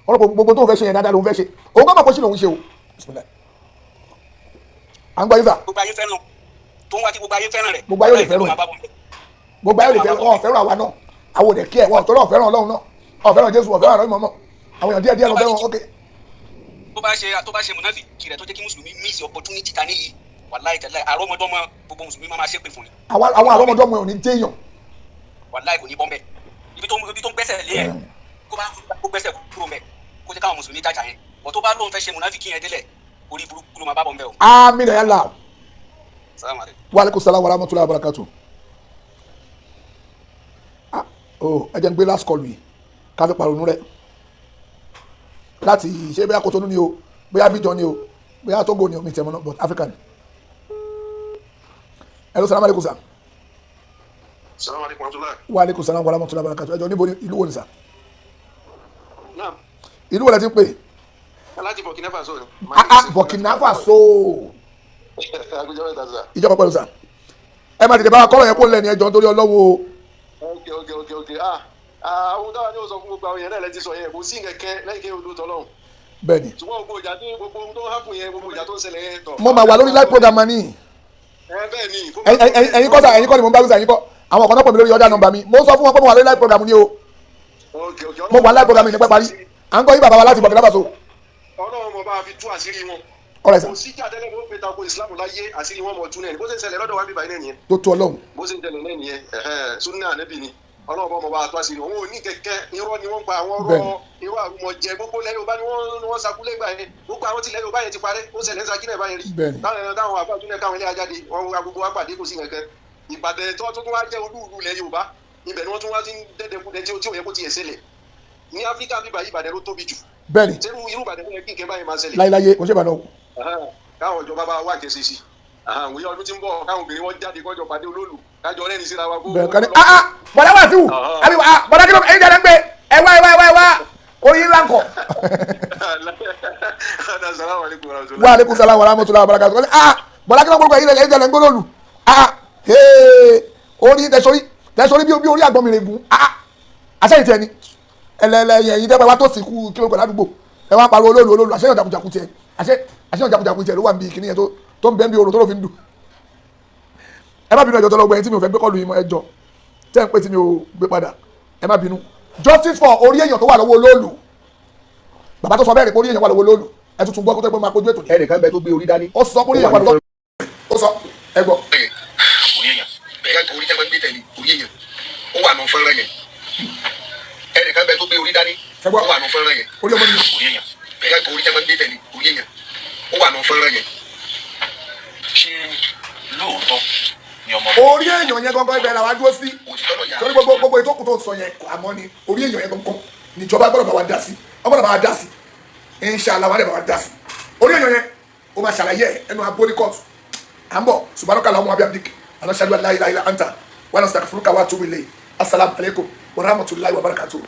Ọ̀rọ̀ gbogbo tó ń fẹ́ ṣe yẹn, dáadáa ló ń fẹ́ ṣe, òun kọ́ mọ̀ pé ṣì lòun ṣe o. Bismillah. À ń gbọ́ yín sà. Gbogbo ayé fẹ́ràn tó ń wá kí gbogbo ayé fẹ́ràn rẹ̀. Gbogbo ayé ò lè fẹ́ràn ẹ̀. Gbogbo ayé ò lè fẹ́ràn ọ̀ fẹ́ràn àwa náà, àwọn ò dẹ̀ kí ẹ̀ wọ́n tó náà fẹ́ràn Ọlọ́run náà, ọ̀ fẹ́ràn Jésù, ọ̀ fẹ́ràn àrọ́ ìmọ̀ọ́mọ́ àwọn èèyàn díẹ̀ díẹ̀ ló fẹ́ràn. Ok. Tó bá ṣe mùnáfíkì rẹ̀ tó jẹ́ kí mùsùlùmí miss opportunity ta níyì, wàláhì tẹ́lẹ̀, àrọ́mọdọ́mọ gbogbo mùsùlùmí máa ṣépè fún ni. Àwọn àrọ́mọdọ́mọ ẹ̀ ò ní jẹ́yàn. Wàláhì kò ní bọ́m̀bẹ́. Ibi tó ń gbẹ́sẹ̀ lé ẹ̀, kó bá kó gbẹ́sẹ̀ kúrò mẹ́, kó jẹ́ káwọn mùsùlùmí jàjà yẹn bọ̀. Tó bá lóun fẹ́ ṣe mùnáfíkì yẹn délẹ̀, orí burúkú ló máa bá bọ́m̀bẹ́ o. Amina yàlla. Salaam alaikum. Wa aleykum salaam wa rahmatulahi wa barakatu. Ah oh, ẹ jẹ́ n gbé last call yìí ká fi pàrọ̀nù rẹ̀ láti ṣé bóyá Kotonu ni o, bóyá Abidjan ni o, bóyá Togo ni o, mi tẹ̀ mọ́ náà, but African. Hello, salaam aleykum sir. Salaam aleykum wa rahmatulah. Wa aleykum salaam wa rahmatulahi wa barakatu. Ẹ jọ̀ọ́, níbo ni, ìlú wo ni sir? Naam. Ìlú wo lẹ ti ń pè? Láti Burkina Faso ni. Ah ah, Burkina Faso. Agbẹjọ́ mẹ́ta sà. Ìjọba pẹ̀lú sir, ẹ má tètè bá wa kọ́rọ̀ yẹn kó lẹ́ni, ẹ jọ̀ọ́, nítorí Ọlọ́run o. Ok, ah ah, ohun táwa ní o sọ fún gbogbo àwọn èèyàn náà lẹ ti sọ yẹn. Kò sí nkẹkẹ lẹ́yìn kí odò tọ́lọ́hún. Ṣùgbọ́n gbogbo ìjà tó gbogbo ohun tó ń hápù yẹn, gbogbo ìjà tó ń ṣẹlẹ̀ yẹn tọ̀. Mo máa wà lórí live program ni. Ẹ bẹ́ẹ̀ ni. Ẹ̀yin kọ́ sà, ẹ̀yin kọ́ ni mo ń bá wí sà, ẹ̀yin kọ́. Àwọn kan náà pọ̀ mí lórí ọ̀dà nọ́mbà mi, mo sọ fún wọn pé mo wà lórí live program ni o. Ok. Mo wà live program yìí nípa parí. À ń gbọ́ yín, bàbá wa láti Burkina Faso. Ọlọ́run mọ̀ bá a fi tú àṣírí wọn. Alright, sir. Kò sí ìjà tẹ́lẹ̀ mo pe tako Islam láyé, àṣírí wọn mọ̀ tún náà ni. Bó ṣe ń ṣẹlẹ̀ lọ́dọ̀ wa bíbá yìí náà nìyẹn. Tó tó Ọlọ́run. Bó ṣe ń ṣẹlẹ̀ náà nìyẹn. Ẹ̀hẹ́n, sunna Ànábì ni. Ọlọ́run bọ́ mọ̀ bá a tú àṣírí wọn. Òun ò ní kẹ̀kẹ́, irọ́ ni wọ́n pa àwọn ọ̀rọ̀ irọ́ àrùmọ̀jẹ. Gbogbo ilẹ̀ Yorùbá ni wọ́n sakulé gbà yẹn. Gbogbo àwọn tilẹ̀ Yorùbá yẹn ti parẹ́. Ó ṣẹlẹ̀ ń Ṣakí náà báyẹn rí. Táwọn àbá tún náà káwọn ilé ajáde wọn wá, gbogbo wa pàdé, kò sí nǹkan. Ìbàdàn tó tún wá jẹ́ olú ìlú ilẹ̀ Yorùbá, ibẹ̀ ni wọ́n tún wá ti ń dẹ́dẹ́kúdẹ́ tí ò yẹ kó tiẹ̀ ṣẹlẹ̀ ní Áfíríkà bíbá yìí. Ìbàdàn ló tóbi jù. Ṣerú irú Ìbàdàn tó yẹ kí nǹkan báyìí máa ṣẹlẹ̀? Láyéláyé kò ṣe Ìbàdàn o. Káwọn ìjọba bá wá kẹsẹ̀ sí àwọn ọdún tí ń bọ̀, káwọn obìnrin wọn jáde kọjọ pàdé olóòlù, kájọ rẹ́rìn síra wa kó. Bẹ́ẹ̀ kan ní ah ah, bọ̀dá wà síwù àbí ah, bọ̀dá kí ló ẹ̀yin jẹ́ ẹ̀ ń gbé ẹ wá ẹ wá ẹ wá ẹ wá orí ńlá ńkọ. Assalamu alaikum warahmatullahi. Wa aleykum salaam wa rahmatulahi wa barakatuh. Ah, bọ̀dá kí ló gbórúkọ ẹ̀yin jẹ́ ẹ̀ ń gbé lóòlù? Ah ee, orí tẹ̀sórí tẹ̀sórí bí orí àgbọ̀n mi rè gùn. Ah ah, àṣẹyìn tiẹ̀ ni ẹlẹ́lẹ́ ẹ̀yin tẹ́ bá wa tó sì kú kí ló kọ̀ ládùúgbò, ẹ wá pariwo olóòlù olóòlù. Àṣẹyìn jakujaku tiẹ̀, àṣẹyìn jakujaku tiẹ̀ ló wà níbi kíní yẹn tó ń bẹ́ ń bí orò tó ló fi ń dùn. Ẹ má bínú, ẹjọ́ tó lọ gbẹ̀yìn tí mi ò fẹ́ gbé kọlu yìí mọ́. Ẹjọ́ tẹ́ ń pè tí mi ò gbé padà, ẹ má bínú. Justice for orí èèyàn tó wà lọ́wọ́ olóòlù. Bàbá tó sọ bẹ́ẹ̀ rẹ̀ pé orí èèyàn wà lọ́wọ́ olóòlù, ẹ tuntun gbọ́ kó tó pé máa kojú ètò ní. Ẹnìkan bẹ tó gbé orí dání. Ó sọ pé orí èèyàn wà lọ́wọ́, ó sọ, ẹ gbọ́. Orí èèyàn bẹ́ẹ̀, orí tẹ́ máa ń gbé tẹ̀lé orí èèyàn, ó wà nù fọ́nrán yẹn. Ẹnìkan bẹ tó gbé orí dání, ó wà nù fọ́nrán yẹn. Orí ọmọ nìyẹn. Orí èèyàn. Bẹ́ẹ̀, orí tẹ́ máa ń gbé tẹ̀lé orí èèyàn, ó wà nù fọ́nrán yẹn. Ṣé lóòótọ́ ni ọmọ Orí èèyàn yẹn gangan, ibẹ̀ làwa dúró sí, torí gbogbo ìtókù tó ń sọ yẹn, àmọ́ ni orí èèyàn yẹn gangan níjọba gbọ́dọ̀ bá wa dá sí, wọ́n gbọ́dọ̀ bá wa dá sí. Inshallah, wọ́n dẹ̀ bá wa dá sí orí èèyàn yẹn. Ó máa ṣàlàyé ẹ̀ ẹnu abóní kóòtù. À ń bọ̀. Subhanaka allahumma wa bihamdik, anashhadu an la ilaha illa anta wa nastaghfiruka wa atubu ilayk. Assalamu alaikum wa rahmatullahi wa barakatuh.